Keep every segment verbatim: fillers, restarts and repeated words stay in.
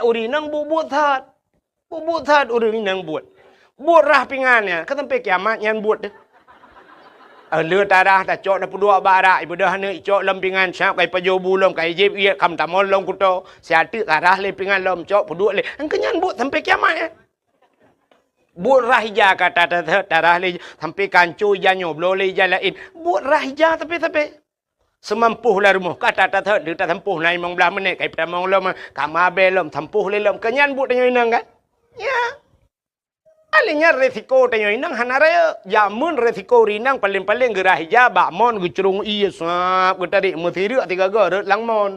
Ureueng inong buet-buet that. Buet-buet that ureueng inong buet. Buet rhah pingan nyan, ka sampai kiamat nyan buet deh. Eh, le tarhah tacok tapeuduek bak arak, ibeudôh aneuk icok lom pingan, siap ka ipajoh bu lom, ka ijieb iet, ka meutamong lom kuto. Siat teuk tarhah lé pingan lom, cok peuduek lé. Engkeu nyan buet sampai kiamat nyan. Buet rhah ija ka ta-, ta-, ta-, tarhah lé, sampai ka hanco ija nyoe, bloe lé ija laén. Buet rhah ija tapi-tapi. Seumampoh lam rumoh, ka ta-, ta-, ta-, tasampôh na limong blaih menit, ka ipeutamong lom, ka mabée lom, sampôh lé lom. Keu nyan buet tanyoe inong kan? Ya. Akhé nyan resiko tanyoe inong hana rayeuk. Jameun resiko ureueng inong paléng-paléng geurhah ija bak mon geucrong ié sab, geutarék meusireuk sigoe-goe rhot lam mon.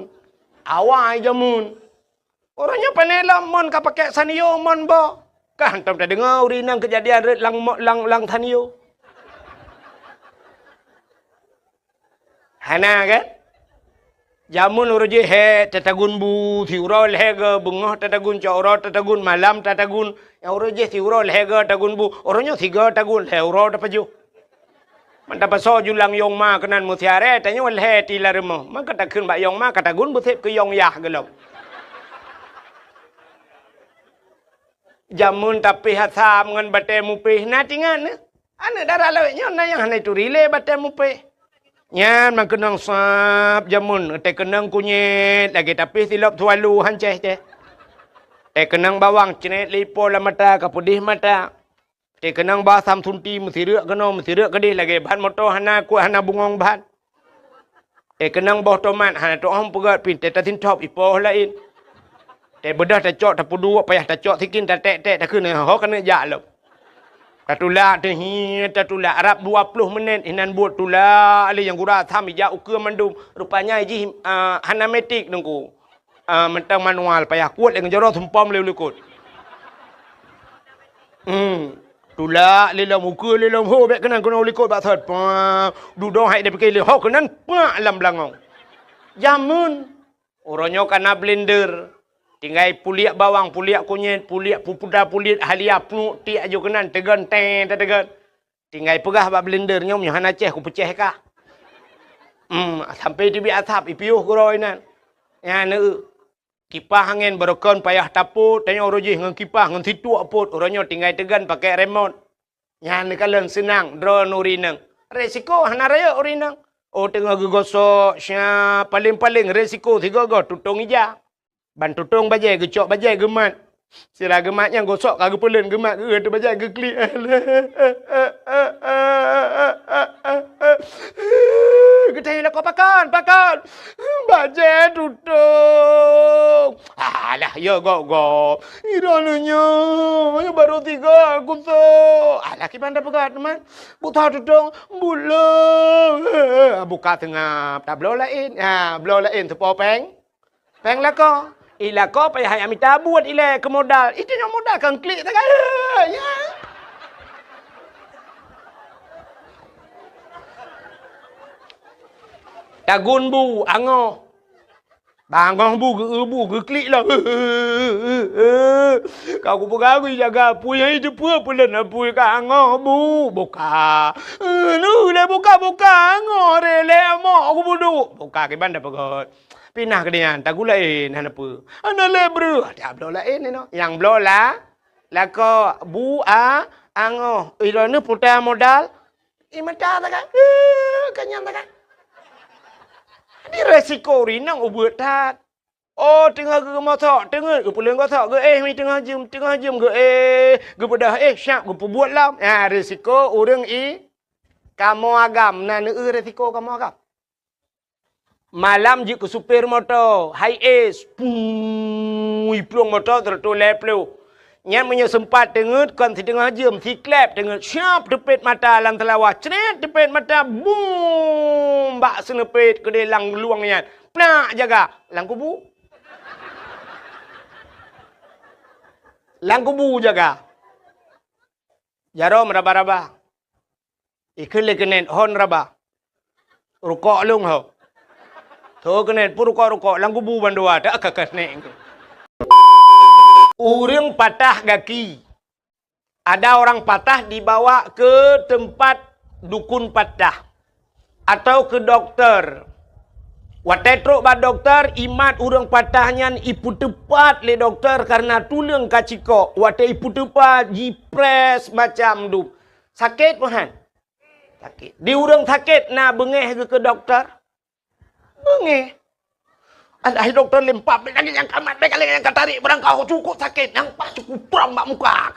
Awai jameun. Uroe nyoe pane lom mon ka pakék Sanyo mon boh. Ka hantom tadeungoe ureueng inong keujadian rhot lam mo-, lam, lam Sanyo. Hana kan? Jameun uroe jih hék tatagun bu, siuroe lhée goe, beungoh tatagun, cot uroe tatagun, malam tatagun. Nyang uroe jih siuroe lhée goe tagun bu, uroe nyoe sigoe tagun, lhée uroe tapajoh. Man tapasoe julang yong ma keunan meusiaré, tanyoe lhée ti lam rumoh. Man ka takheun bak yong ma, ka tagun beuseb keu yong yah gohlom. Jameun tapéh asam ngon batée mupéh na tingat nyoe. Aneuk dara lawét nyoe na nyang hana ituri lé batée mupéh. Nyan meukeunong sab jameun, teukeunong kunyét lagée tapéh silop sualu han céh-céh. Teukeunong bawang cret lé ipo lam mata ka peudeh mata. Teukeunong ba asam sunti meusireuk keunoe meusireuk keudeh lagée ban moto hana kuat hana bungong ban. Teukeunong boh tomat hana tu'oh peugét pih teutasintop ipoh laén. Teubeudôh tacok tapeuduek payah tacok sikin taték-ték takheun ho keuneuk jak lom. Tatulak teuhiet tatulak rab dua ploh menit inan buet tulak lé nyang gura asam ijak ukeue mandum. Rupanya jih, ah, hana metik teungku. Ah, mantong manual payah kuet lé ngeujoro sumpom lé u likot. Hmm. Tulak lé lom ukeue lé lom ho bék keunan keunoe u likot bak sot. Pah, dudoe hai dipike lé ho keunan pah lam beulangong. Jameun. Uroe nyoe kana blender. Tinggai puliek bawang, puliek kunyét, puliek pupuda, puliek halia, pnuek tiek aju keunan teugon tée tateugon. Tinggai peugah bak blender nyoe meunyoe hana céh kupeucéh kah. Hmm, sampai teubiet asap ipiôh keudroe inan. Nyan eu. Kipah angén barokon payah tapot, tanyoe uroe jih ngon kipah ngon situek pot, uroe nyoe tinggai teugon pakék remot. Nyan neukalon seunang droe ureueng inong. Resiko hana rayeuk ureueng inong. Oh teungoh geugosok, sya, paléng-paléng resiko sigoe-goe tutong ija. Ban tutong bajée geucok bajée geumat. Sira geumat nyang gosok ka geupeuleuen geumat geuh teuh bajée geuklik. Geutanyoe lakoe pakon, pakon. Bajée tutong. Alah, ya gok-gok. Droeneuh nyoe, nyoe barô tiga kusok. Alah, kiban tapeugah teuma. Buta tutong, bulo. Buka seungab, tabloe laén. Ha, bloe laén teupo péng. Péng lakoe. I lakoe payah jak mita buet ilée keu modal. Itu nyoe modal kang klik sagai. Ya. Tagun bu, angoh. Bangoh bu, geu bu, geuklik lah. Ka kupeugah gui jaga apui, hai teupeue peuleueh apui ka angoh bu, buka. Nu lé buka, buka, angoh re lé amok kubudu. Buka kiban tapeugah. Pinah keu nyan, tagun laén hana peue. Hana lé breuh, ata bloe laén inoe. Nyang bloe la, lakoe bu a angoh. Droeneuh puta modal, i mata sagai. Keu nyan sagai. Di resiko rinong ubeut that. Oh, teungoh geumosok, teungeut geupeuleuen gosok, geuéh mi teungoh jeuem, teungoh jeuem geuéh, geubeudôh éh siap geupeubuet lom. Ha, resiko ureueng i kamoe agam, na neueu resiko kamoe agam. Malam jeuet keu supir moto, high ace, pui plueng moto seratus lhèe ploh. Nyan meunyoe seumpat teungeut kon siteungoh jeuem, siklep teungeut, siap teupet mata lam seulawah, cret teupet mata, bum bak seuneupet keudeh lam luwang nyan, plak jaga lam kubu. Lam kubu jaga. Jaroe meuraba-raba. Ikheun lé keuneuk hon raba. Rukok lôn ho. Tho keuneuk pun rukok-rukok lam kubu bandua tak ka keuneuk. Ureueng patah gaki. Ada orang patah dibawa ke tempat dukun patah atau ke dokter. Watée trok bak dokto, imat ureuëng patah nyan ipeuteupat lé dokto kareuna tuleueng ka cikok. Watée ipeuteupat, jiprès macam dum. Sakét meuhan? Sakét. Di ureuëng sakét na beungéh geuh keu dokto? Beungéh. Alah, dokto, lé empat belas lagée nyang ka mat, bék lagée nyang ka tarék, barangkaho cukôp sakét, nyang paih cukôp prong bak muka.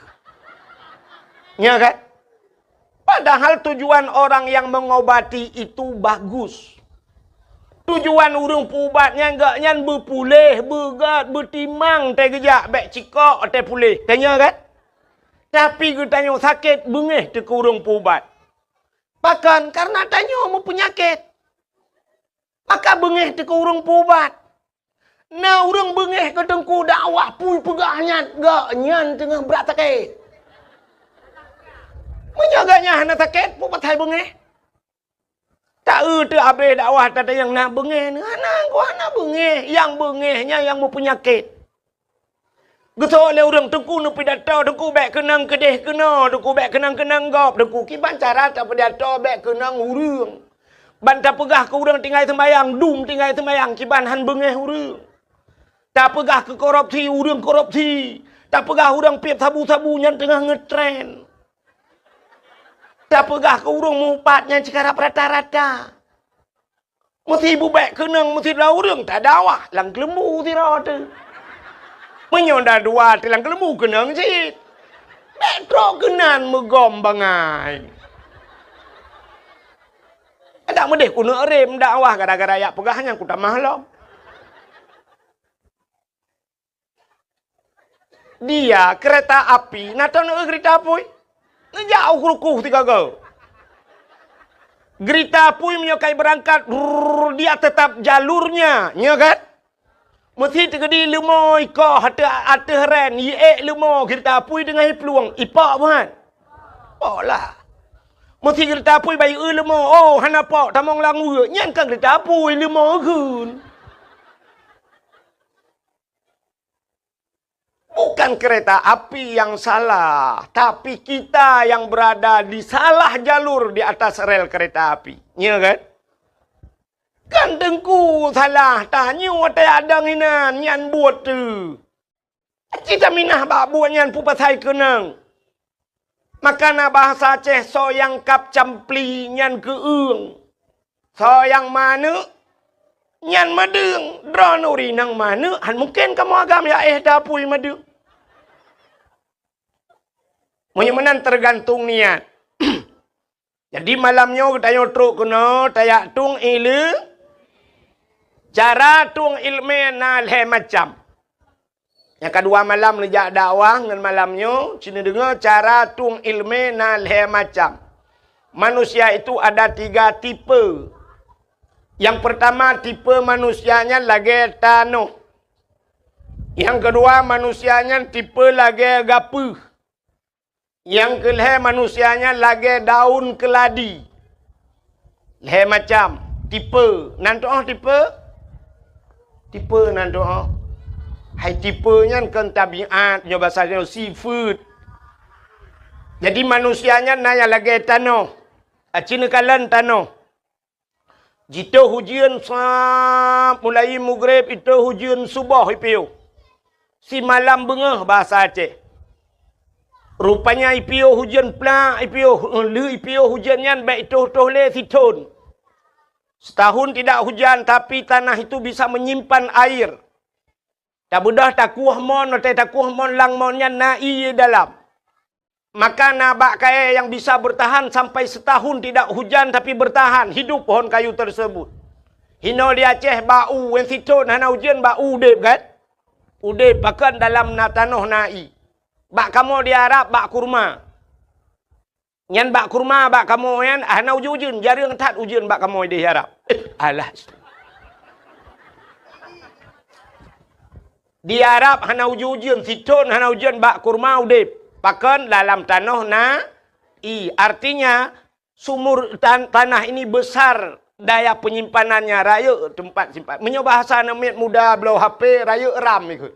Nya kan? Padahal tujuan orang yang mengobati itu bagus. Tujuan ureuëng peuubat nyan, gobnyan beupuléh, beugét, beutimang teuh geujak, bék cikok teuh puléh. Tanya kan? Tapi geutanyoe sakét, beungéh teuh keu ureuëng peuubat. Pakon? Kareuna tanyoe meupeunyakét. Maka beungéh teuh keu ureuëng peuubat. Na ureuëng beungéh keu teungku dakwah, peue peugah nyan, gobnyan teungoh brat sakét. Meunyoe gobnyan hana sakét, peue pasai beungéh? Ta-eu teuh abéh dakwah tatanyong na beungéh, hana, hana beungéh. Nyang beungéh nyan nyang meupeunyakét. Geusok lé ureuëng, "Teungku neupidato, Teungku bék keunong keudeh keunoe, Teungku bék keunong keunong gob, Teungku. Kiban cara tapidato bék keunong ureuëng. Ban tapeugah keu ureuëng tinggai seumbayang, dum tinggai seumbayang, kiban han beungéh ureuëng. Tapeugah keu korupsi, ureuëng korupsi. Tapeugah ureuëng piep sabu-sabu nyan teungoh ngeutren. Tapeugah keu ureuëng mupat nyan cikarab rata-rata." Meusi bubek keunong, meusi dua ureuëng tadakwah lam keuleumbu sidroe teuh. Meunyoe na dua teuh lam keuleumbu keunong cit. Bék trok keunan meugom bangai. Adak meudeh keuneuk rem dakwah gara-gara jak peugah nyang kutamah lom. Dia kereta api, na teuneuk keurita apui? Neujak u rukoh sigoe. Keurita apui meunyoe ka ibeurangkat, rrrr, dia tetap jalurnya, nyo kan? Meusi teukeudi leumo ikoh ateueh, ateueh ren, iék leumo keurita apui teungoh iplueng, ipok buhan? Pok lah. Meusi keurita apui bayeue leumo, oh, hana pok, tamong lam ueuk, nyan kan keurita apui, leumo kheun. Bukan kereta api yang salah, tapi kita yang berada di salah jalur di atas rel kereta api. Ya kan? Kan teungku salah, tanyoe watée adang inan nyan buet tu. Cita minah bak buet nyan peue pasai keunong. Maka na bahasa Aceh, soe nyang kab campli nyan keueung. Soe nyang maneuk nyan madeueng. Droeneuh ureuëng nyang maneuk, han mungken kamoe agam ya éh tapui madeueng. Meunyoe meunan teugantung niat. Jadi malam nyoe geutanyoe trok keunoe tajak tueng ileumèe. Cara tueng ileumèe na lhée macam. Nyang keudua malam neujak dakwah ngon malam nyoe, ci neudeungoe cara tueng ileumèe na lhée macam. Manusia itu ada tiga tipe. Nyang peurtama tipe manusia nyan lagée tanoh. Nyang keudua manusia nyan tipe lagée gapeuh. Nyang keu lhée manusia nyan lagée daun keuladi. Lhée macam tipe. Nan tuoh tipe? Tipe nan tuoh. Hai tipe nyan kon tabiat, nyoe basa nyoe sifeuet. Jadi manusia nyan na nyang lagée tanoh. Aci neukalon tanoh. Jitoh ujeuen sab mulai mugreb, itoh ujeuen suboh ipiôh. Simalam beungoh basa Aceh. Rupanya ipiôh ujeuen plak, ipiôh, lheueh ipiôh ujeuen nyan bék itoh-toh lé sithon. Setahun tidak hujan, tapi tanah itu bisa menyimpan air. Tabeudôh takueh mon, watée takueh mon lam mon nyan na ié dalam. Maka na bak kayée nyang bisa bertahan sampai setahun tidak hujan tapi bertahan hidup pohon kayu tersebut. Hinoe di Aceh bak u, wen sithon hana ujeuen bak u udeb kan? Udeb pakon dalam na tanoh na ié. Bak kamoe di Arab bak kurma. Nyan bak kurma bak kamoe nyan hana ujeuen-ujeuen, jareueng that ujeuen bak kamoe di Arab. Eh, alah. Di Arab hana ujeuen-ujeuen, sithon hana ujeuen, bak kurma udeb. Pakon dalam tanoh na ié. Artinya sumur tan-, tanah ini besar daya penyimpanannya, rayeuk teumpat simpan. Meunyoe bahasa aneuk miet muda bloe H P, rayeuk RAM ikot.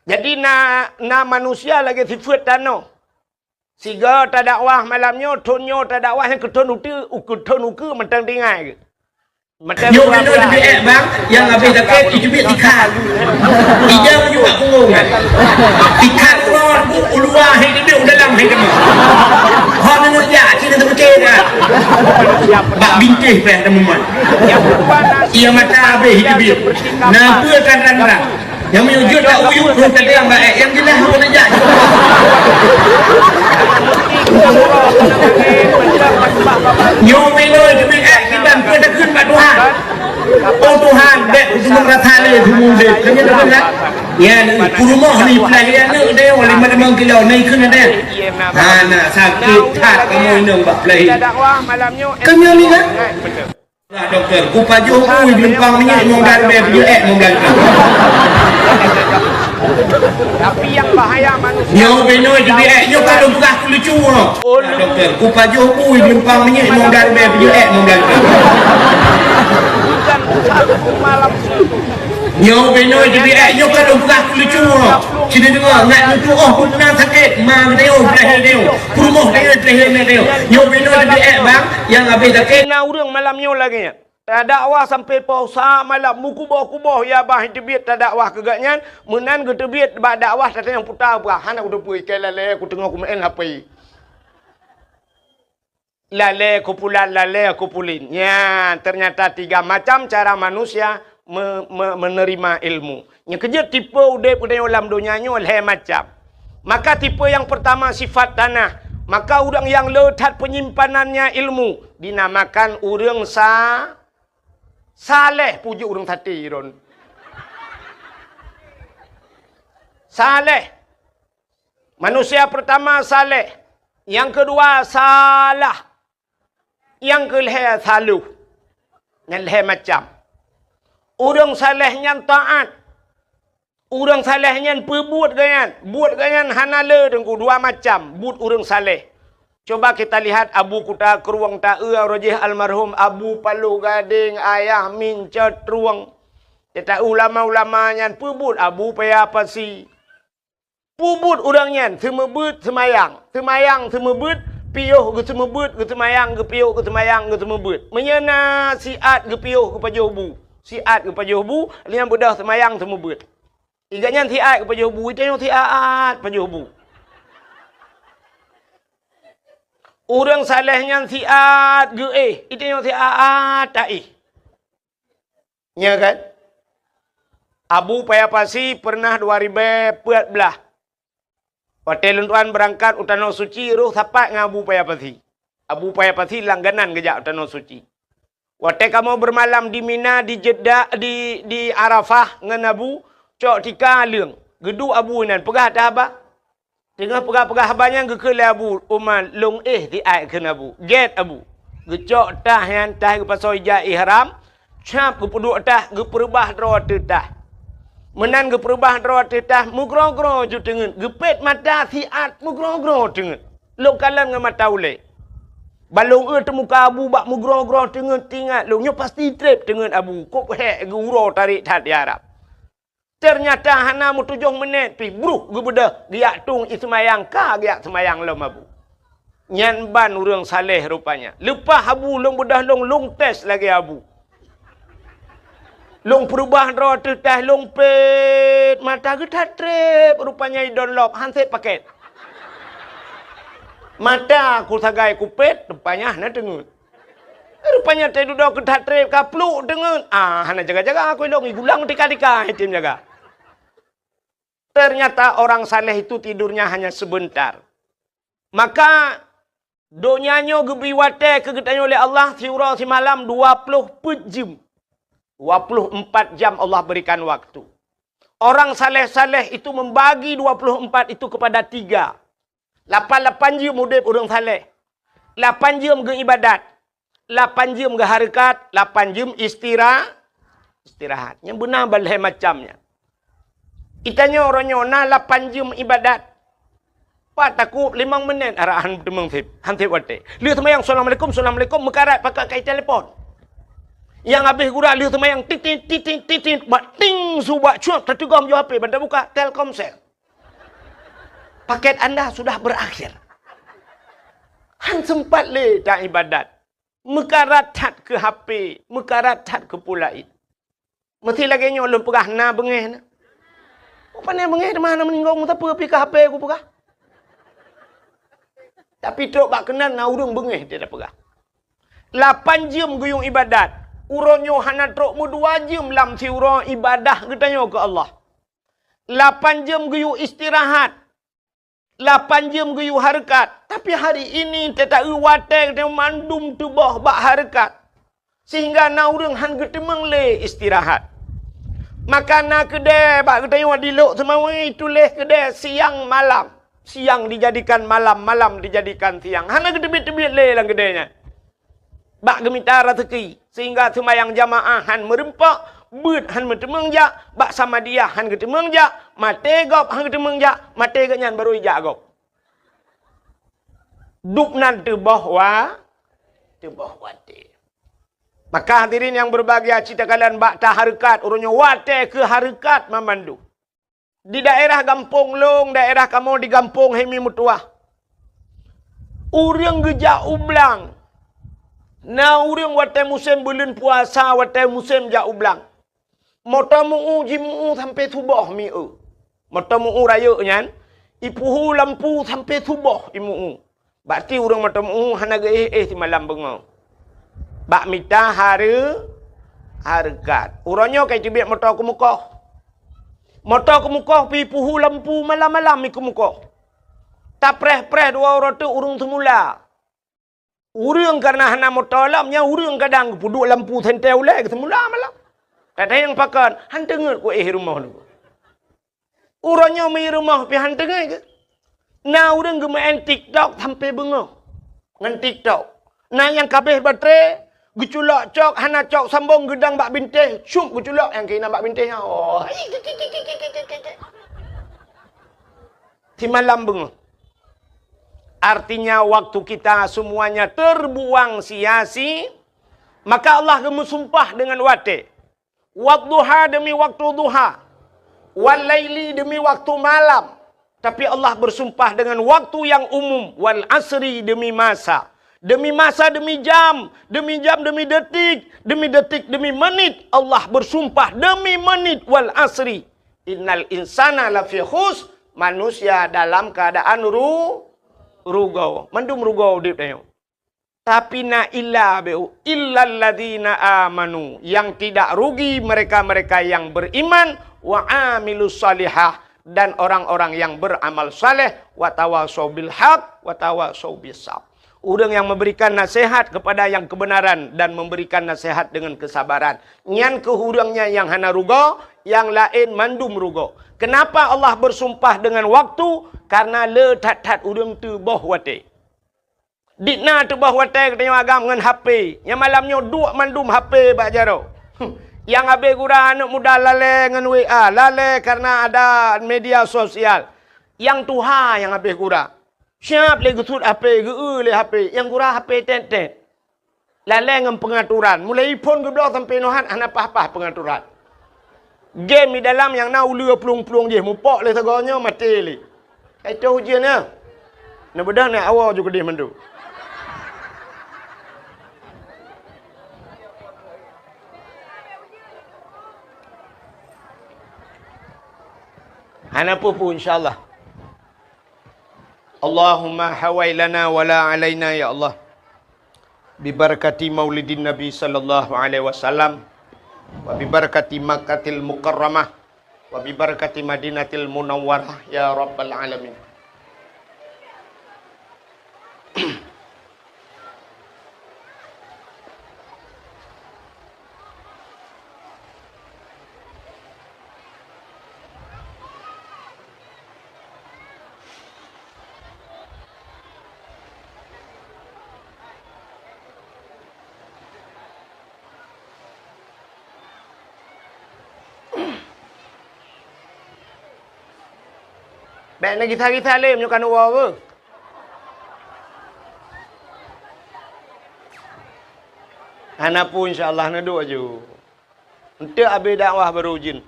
Jadi na, na manusia lagée sifeuet tanoh. Sigoe tadakwah malam nyoe, thon nyoe tadakwah nyang keu thon uteue, u keu thon ukeue mantong tinggai geuh. Nyoe meunoe teubiet ék bang, nyang habéh sakét, iteubiet tikha. Ija meunyoe bak punggong nyan. Tikha uroe bu, u luwa hai teubiet, u dalam hai teuma. Ho meunyoe jak, cit na teupeukée dah. Bak bintéh pih teuma. Ia mata habéh iteubiet. Na peue kan rang-rang. Nyang meunyoe jeuet tak uyuek ureueng teubiet bak ék, nyang jeulaih ureueng neujak. Nyoe meunoe teubiet ék kiban peue takheun bak Tuhan. Oh Tuhan, bék kuteumeung rasa lé seumudé. Kami dah dengar. Ya, peurumoh ni pelayan ni dia lima limong kilo ni kena dia. Ha, nak sakit tak kamu inong bak pelayan. Kami ni kan? Doktor, kupajoh bui geulumpang minyeuk ngon galbée peujuek ék ngon galbée. Tapi yang bahaya manusia. Nyoe binoe teubiet ék, nyoe ka lôn peugah keu lucu nyoe. Oh, lu- Doktor, kupajoh bui geulumpang minyeuk ngon galbée peujuek ék ngon galbée. Hujan besar malam suntuk. Nyoe binoe teubiet ék, nyoe ka lôn peugah keu lucu nyoe. Sini deungoe, ngat lucu oh, peuet na sakét, ma geutanyoe, peureulée tanyoe, peurumoh tanyoe, peureulée tanyoe. Nyoe binoe teubiet ék, bang, nyang habéh sakét. Na ureueng malam nyoe lagée nyan. Tadakwah sampai poh sa malam, meukuboh-kuboh ya bah teubiet tadakwah keu gobnyan, meunan geuteubiet bak dakwah tatanyong puta bah, hana kuteupeu ikai lalée kuteungoh kumeu'en H P. Lalée kupulan, lalée kupulin. Nyan, ternyata tiga macam cara manusia me-, me-, menerima ilmu. Nyang keujeuet tipe udeb geutanyoe lam donya nyoe lhée macam. Maka tipe nyang peurtama sifat tanah. Maka ureueng nyang le that peunyimpanan nyan ilmu dinamakan ureueng sa-, saleh, puji ureueng saté ron. Saleh. Manusia peurtama saleh, nyang keudua salah, nyang keulhée saloh. Nyan lhée macam. Ureueng saleh nyan taát. Ureueng saleh nyan peubuet gobnyan, buet gobnyan hana le teungku dua macam buet ureueng saleh. Coba kita lihat Abu Kuta Krueng ta-eu roh jih almarhum Abu Paloh Gadeng Ayah Mincot Trueng. Teuta ulama-ulama nyan peubuet Abu Paya Pasi. Peubuet ureueng nyan seumeubeuet seumayang, seumayang seumeubeuet, piôh geuseumeubeuet, geuseumayang geupiôh, geuseumayang geuseumeubeuet. Meunyoe na siat geupiôh geupajoh bu, siat geupajoh bu, lheueh nyan beudôh seumayang seumeubeuet. Iga nyan siat geupajoh bu, itanyoe siat pajoh bu. Ureueng saleh nyan siat geuéh, itanyoe siat taéh. Nya kan? Abu Paya Pasi pernah dua ribée peuet blaih. Watée lôn tuan beurangkat u Tanoh Suci, roh sapat ngon Abu Paya Pasi. Abu Paya Pasi langganan geujak u Tanoh Suci. Watée kamoe beumalam di Mina, di Jeddah, di, di Arafah ngon Abu, cok tika leueng. Geuduek Abu inan, peugah that haba. Teungoh peugah-peugah haba nyan geukheun lé Abu Umar, lôn éh siat kheun Abu. Gét Abu. Geucok tah nyan, tah geupasoe ija ihram, cap geupeuduek tah, geupeureubah droe ateueh tah. Meunan geupeureubah droe ateueh tah, meugroe-groe ju teungeut, geupét mata siat meugroe-groe teungeut. Lôn kalon ngon mata ulée. Ban lôn eu teumuka Abu bak meugroe-groe teungeut, teuingat lôn nyoe pasti treb teungeut Abu, kop hék geu-uroe tarék that di Arab. Teunyata hana meutujoh meunét pih bruh geubeudôh geujak tueng ie seumayang ka geujak seumayang lom Abu. Nyan ban ureuëng saleh rupanya. Leupah Abu lôn beudôh lôn, lôn tes lagée Abu. Lôn peureubah droe ateueh tah lôn pét, mata geuthat treb rupanya idon lop han sép pakét. Mata ku sagai kupét rupanya hana teungeut. Rupanya teududoe keu that treb ka pluek teungeut. Ah, hana jaga-jaga aku ilong, igulang tika-tika item jaga. Ternyata orang saleh itu tidurnya hanya sebentar. Maka donya nyoe geubri watée keu geutanyoe lé Allah siuroe simalam dua ploh peuet jeuem. Dua ploh empat jam Allah berikan waktu. Orang saleh-saleh itu membagi dua ploh empat itu kepada tiga. Lapan-lapan jeuem udeb ureuëng saleh. Lapan jeuem geuibadat. Lapan jeuem geuhareukat, lapan jeuem istira-, istirahat. Nyang beuna ban lhée macam nyan. Itanyoe uroe nyoe na lapan jeuem ibadat. Pat takub limong meunét arahan teumeung seb, han seb watée. Lheueh seumayang, "Assalamualaikum, assalamualaikum," meukarat pakai kai telepon. Nyang habéh gura lheueh seumayang, titit, titit, titit, bak ting su bak cuak, teuteugom ju H P, ban tabuka, Telkomsel. Paket anda sudah berakhir. Han sempat lé ta ibadat. Meukarat that keu H P, meukarat that keu peue laén. Meusti lagée nyoe lôn peugah na beungéh na. Pane beungéh teuma hana meuninggai, meusapeue pih ka H P kupeugah. Tapi trok bak keunan na ureuëng beungéh dia peugah. Lapan jeuem geuyue ibadat. Uroe nyoe hana trok meudua jeuem lam siuroe ibadah geutanyoe keu Allah. Lapan jeuem geuyue istirahat. Lapan jeuem geuyue hareukat. Tapi hari ini teuta-eu watée geutanyoe mandum tuboh bak hareukat. Sehingga na ureuëng han geuteumeung lé istirahat. Maka na keudée bak geutanyoe di Lhokseumawe tuléh keudée siang malam. Siang dijadikan malam, malam dijadikan siang. Hana geuteubiet-teubiet lé lam keudée nyan. Bak geumita raseuki, sehingga seumayang jamaah han meureumpok, beuet han meuteumeung jak, bak samadiyah han geuteumeung jak, maté gob han geuteumeung jak, maté geuh nyan barô ijak gob. Dub nan teuboh wa-, teuboh watée. Maka hadirin nyang berbahagia, cit takalon bak tahareukat, uroe nyoe watée keu hareukat mamandum. Di daerah gampông lôn, daerah kamoe di gampông Hemi Meutuwah. Ureuëng geujak u blang. Na ureuëng watée musém buleuen puasa, watée musém jak u blang. Moto meu-u jimu-u sampoe suboh mi-eu. Moto meu-u rayeuk nyan, ipuhu lampu sampoe suboh imu-u. Bak ti ureuëng moto meu-u hana geuéh-éh simalam beungoh. Bak mita hareu-, hareukat. Uroe nyoe ka iteubiet moto keumukoh. Moto keumukoh pih ipuhu lampu malam-malam mi keumukoh. Tapreh-preh dua uroe teuk ureuëng seumula. Ureuëng kareuna hana moto lom, nyan ureuëng kadang geupeuduek lampu sentée ulée geuseumula malam. Kadang nyang pakon, han teungeut kuéh rumoh nyoe. Uroe nyoe mi rumoh pih han teungeut keu. Na ureuëng geumeu'en TikTok sampoe beungoh ngon TikTok. Na nyang kabéh baterai, geuculok cok, hana cok sambong geudong bak bintéh, cup geuculok nyang keunan bak bintéh nyan. Oh. Simalam beungoh. Artinya waktu kita semuanya terbuang sia-si, maka Allah geumeusumpah dengan watée. Wadduha demi waktu duha. Wal laili demi waktu malam. Tapi Allah bersumpah dengan waktu yang umum. Wal asri demi masa. Demi masa, demi jam. Demi jam, demi detik. Demi detik, demi menit. Allah bersumpah demi menit. Wal asri. Innal insana lafi khus. Manusia dalam keadaan ru-, rugoe. Mandum rugoe udeb tanyoe. Tapi na illa beu, illalladzina amanu, yang tidak rugi mereka-mereka yang beriman, wa amilus salihah, dan orang-orang yang beramal saleh, wa tawasau bil haq, wa tawasau bis sabr. Ureuëng yang memberikan nasihat kepada yang kebenaran dan memberikan nasihat dengan kesabaran. Nyan keuh ureuëng nyan nyang hana rugoe, nyang laén mandum rugoe. Kenapa Allah bersumpah dengan waktu? Karena le that-that ureuëng teuboh watée. Di na teuboh watée geutanyoe agam ngon H P. Nyang malam nyoe duek mandum H P bak jaroe. Huh. Nyang habéh gura aneuëk muda lalée ngon W A, lalée kareuna ada media sosial. Nyang tuha nyang habéh gura. Siab lé geusuet H P, geu-eu lé H P, nyang gura H P tét-tét. Lalée ngon peungaturan. Mulai iphon geubloe sampoe nyoe han hana paih-paih peungaturan. Game di dalam nyang na uleue plueng-plueng jih, mupok lé sagoe nyoe maté lé. Ka itoh ujeuen nyoe. Neubeudôh nyoe awoe ju keudeh mandum. Hana peue-peue, insya Allah. Allahumma hawai lana wa la alaina, ya Allah. Bibarakati maulidin Nabi sallallahu alaihi wasallam, wa bibarakati Makkatil Mukarramah, wa bibarakati Madinatil Munawwarah, ya Rabbal Alamin. Bék neugisa-gisa lé meunyoe ka neuwoe beuh. Hana peue, insya Allah, neuduek aju. Enteuk abéh dakwah baru jin.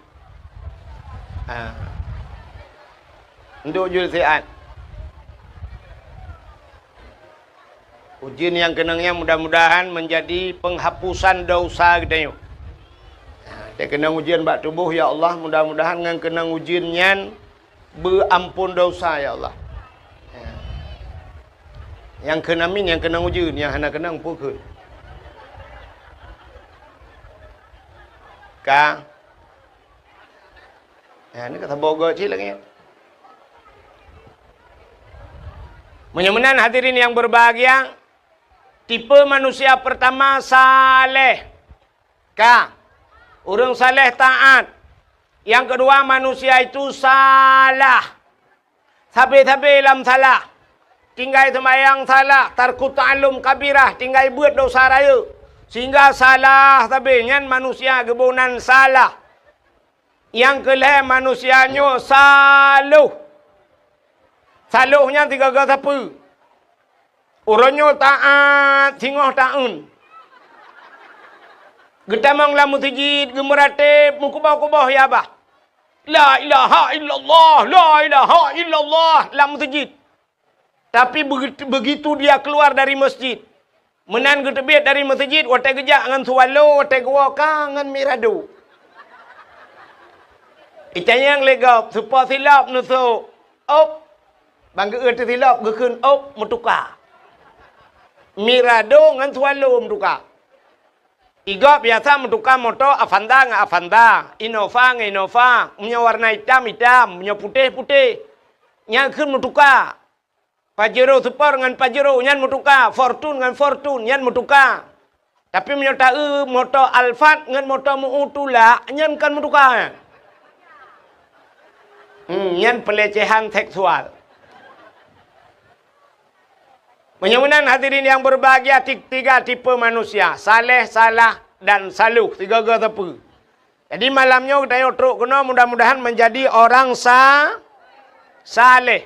Ha. Enteuk jul siat. Ujeuen nyang keunong nyan mudah-mudahan menjadi penghapusan dosa geutanyoe. Nah, teukeunong ujeuen bak tuboh, ya Allah, mudah-mudahan ngon keunong ujeuen nyan beuampon dosa, ya Allah. Ya. Nyang kheun amin, nyang keunong ujeuen, nyang hana keunong peue kheun. Ka. Ya, ni ka saboh goe cit lagèe nyan. Meunyoe meunan hadirin yang berbahagia, tipe manusia pertama saleh. Ka. Ureueng saleh taat. Yang kedua, manusia itu salah. Sabe-sabe lam salah. Tinggai seumayang salah, tarku ta'allum kabirah, tinggai beuet dosa rayeuk. Sehingga salah sabe nyan manusia geuboh nan salah. Nyang keu lhèe manusia nyoe saloh. Saloh nyan sigoe-goe sapeue? Uroe nyoe taat singoh taeun. Geutamong lam meuseujid, geumeuratéb, meukuboh-kuboh ya bah. La ilaha illallah, la ilaha illallah lam meuseujid. Tapi begitu, begitu dia keluar dari masjid, meunan geuteubiet dari meuseujid, watèe geujak ngon swallow, watèe geuwoe ka ngon mirado. Itanyong lé gob, soe po silop neusok? Op. Ban geu-eu teusilop geukheun op, meutuka. Mirado ngon swallow meutuka. Igob biasa meutuka moto Avanza ngon Avanza, Innova ngon Innova, meunyoe warna itam, itam, meunyoe putéh, putéh. Nyan kheun meutuka. Pajero Sport ngon Pajero nyan meutuka, Fortuner ngon Fortuner nyan meutuka. Tapi meunyoe taeu moto Alphard ngon moto meu tulak, nyan kon meutuka. Hmm, nyan pelecehan seksual. Meunyoe meunan hadirin yang berbahagia, ti-, tiga tipe manusia, saleh, salah, dan saloh, sigoe-goe sapeue. Jadi malam nyoe geutanyoe trok keunoe mudah-mudahan menjadi orang sa-, saleh.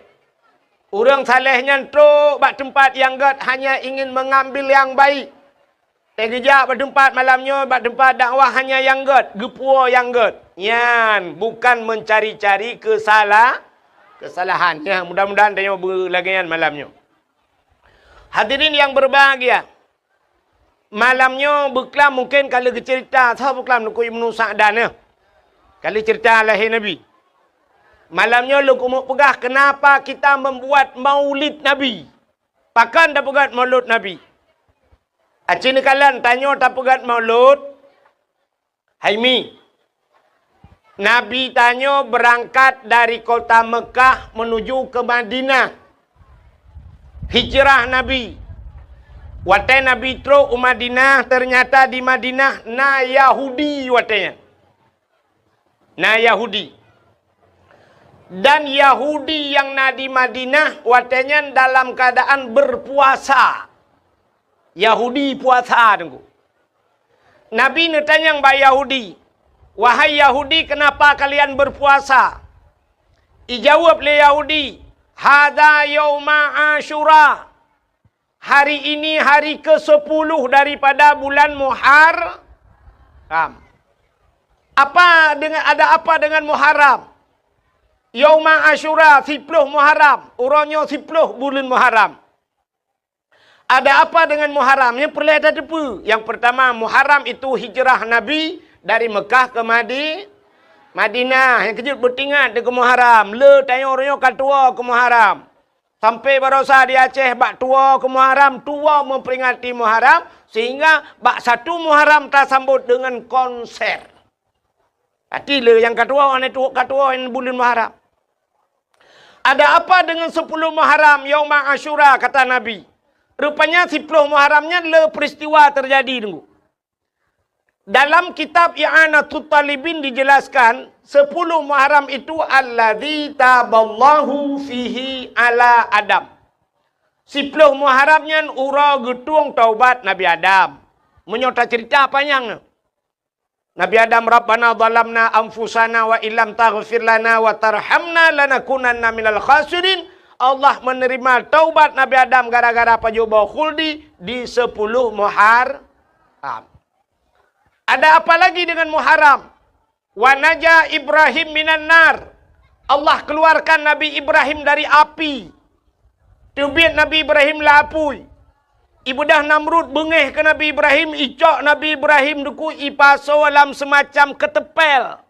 Ureueng saleh nyan trok bak teumpat nyang gèt hanya ingin mengambil yang baik. Teugeujak bak teumpat malam nyoe, bak teumpat dakwah hanya nyang gèt, geupuwoe nyang gèt. Nyan bukan mencari-cari kesala-, kesalahan. Ya, mudah-mudahan tanyoe beulagèe nyan malam nyoe. Hadirin yang berbahagia, malam nyoe beuklam mungken ka lheueh geuceurita, soe beuklam Teungku Ibnu Sa'dan nyoe. Ka lheueh ceurita lahé Nabi. Malam nyoe lôn keumeung peugah kenapa kita membuat maulid Nabi. Pakon tapeugèt maulud Nabi? Aci neukalon tanyoe tapeugèt maulud, hai mi. Nabi tanyoe beurangkat dari kota Meukah menuju ke Madinah. Hijrah Nabi. Watèe Nabi trok u Madinah, ternyata di Madinah na Yahudi watèe nyan. Na Yahudi. Dan Yahudi nyang na di Madinah watèe nyan dalam keadaan berpuasa. Yahudi puasa, Teungku. Nabi neutanyong bak Yahudi, "Wahai Yahudi, kenapa kalian berpuasa?" Ijaweueb lé Yahudi, "Hadza yauma Asyura." Hari ini hari kesepuluh daripada bulan Muharram. Apa dengan, ada apa dengan Muharram? Yauma Asyura, siploh Muharram. Uroe nyoe siploh buleuen Muharram. Ada apa dengan Muharram? Nyan peureulèe tateupeue. Yang pertama, Muharram itu hijrah Nabi dari Mekah ke Madi-, Madinah. Nyang keujeuet beutingat di keu Muharram. Le tanyoe uroe nyoe ka tuwoe keu Muharram. Sampai barosa di Aceh bak tuwoe keu Muharram, tuwoe memperingati Muharram, sehingga bak satu Muharram tasambot dengan konser. Pati le nyang ka tuwoe, aneuk tuwoe ka tuwoe nyan buleuen Muharram. Ada apa dengan sepuluh Muharram, Yauma Asyura, kata Nabi. Rupanya siploh Muharram nyan le peristiwa terjadi, Teungku. Dalam kitab I'anatut Talibin dijelaskan, sepuluh Muharram itu alladzi taballahu fihi ala Adam. Siploh Muharram nyan uroe geutueng taubat Nabi Adam. Meunyoe taceurita panyang, Nabi Adam, "Rabbana zalamna anfusana wa illam taghfir lana wa tarhamna lanakunanna minal khasirin." Allah menerima taubat Nabi Adam gara-gara pajoh boh khuldi di sepuluh Muharram. Ada apa lagi dengan Muharram? "Wa naja Ibrahim minan nar." Allah keluarkan Nabi Ibrahim dari api. Teubiet Nabi Ibrahim lam apui. Ibeudôh Namrud beungéh keu Nabi Ibrahim, icok Nabi Ibrahim dikeue ipasoe lam seumacam keuteumpél.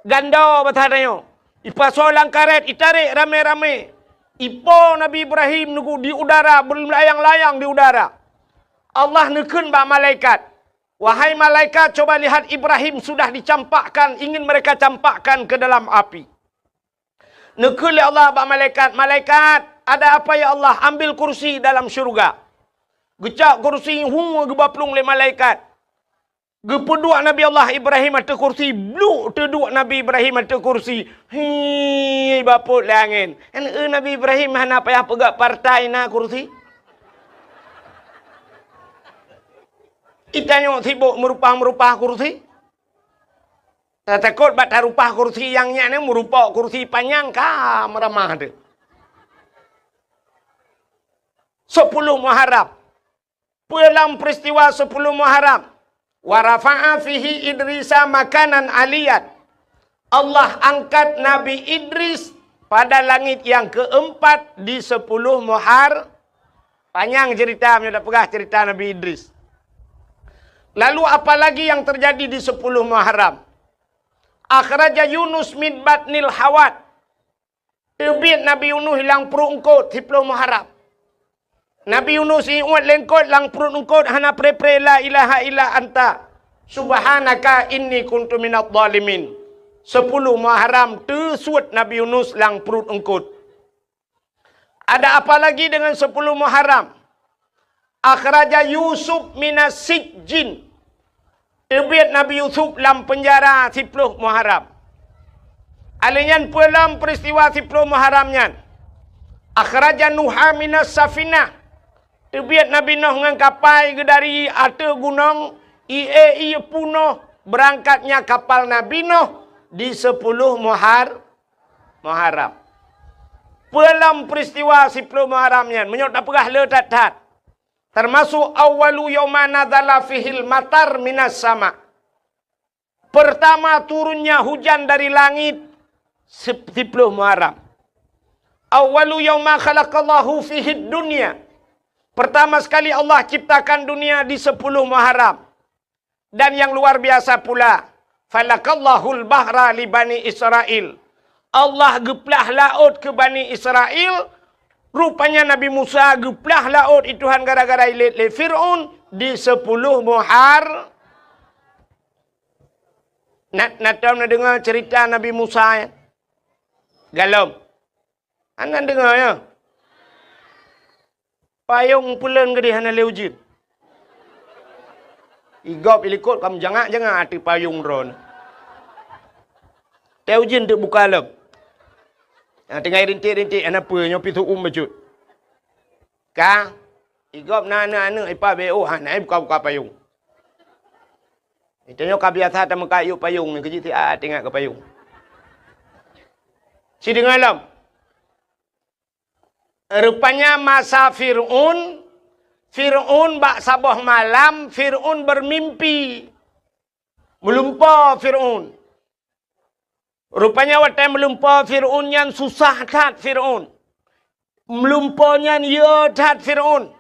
Gandô basa tanyoe. Ipasoe lam karét, itarek ramé-ramé. Ipo Nabi Ibrahim dikeue di udara, beulayang-layang di udara. Allah neukheun bak malaikat, "Wahai malaikat, coba lihat, Ibrahim sudah dicampakkan, ingin mereka campakkan ke dalam api." Neukheun lé Allah bak malaikat, "Malaikat, ada apa ya Allah? Ambil kursi dalam syurga." Geucok kursi, hu, geuba plueng lé malaikat. Geupeuduek Nabi Allah Ibrahim ateueh kursi, bluk teuduek Nabi Ibrahim ateueh kursi. Hi, bapot lé angén. Kan, eh, Nabi Ibrahim hana payah peugah partai na kursi. Itanyoe sibok meurupah-meurupah kursi. Tatakot bak tarupah kursi nyang nyan, meurupok kursi panyang ka meuramah teuh. Sepuluh Muharram. Peue lam peristiwa sepuluh Muharram? "Wa rafa'a fihi Idrisa makanan aliyan." Allah angkat Nabi Idris pada langit yang keempat di sepuluh Muhar-, panyang cerita, meunyoe tapeugah cerita Nabi Idris. Lalu apalagi yang terjadi di sepuluh Muharram? "Akhraja Yunus min batnil hawat." Teubiet Nabi Yunus lam pruet eungkot, siploh Muharram. Nabi Yunus iuet lé eungkot lam pruet eungkot, hana pre-pre, "La ilaha illa anta, subhanaka inni kuntu minadh dhalimin." Sepuluh Muharram teusuet Nabi Yunus lam pruet eungkot. Ada apa lagi dengan sepuluh Muharram? "Akhraja Yusuf minas sijjin." Teubiet Nabi Yusuf lam peunjara siploh Muharram. Alèh nyan peue lam peristiwa siploh Muharram nyan? "Akhraja Nuha minas safinah." Teubiet Nabi Noh ngon kapai geuh dari ateueh gunong, ié-ié punoh beurangkatnya kapal Nabi Noh di sepuluh Muhar-, Muharram. Peue lam peristiwa siploh Muharram nyan, meunyoe tapeugah le that-that, termasuk awwalu yauma nazala fihil matar minas sama. Pertama turunnya hujan dari langit, sip-, siploh Muharram. Awwalu yauma khalaqallahu fihid dunya. Pertama sekali Allah ciptakan dunia di sepuluh Muharram. Dan yang luar biasa pula, "Falakallahul bahra li Bani Israil." Allah geuplah laôt keu Bani Israil, rupanya Nabi Musa geuplah laôt i Tuhan gara-gara ilét lé Fir'aun di sepuluh Muhar-, na, na tom na deungoe cerita Nabi Musa, ya? Galom. Hana deungoe, ya? Payong peuleuen geudeh hana lé ujeuen. Igop ilikot ka meujangak-jangak ateueh payong droeneuh. Teu ujeuen teuk buka lom. Nyang tinggai rintik-rintik hana peue, nyoe pih seuuem bacut. Ka, igop na aneuk-aneuk ipa B O hana buka-buka payong. Geutanyoe ka biasa tameukat yub payong nyoe, keu jih siat ingat keu payong. Sideungoe lom. Rupanya masa Fir'aun, Fir'aun bak saboh malam, Fir'aun beumimpi. Meulumpoe Fir'aun. Rupanya watèe meulumpoe Fir'aun nyan susah that Fir'aun. Meulumpoe nyan yö that Fir'aun.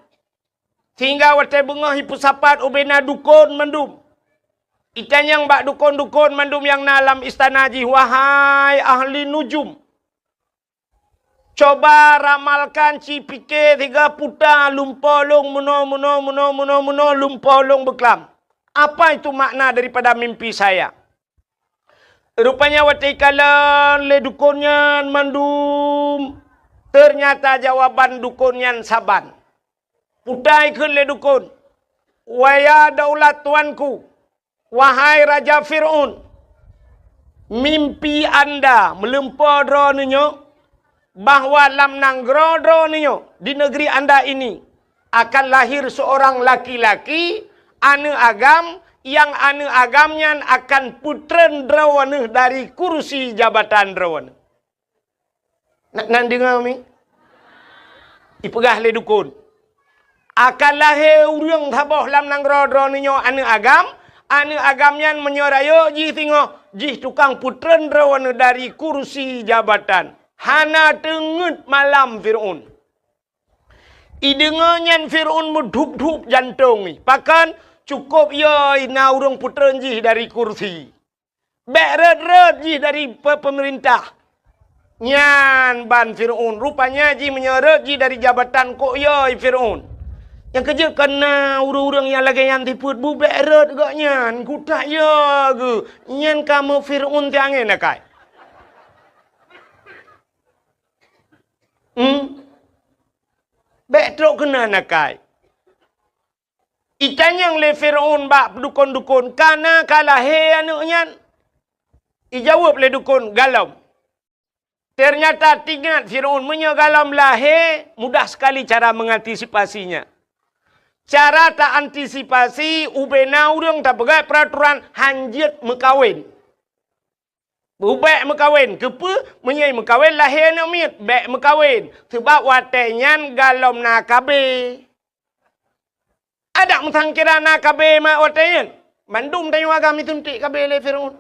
Sehingga watèe beungoh ipeusapat ubena dukon mandum. Itanyong bak dukon-dukon mandum nyang na lam istana jih, "Wahai ahli nujum, coba ramalkan, ci pike siga puta lumpoe lôn meunoe, meunoe, meunoe, meunoe, meunoe, lumpoe lôn beuklam. Apa itu makna daripada mimpi saya?" Rupanya watèe ikalon lé dukon nyan mandum, ternyata jawaban dukon nyan saban. Puta ikheun lé dukon, "Waya daulat tuanku, wahai Raja Fir'aun, mimpi anda meulumpoe droeneuh nyoe, bahwa lam nanggroe droeneuh nyoe, di negeri anda ini, akan lahir seorang laki-laki, aneuk agam, nyang aneuk agam nyan akan peutreun droeneuh dari kursi jabatan droeneuh." Na, na deungoe mi? Ipeugah lé dukon, "Akan lahé ureuëng saboh lam nanggroe droeneuh nyoe aneuk agam, aneuk agam nyan meunyoe rayeuk jih singoh, jih tukang peutreun droeneuh dari kursi jabatan." Hana teungeut malam Fir'aun. Ideungoe nyan Fir'aun meudhup-dhup jantong jih. Pakon? Cukôp yö na ureuëng peutreun jih dari kursi. Bék rhot-rhot jih dari pe-, peumeurintah. Nyan ban Fir'aun. Rupanya jih meunyoe rhot jih dari jabatan, kok yö Fir'aun. Nyang keujeuet keu na ureuëng-ureuëng nyang lagée nyan sifeuet, bu bék rhot gobnyan, kutak yö geuh. Nyan kamoe Fir'aun tiang nyan akai. Hmm? Bék trok keunan akai. Itanyong lé Fir'aun bak dukon-dukon, "Ka na ka lahé aneuëk nyan?" Ijaweueb lé dukon, "Galom." Ternyata teuingat Fir'aun, meunyoe galom lahé, mudah sekali cara mengantisipasinya. Cara ta antisipasi, ubena ureuëng tapeugah peuraturan hanjeuet meukawen. Bék meukawen. Keupeue? Meunyoe meukawen lahé aneuëk miet, bék meukawen. Sabab watée nyan galom na K B. Adak meusangkira na K B mak watée nyan. Mandum tanyoe agam isuntik K B lé Fir'aun.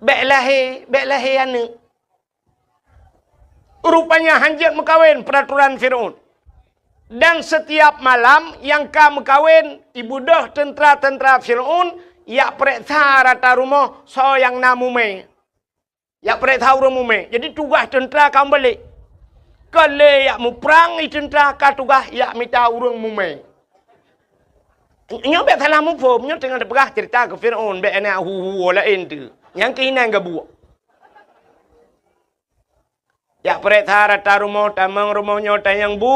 Bék lahé, bék lahé aneuëk. Rupanya hanjeuet meukawen peuraturan Fir'aun. Dan setiap malam nyang ka meukawen, ibeudoh teuntra-teuntra Fir'aun jak peureksa rata rumoh soe nyang na mumé. Jak peureksa ureuëng mumé. Jadi tugaih teuntra ka meubalek. Ka lé jak muprang i teuntra, ka tugaih jak mita ureuëng mumé. Nyoe bék salah muphom, nyoe teungoh teupeugah cerita keu Fir'aun, bék na hu-hu laén tu. Nyang keuhinan gabuek. Jak peureksa rata rumoh, tamong rumoh nyoe tanyong, "Bu,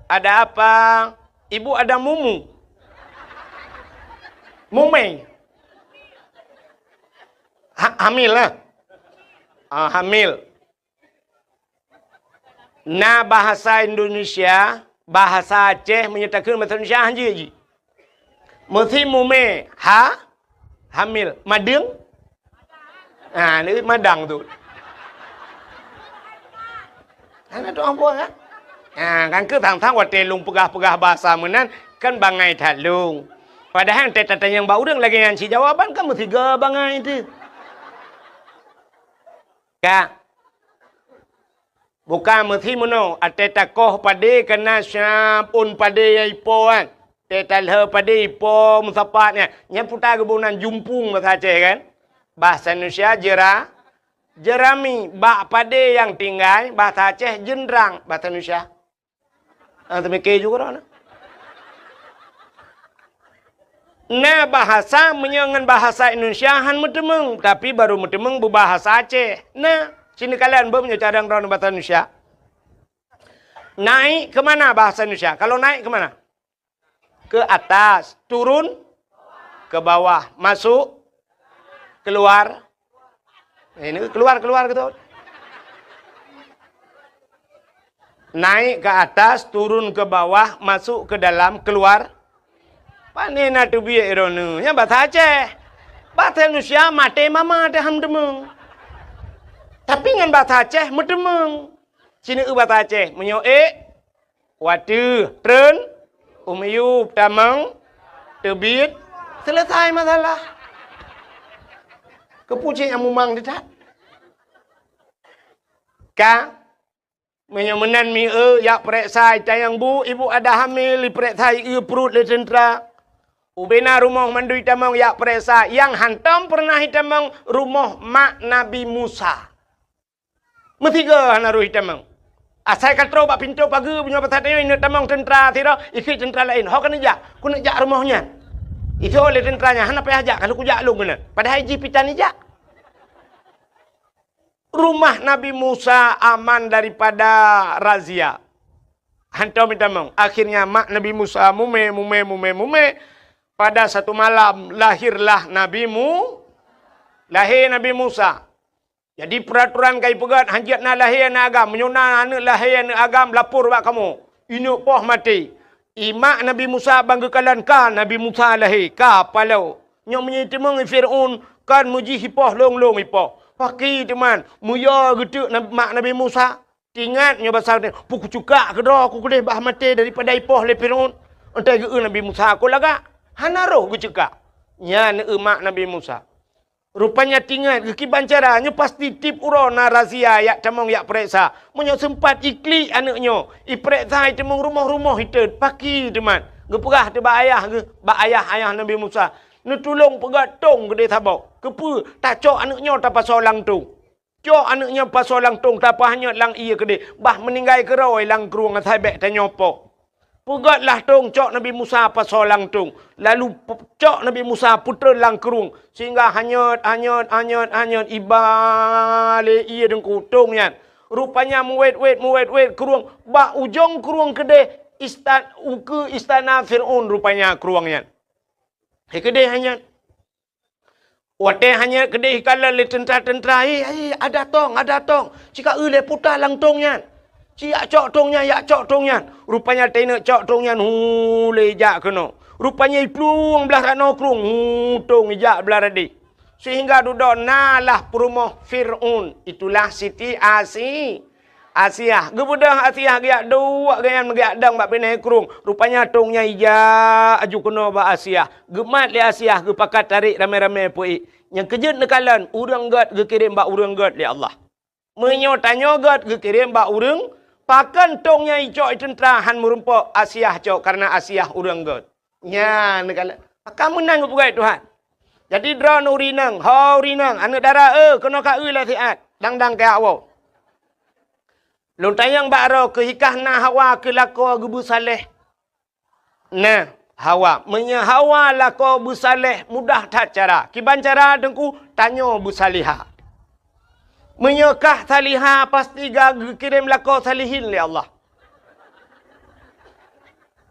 ada apa?" "Ibu ada mumu." Mumé. Ha-, hamil lah. Ah, hamil. Na bahasa Indonesia, bahasa Aceh, meunyoe takheun bahasa Indonesia hanjeuet jih. Meusi mumé, ha? Hamil. Madeueng? Ha, ni madang tu. Hana tu ambo, ha? Ha, kan keu sang-sang watée lôn peugah-peugah bahasa meunan, kan bangai that lôn. Padahai teutatanyong bak ureuëng lagée nyan cit jawaban kan meusigoe bangai teuh. Ka. Bukan meusi meunoe, até takoh padé kana siap ôn padé nyang ipo kan. Até talheu padé ipo meusapat nyan. Nyan peue ta geuboh nan jumpung bahasa Aceh kan. Bahasa Indonesia jera-, jerami. Bak padé nyang tinggai, bahasa Aceh jeundrang, bahasa Indonesia. Ah, teumike juga dah. Na bahasa meunyoe ngon bahasa Indonesia han meuteumeung, tapi barô meuteumeung beubahasa Aceh. Na, sini kalian beu meunyoe cadang droe bahasa Indonesia. Naik ke mana bahasa Indonesia? Kalau naik ke mana? Ke atas, turun ke bawah, masuk, keluar. Ini keluar, keluar gitu. Naik ke atas, turun ke bawah, masuk ke dalam, keluar. Pane na teubiet droeneuh? Nyan bahasa Aceh. Bahasa Indonesia maté mama teuh han meuteumeung. Tapi ngon bahasa Aceh meuteumeung. Sini eu bahasa Aceh. Meunyoe ék, wateuh, treun, u miyueb, tamong, teubiet, selesai masalah. Keupeue cit nyang mumang teutab? Ka, meunyoe meunan mi eu, jak peureksa i tanyong bu, ibu ada hamil, ipeureksa i eu pruet lé teuntra. Ubena rumoh mandum itamong jak peureksa, nyang hantom peureunah itamong rumoh mak Nabi Musa. Meusigoe hana roh itamong. Asai ka troh bak pintoe pageue, meunyoe basa tanyoe ineuk tamong teuntra sidroe, ikheun teuntra laén, "Ho keuneuk jak, keuneuk jak rumoh nyan." Ijok lé teuntra nyan, "Hana payah jak, ka lheueh kujak lôn keunan." Padahai jih pih tan ijak. Rumah Nabi Musa aman daripada razia. Hantom itamong. Akhirnya mak Nabi Musa mumé, mumé, mumé, mumé. Pada satu malam lahirlah Nabi Mu-, lahé Nabi Musa. Jadi peuratoran ka ipeugét, hanjeuet na lahé aneuëk agam. Meunyoe na aneuëk lahé aneuëk agam, lapor bak kamoe. Ineuk poh maté. I mak Nabi Musa ban geukalon ka Nabi Musa lahé, ka paloe. Nyoe meunyoe iteumeung i Fir'aun, kon meujih ipoh lôn-lôn ipoh. Pakri teuma, meuyue geuteuk nab-, mak Nabi Musa. Teuingat nyoe basa, "Peue kucukak keudroe, kukeudeh bah maté daripada ipoh lé Fir'aun." Entai geu-eu Nabi Musa, "Kon lagak." Hana roh geucukak. Nyan eu mak Nabi Musa. Rupanya tingat geukiban cara nyoe pasti tiep uroe na razia yak tamong yak pereksa. Meunyoe seumpat iklik aneuk nyoe, ipereksa iteumong rumoh-rumoh itet paki teumat. Geupeugah teuh bak ayah geuh, bak ayah, ayah Nabi Musa, "Neutulông peugöt tông keudeh saboh. Keupeue? Tacok aneuk nyoe tapasoe lam tông." Cok aneuk nyan pasoe lam tông, tapahanyot lam ié keudeh, bah meuninggai keudroe lam krueng asai bék tanyoe poh. Peugöt lah tông, cok Nabi Musa pasoe lam tông, lalu pe-, cok Nabi Musa peutrön lam krueng, sehingga hanyot, hanyot, hanyot, hanyot, iba lé ié deungku tông nyan. Rupanya meuwét-wét, meuwét-wét krueng, bak ujong krueng keudeh ista-, ukeue istana Fir'aun rupanya krueng nyan. Hai keudeh hanyot. Watée hanyot keudeh ikalon lé teuntra-teuntra, "Hei, hei, ada tông, ada tông! Cika eu lé puta lam tông nyan! Ci yak cok tông nyan, yak cok tông nyan!" Rupanya teuneuk cok tông nyan, hu, lé ijak keunoe. Rupanya iplueng blaih ranoe krueng, hu, tông ijak blaih radeh. Sehingga dudoe na lah peurumoh Fir'aun, itulah Siti Asi-, Asiah. Geubeudôh Asiah geujak duek gobnyan meugeuyak dong bak binéh krueng. Rupanya tông nyan ijak aju keunoe bak Asiah. Geumat lé Asiah, geupakat tarék ramé-ramé peuék. Nyang keujeuet neukalon, ureuëng gét geukirém bak ureuëng gét lé Allah. Meunyoe tanyoe gét geukirém bak ureuëng, pakon tông nyan icok i teuntra hán meurumpok Asiah cok kareuna Asiah ureuëng gét. Nyan neukalon. Pakon meunan geupeugah Tuhan. Jadi droeneuh ureuëng inong, ho ureuëng inong, aneuëk dara, eh, keunoe ka eu lé siat, dang-dang keu awak. Lôn tanyong bak droe keuh, hikah na hawa keu lakoe geubeusaléh? Nah, hawa. Meunyoe hawa lakoe beusaléh, mudah that cara. Kiban cara teungku, tanyoe beusaléha. Meunyoe kah saléha, pasti ka geukirém lakoe salihin lé Allah.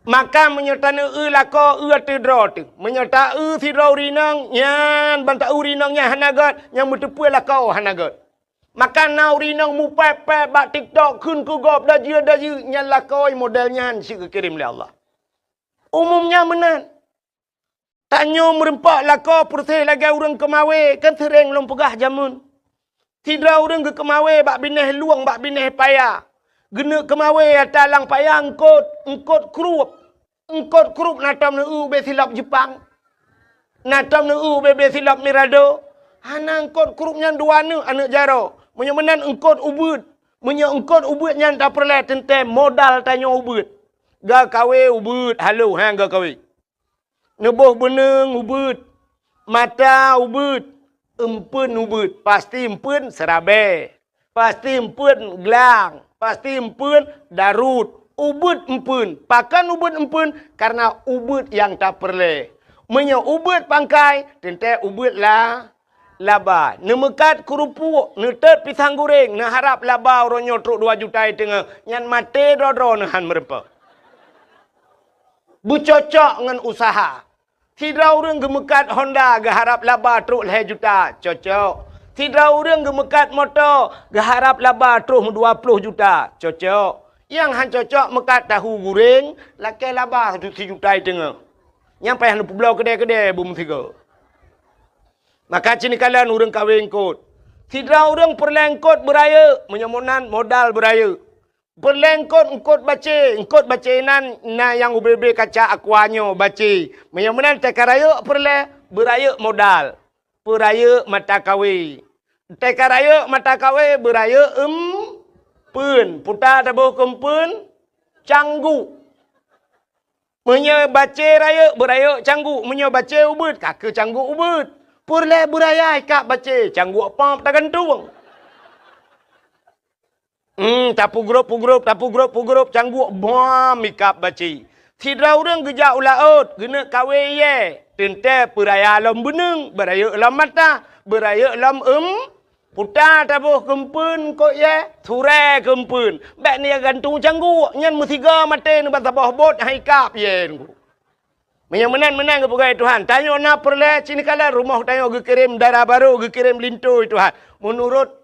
Maka meunyoe taneueu lakoe, eu ateueh droe teuh. Meunyoe taeu sidroe ureuëng inong, nyan ban taeu ureuëng inong nyan hana gét, nyang meuteupeue lakoe hana gét. Maka na ureuëng inong mupéb-péb bak TikTok kheun keu gob dajeu-dajeu, nyan lakoe model nyan cit geukirém lé Allah. Umum nyan meunan. Tanyoe meurumpok lakoe peureuseh lagée ureuëng keumawé, kan seuréng lôn peugah jameun. Sidroe ureuëng geukeumawé bak binéh lueng, bak binéh paya. Geuneuk keumawé ata lam paya eungkot, eungkot krueb. Eungkot krueb na tom neueu ubé silop Jeupang. Na tom neueu ubé-bé silop Mirado. Hana, eungkot krueb nyan dua neuk aneuëk jaroe. Meunyoe meunan eungkot ubeuet. Meunyoe eungkot ubeuet nyan tapeureulée teuntée modal tanyoe ubeuet. Geukawe ubeuet, halo, ha, geukawe. Neuboh beuneueng ubeuet, mata ubeuet, eumpeuen ubeuet, pasti eumpeuen seurabée, pasti eumpeuen glang, pasti eumpeuen daruet, ubeuet eumpeuen. Pakon ubeuet eumpeuen? Kareuna ubeuet nyang tapeureulée. Meunyoe ubeuet pangkai, teuntée ubeuet la-, laba. Neumeukat keurupuek, neutot pisang guréng, neuharab laba uroe nyoe trok dua juta i teungoh, nyan maté droe-droe neuhan meurumpok. Beucocok ngon useuha. Sidroe ureuëng geumeukat Honda geuharab laba trok lhée juta, cocok. Sidroe ureuëng geumeukat moto geuharab laba troh dua ploh juta, cocok. Nyang han cocok meukat tahu guréng lakée laba sijuta i teungoh. Nyang payah neupeubloe keudée-keudée beumeusigoe. Maka cit neukalon ureuëng kawé eungkot. Sidroe ureuëng peureulée eungkot beurayeuk, meunyoe meunan modal beurayeuk. Peureulée eungkot, eungkot bacé. Eungkot bacé nan na nyang ubé-bé kaca aqua nyoe bacé. Meunyoe meunan teuka rayeuk peureulée, beurayeuk modal. Peurayeuk mata kawé. Teuka rayeuk mata kawé, beurayeuk eumpeuen. Puta taboh keu eumpeuen, cangguk. Meunyoe bacé rayeuk, beurayeuk cangguk. Meunyoe bacé ubeuet, ka keu cangguk ubeuet. Peureulée beuraya ikab bacé, cangguk pop tagantung. Hmm, tapeugrôp-peugrôp, tapeugrôp-peugrôp, cangguk bom ikab bacé. Sidroe ureuëng geujak u laôt, geuneuk kawé yée, teuntée peuraya lom beuneueng, beurayeuk lom mata, beurayeuk lom eum-, puta taboh keu eumpeuen eungkot yée, surée keu eumpeuen. Bék neugantung cangguk, nyan meusigoe maté neuban saboh bot hai kab yée nunggu. Meunyoe meunan, meunan geupeugah Tuhan, tanyoe na peureulée cit neukalon rumoh tanyoe geukirém dara barô, geukirém linto Tuhan. Meunurot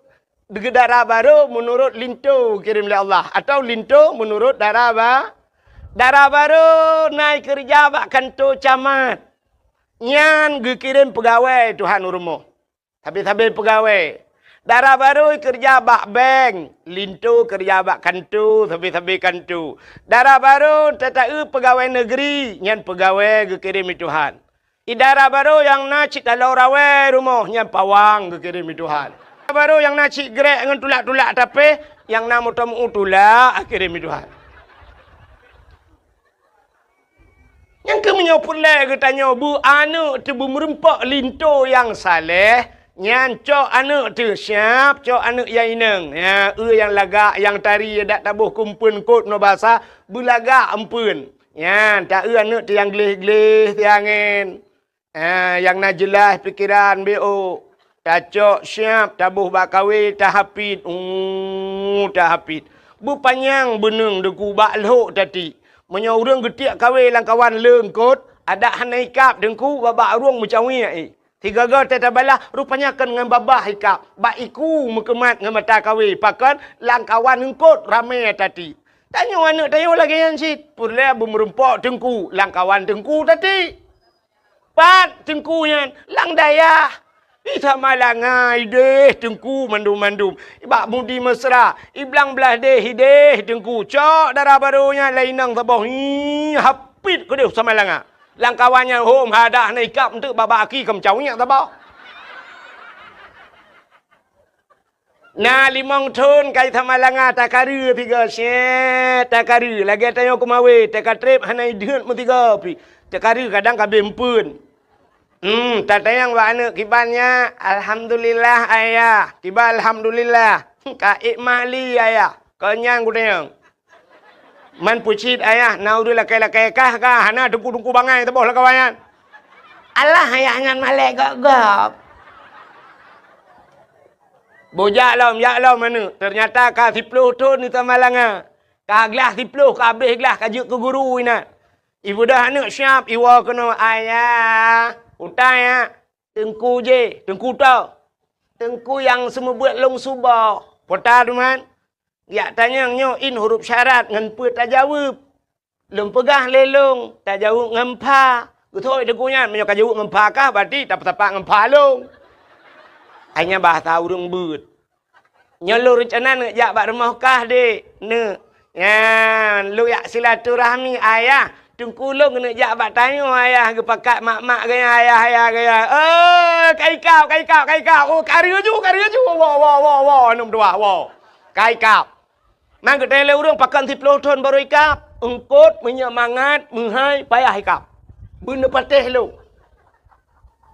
dara barô, meunurot linto geukirém lé Allah, atawa linto meunurot dara ba-, dara barô na ikeureuja bak kanto camat. Nyan geukirém peugawée Tuhan u rumoh. Sabe-sabe peugawée. Dara barô keureuja bak bank, linto keureuja bak kanto, sabe-sabe kanto. Dara barô tata-eu peugawée neugri, nyan peugawée geukirém lé Tuhan. Idara barô nyang na cit taloe rawée rumoh, nyan pawang geukirém lé Tuhan. Idara barô nyang na cit grek ngon tulak-tulak tapéh, nyang na moto meu tulak geukirém lé Tuhan. Nyang keuh meunyoe peureulée geutanyoe beu aneuëk teuh beumeureumpok linto nyang saleh, nyan cok aneuëk teuh siab, cok aneuëk nyang inong. Ya, eu nyang lagak, nyang tari, dak taboh keu eumpeuen kot ngon basa, beulagak eumpeuen. Nyan, ta-eu aneuëk teuh nyang gleh-gleh, siangén. Ah, nyang na jeulaih pikeran B O. Tacok siab, taboh bak kawé, tahapit. Uh, tahapit. Beupanyang beuneueng deungon bak lhok tati. Meunyoe ureuëng geutiek kawé lam kawan leungkot, adak hana ikab teungku, babah ureuëng meucawiek i. Sigoe-goe teuh tabalah, rupanya kon ngon babah ikab. Bak iku meukeumat ngon mata kawé, pakon lam kawan leungkot ramé tati. Tanyoe aneuëk tanyoe lagée nyan cit. Peureulée beumeureumpok teungku, lam kawan teungku tati. Pat teungku nyan? Lam dayah. Di Samalanga ideh teungku mandum-mandum. Bak Mudi Mesra, i Blang Blahdeh ideh teungku. Cok dara barô nyan lé inong saboh. Hi, hapit keudeh Samalanga. Lam kawan nyan hom hadah na ikab enteuk babah aki ka meucawiek saboh. Na limong thon ka i Samalanga, takareu sigoe, syet, takareu. Lagée tanyoe keumawé, takatreb hana ideuet meusigoe pih. Takareu kadang ka abéh eumpeuen. Hmm, tatanyong bak aneuëk, "Kiban nyak?" "Alhamdulillah, Ayah." "Kiban alhamdulillah?" "Ka ék mah li, Ayah." Kon nyan kutanyong. Man peucit, Ayah, na ureuëng lakée-lakée kah ka, hana teungku-teungku bangai saboh lam kawan nyan. Alah, Ayah nyan malée gob-gob. Bujak lom, jak lom aneuëk. Teunyata ka siploh thon di Samalanga. Ka glah siploh, ka abéh glah, ka jeuet keu guru inan. Ibeudôh aneuëk siab, iwoe keunoe, "Ayah, utai, ya." "Teungku jih, teungku toh?" "Teungku nyang seumeubeuet lôn suboh." "Peue ta, teuma?" "Jak tanyong nyoe in huruf syarat ngon peue tajaweueb." "Lôn peugah lé lôn, tajaweueb ngon pha." "Geuthôi teungku nyan, meunyoe ka jaweueb ngon pha kah, berarti tapeutapak ngon pha lôn." Hai nyan bahasa ureuëng beuet. "Nyoe lôn reuncana neuk jak bak rumoh kah, Dek, neuk. Nyan, lôn jak silaturahmi, Ayah. Teungku lôn keuneuk jak bak tanyoe, Ayah, geupakat mak-mak geuya, Ayah, Ayah geuya." "Oh, ka ikab, ka ikab, ka ikab. Oh, kareuju, kareuju. Woe, woe, woe, woe, aneuëk meutuwah, woe. Ka ikab." Man geutanyong lé ureuëng, "Pakon siploh thon barô ikab?" "Eungkot, meunyoe mangat, meuhai, payah ikab. Beuneupatéh lôn.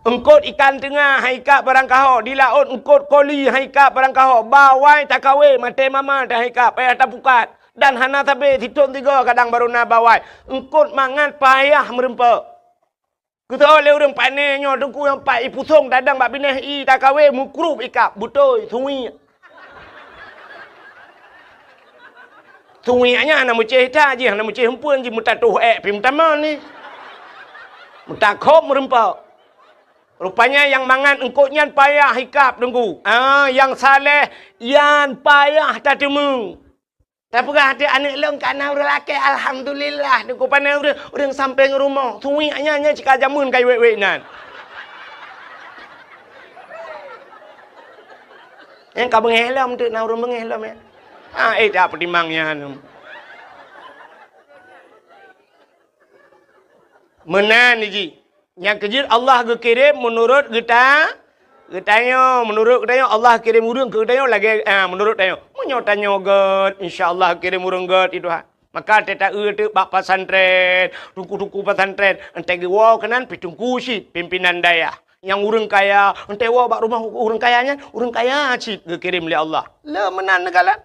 Eungkot ikan teunga han ikab barang kaho, di laôt eungkot koli han ikab barang kaho, bawai takawé maté mama teuh han ikab, payah tapukat, dan hana sabé sithon sigoe kadang barô na bawai. Eungkot mangat payah meureumpok." Geuthôi lé ureuëng, "Pane nyoe teungku nyang pat ipusong tadong bak binéh i takawé meukrub ikab, beutôi, suwiek." Suwiek nyan hana meucéh that jih, hana meucéh eumpeuen jih, meutatoh ék pih meutamong ni. Meutakhob meureumpok. Rupanya nyang mangat eungkot nyan payah ikab teungku. Ah, nyang saleh nyan payah tateumeung. Tapeugah até aneuëk lôn ka na ureuëng lakée, alhamdulillah, teungku. Pane ureuëng, ureuëng sampéng rumoh. Suwiek nyan, nyan cit ka jameun ka iwék-wék nan. Nyang ka beungéh lom teuk na ureuëng beungéh lom, ya. Ah, eh, tak peutimang nyan. Meunan jih. Nyang keujeuet Allah geukirém meunurot geuta-, geutanyoe. Meunurot geutanyoe Allah kirém ureuëng keu geutanyoe lagée, ah, meunurot tanyoe. Meunyoe tanyoe gét, insya Allah kirém ureuëng gét i Tuhan. Maka teuta-eu teuk bak pesantren, teungku-teungku pesantren, entée geuwoe keunan pih teungku cit pimpinan dayah. Nyang ureuëng kaya, entée woe bak rumoh ureuëng kaya nyan, ureuëng kaya cit geukirém lé Allah. Le meunan neukalon.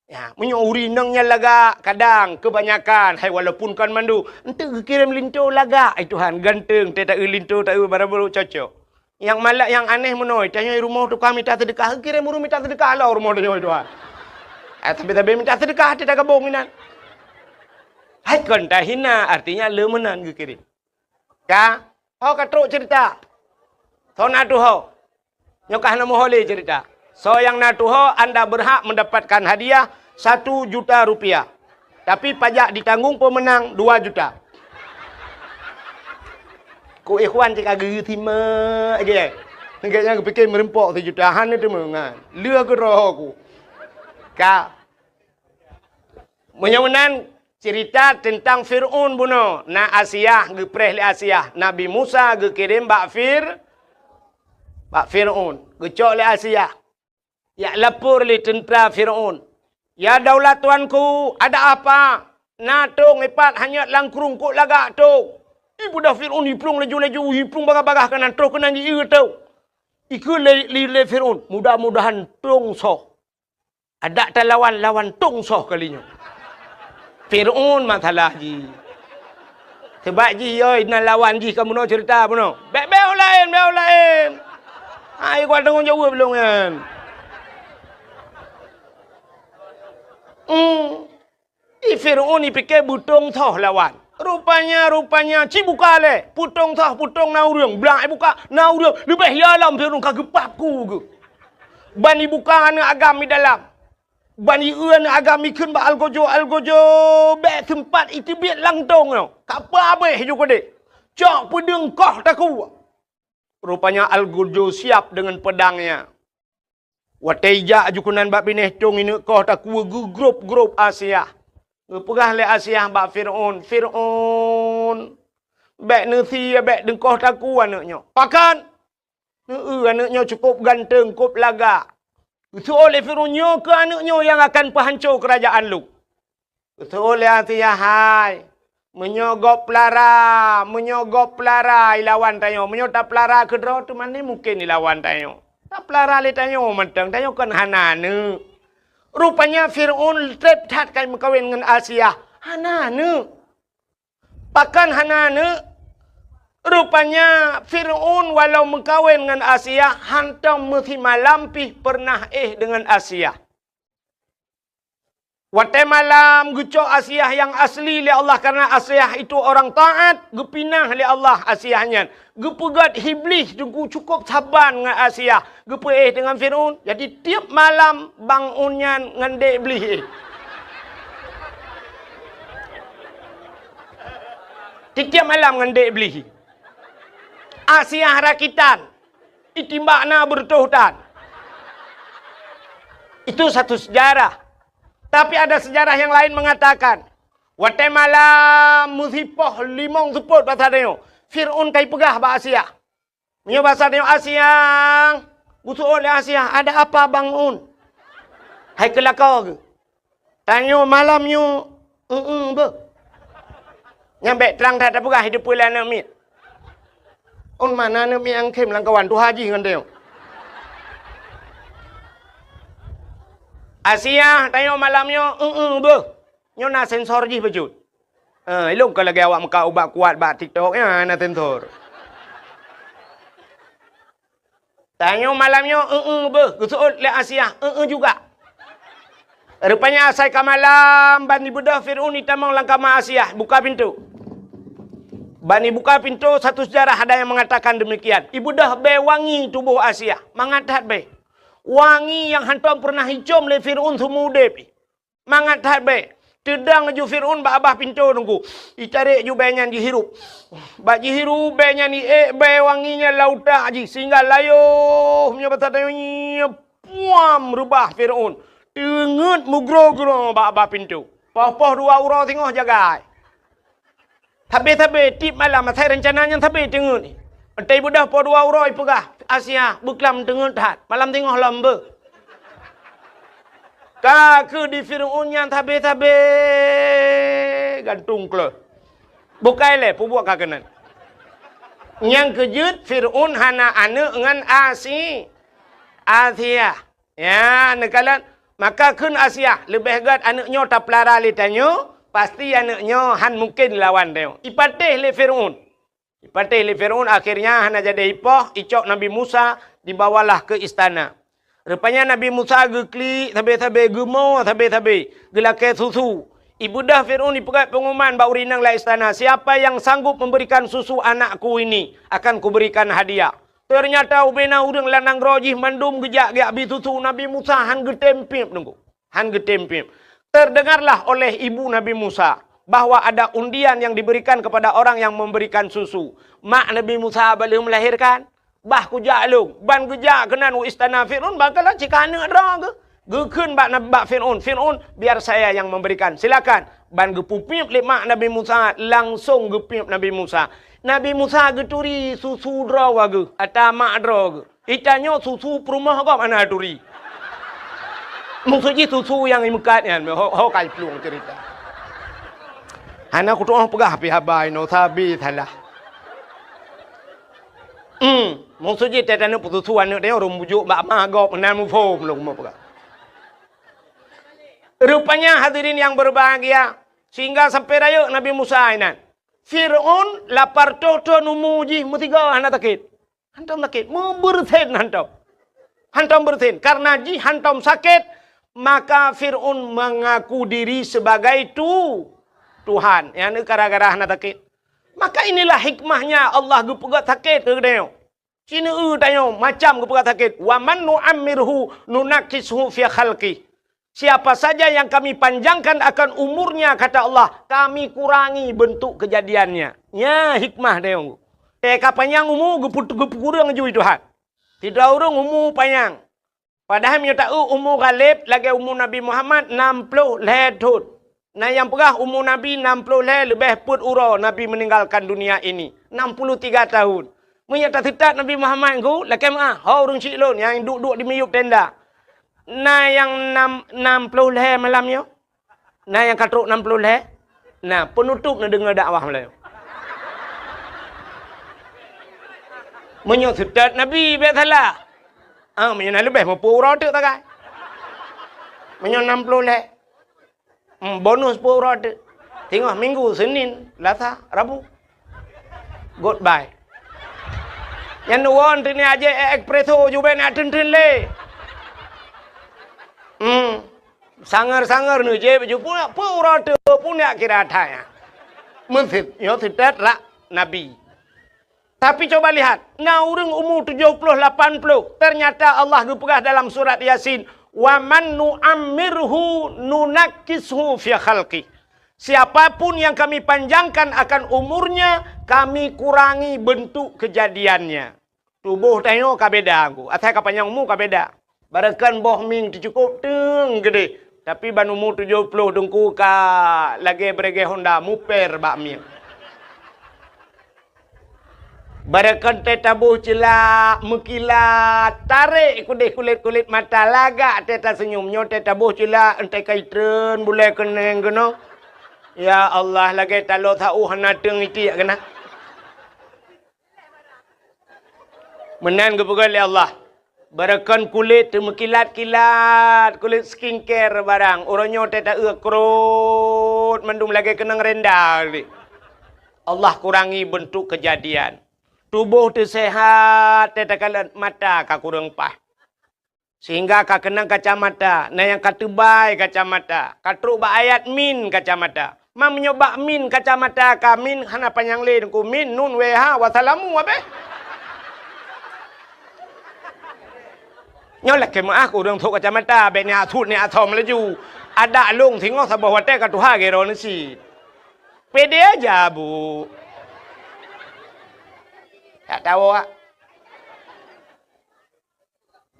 Ya, meunyoe ureuëng inong nyan lagak, kadang keubanyakan, hai walaupun kon mandum, enteuk geukirém linto lagak, ai Tuhan, ganteng, teuta-eu linto, ta-eu barang barô cocok. Nyang malak, nyang aneh meunoe, tanyoe rumoh tukang mita seudeukah, geukirém ureuëng mita seudeukah lom rumoh tanyoe, ai Tuhan. Eh, sabe-sabe mita seudeukah, teuta gabong inan. Hai kon tahina, artinya le meunan geukirém. Ka, ho ka trok cerita. Soe na tuho? Nyoe ka hana muho lé cerita. Soe nyang na tuho, anda berhak mendapatkan hadiah satu juta rupiah. Tapi pajak ditanggung pemenang dua juta. Ku ikhwan cit ka geusimak je. Nengke nyang geupike meureumpok sijuta, hana teumeungan. Lheueh keu roh ku. Ka. Meunyoe meunan, Cerita teuntang Fir'aun bunoe. Na Asiah, geupreh lé Asiah. Nabi Musa geukirém bak Fir-, bak Fir'aun. Geucok lé Asiah. Jak lapor lé teuntra Fir'aun. "Ya daulat tuanku, ada apa? Na tông ipat hanyot lam krueng, kok lagak tông?" Ibeudôh Fir'aun, iplueng laju-laju, iplueng bagah-bagah keunan, troh keunan jieu tông. Ikheun lé, lé, lé Fir'aun, "Mudah-mudahan tông soh. Adak talawan, lawan tông soh kali nyoe." Fir'aun masalah jih. Sebab jih, yoi, na lawan jih ka bunoe cerita bunoe. Bèk, bèk u laén, bèk u laén. Hai, kuat tanggong jaweueb lôn nyan. Hmm. Di Fir'aun ipike beutông soh lawan. Rupanya, rupanya, ci buka lé. Peutông soh, peutông na ureueng. Blak ibuka, na ureueng. Leubeh ya lom Fir'aun ka geupap ku geuh. Ban ibuka aneuk agam di dalam. Ban ieu aneuk agam ikheun bak algojo, "Algojo, bèk seumpat iteubiet lam tông nyoe. Ka peuhabéh ju keudéh. Cok peudeueng koh takue." Rupanya algojo siap deungon peudangnya. Watèe ijak ju keunan bak binéh tông ineuk koh takue, geugrôp-grôp Asiah. Geupeugah lé Asiah bak Fir'aun, "Fir'aun, bèk neusie, bèk neukoh takue aneuk nyoe. Pakon?" "Heu, aneuk nyoe cukup ganteng, kôp lagak." Geuseuôt lé Fir'aun, "Nyoe keuh aneuk nyoe nyang akan peuhanco keurajeuen lôn." Geuseuôt lé Asiah, "Hai, meunyoe gob peulara, meunyoe gob peulara ilawan tanyoe, meunyoe tapeulara keudroe teuma mungken ilawan tanyoe. Tapeulara lé tanyoe mantong, tanyoe kon hana aneuk." Rupanya Fir'aun trép that ka meukawen ngon Asiah, hana aneuk. Pakon hana aneuk? Rupanya Fir'aun walau meukawen ngon Asiah, hantom meusimalam pih peureunah éh deungon Asiah. Watèe malam geucok Asiah nyang asli lé Allah, karena Asiah itu orang taat, geupinah lé Allah Asiah nyan. Geupeugét Iblih teungku cukup saban ngon Asiah, geupeuéh deungon Fir'aun. Jadi, tiep malam bang un nyan ngon dek Iblih éh. Tiep-tiep malam ngon dek Iblih. Asiah rakitan, itimbak na beureutoh tan. Itu satu sejarah. Tapi ada sejarah yang lain mengatakan, watèe malam meusipoh limong seupôt basa tanyoe, Fir'aun ka ipeugah bak Asiah. Meunyoe basa tanyoe Asiah, geuseuôt lé Asiah, "Ada apa bang un? Hai keu lakoe geuh?" "Tanyoe malam nyoe eu-eu beuh." Nyan bèk trang that tapeugah di depan aneuk miet. Un mana aneuk miet nyang khém lam kawan tuha jih ngon tanyoe. "Asiah, tanyoe malam nyoe eu-eu beuh." Nyoe na sensor jih bacut. Eh, ilôn ka lagèe awak meukat ubat kuat bak TikTok nyan na sensor. "Tanyoe malam nyoe eu-eu beuh," geuseuôt lé Asiah, "Eu-eu juga." Rupanya asai ka malam, ban ibeudôh Fir'aun itamong lam kama Asiah, buka pintoe. Ban ibuka pintoe, satu sejarah ada yang mengatakan demikian. Ibeudôh bèe wangi tuboh Asiah, mangat that bèe. Wangi nyang hantom peureunah icôm lé Fir'aun seumeu udép. Mangat that bèe. Teudong ju Fir'aun bak babah pintoe teungku. Itarek ju bèe nyan jihirup. Bak jihirup bèe nyan iék bèe wangi nyan lam utak jih sehingga layoh meunyoe basa tanyoe nyoe puam reubah Fir'aun. Teungeut meugroe-groe bak babah pintoe. Poh-poh dua uroe singoh jagai. Sabe-sabe tiep malam asai reuncana nyan sabe teungeut. Watèe ibeudôh poh dua uroe ipeugah, "Asiah, beuklam teungeut that. Malam singoh lom beuh." Ka kheueh di Fir'aun nyan sabe-sabe gantung kleuh. Bukai lé peubuet ka keunan. Nyang keujeuet Fir'aun hana aneuk ngon Asi-, Asiah. Ya, neukalon. Maka kheun Asiah, "Leubeh gèt aneuk nyoe tapeulara lé tanyoe, pasti aneuk nyoe han mungken lawan tanyoe." Ipatéh lé Fir'aun. Ipatéh lé Fir'aun, akhirnya hana jadi ipoh, icok Nabi Musa, dibawalah ke istana. Rupanya Nabi Musa geuklik sabe-sabe, geumo sabe-sabe, geulakèe susu. Ibeudôh Fir'aun ipeugèt pengumuman bak ureueng inong lam istana, "Siapa yang sanggup memberikan susu anakku ini, akan kuberikan hadiah." Teunyata ubena ureueng lam nanggroe jih mandum geujak geubi susu, Nabi Musa han geutem piep teungku. Han geutem piep. Terdengarlah oleh ibu Nabi Musa bahwa ada undian yang diberikan kepada orang yang memberikan susu. Mak Nabi Musa bak lheueh melahirkan, bah kujak lôn, ban geujak keunan u istana Fir'aun, bah kalon cit ka aneuk droe geuh. Geukheun bak Nab-, bak Fir'aun, "Fir'aun, biar saya yang memberikan. Silakan, Ban geupeupiep lé mak Nabi Musa, langsong geupiep Nabi Musa. Nabi Musa geuturi susu droe geuh, ata mak droe geuh. Itanyoe susu peurumoh gob hana turi. Maksud jih susu nyang imeukat nyan, ho, ho ka iplueng cerita. Hana kutu'oh peugah pih haba inoe, sabe salah. Hmm, maksud jih teuh taneuk peususu aneuk teuh ureueng bujok bak ma gob, hana muphom lôn peugah. Rupanya hadirin yang berbahagia, sehingga sampai rayeuk Nabi Musa inan. Fir'aun lapar toh-toh umu jih meusigoe hana sakét. Hantom sakét, meubeureusen hantom. Hantom beureusen. Karena jih hantom sakét, maka Fir'aun mengaku diri sebagai tu-, Tuhan. Nyan gara-gara hana sakét. Maka inilah hikmahnya Allah geupeugah sakét keu geutanyoe. Sineue tanyoe macam geupeugah sakét, "Wa man nu'ammirhu nunakkishu fi khalqih." Siapa saja yang Kami panjangkan akan umurnya, kata Allah, Kami kurangi bentuk kejadiannya. Nya hikmah tanyoe. Teuka panyang umu geupeu-, geupeukureueng jui Tuhan. Sidroe ureueng umu panyang. Padahai meunyoe taeu umu Ghalib lagèe umu Nabi Muhammad nam ploh lhèe thon. Na nyang peugah umu Nabi nam ploh lhèe leubeh peuet uroe Nabi meninggalkan dunia ini, enam puluh tiga tahun. Meunyoe taseutôt Nabi Muhammad ngon lakèe meu'ah, ho ureueng chik lôn nyang duek-duek di miyueb tenda. Na nyang nam, nam ploh lhèe malam nyoe? Na nyang ka trok nam ploh lhèe? Na, peunutôp neudeungoe dakwah meulayeue. Meunyoe seutôt Nabi bèk salah. Ah, meunyoe na leubeh meupeu uroe teuk tagai. Meunyoe nam ploh lhèe. Hmm, bonus peuet uroe teuk. Singoh Minggu, Senin, Selasa, Rabu. Goodbye. Nyan neuwoe teuk ni aje espresso jubèe na teun-teun lé. Hmm. Sanger-sanger neujép ju peuet uroe teuk pun jak kira that nyan. Meuseutôt, nyoe seutôt rak Nabi. Tapi coba lihat, na ureueng umu tujoh ploh lapan ploh, ternyata Allah geupeugah dalam surat Yasin, "Wa man nu'ammirhu nunakkishu fi khalqih." Siapapun yang Kami panjangkan akan umurnya, Kami kurangi bentuk kejadiannya. Tuboh tanyoe ka beda, Teungku. Asai ka panyang umu ka beda. Barokon boh mieng teucukôp teung geudeh, tapi ban umu tujoh ploh Teungku ka lagèe beureuguih honda muper bak mieng. Barokon teuh taboh ceulak, meukilat, tarek keudeh kulét-kulét mata, lagak teuh taseunyum. Nyoe teuh taboh ceulak, enteuk ka itreun bulèe keuneng keunoe. Ya Allah, lagèe taloe saôh hana teung itiek keunan. Meunan geupeugah lé Allah, "Barokon kulét teumeukilat-kilat, kulét skincare barang, uroe nyoe teuh taeu krot mandum lagèe keunong renda lé." Allah kurangi bentuk kejadian. Tuboh teuh seuhat, teuh takalon mata ka kureueng paih. Sehingga ka keunong kacamata, na nyang ka teubai kacamata, ka trok bak ayat min kacamata. Ma meunyoe bak min kacamata ka min hana panyang lé Teungku, min, nun, wee, ha, wassalamu, abéh. Nyoe lakèe meu'ah keu ureueng trok kacamata, bèk neujak sut neujak som laju. Adak lôn singoh saboh watèe ka tuha geuh droeneuh cit. Pede aja, Bu. Tak tahu, ah.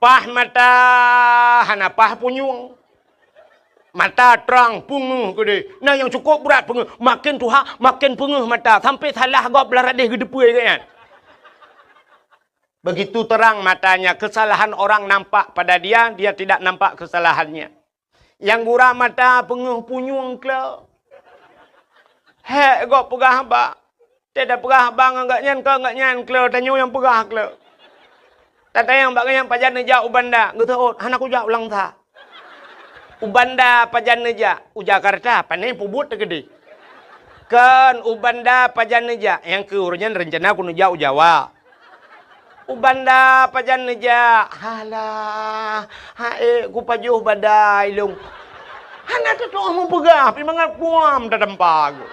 Paih mata hana paih punyueng. Mata trang, peungeuh keudeh. Na nyang cukôp brat peungeuh. Maken tuha, maken peungeuh mata. Sampai salah gob lam radeh geuteupeue gobnyan. Begitu terang matanya, kesalahan orang nampak pada dia, dia tidak nampak kesalahannya. Nyang gura mata peungeuh punyueng kleu. Hék gob peugah haba. Teuh tapeugah haba ngon gobnyan, kon gobnyan kleu, tanyoe nyang peugah kleu. Tatanyong bak gobnyan, "Pajan neujak u Banda?" Geuseuôt, "Hana kujak u Langsa." "U Banda pajan neujak?" "U Jakarta, pane peubuet teukeudeh." "Kon, u Banda pajan neujak?" "Nyang keu uroe nyan reuncana kuneujak u Jawa." "U Banda pajan neujak?" "Halah, ha'ék kupajoh badai lôn." Hana teutoh meupeugah, pih mangat kuam tatampa geuh.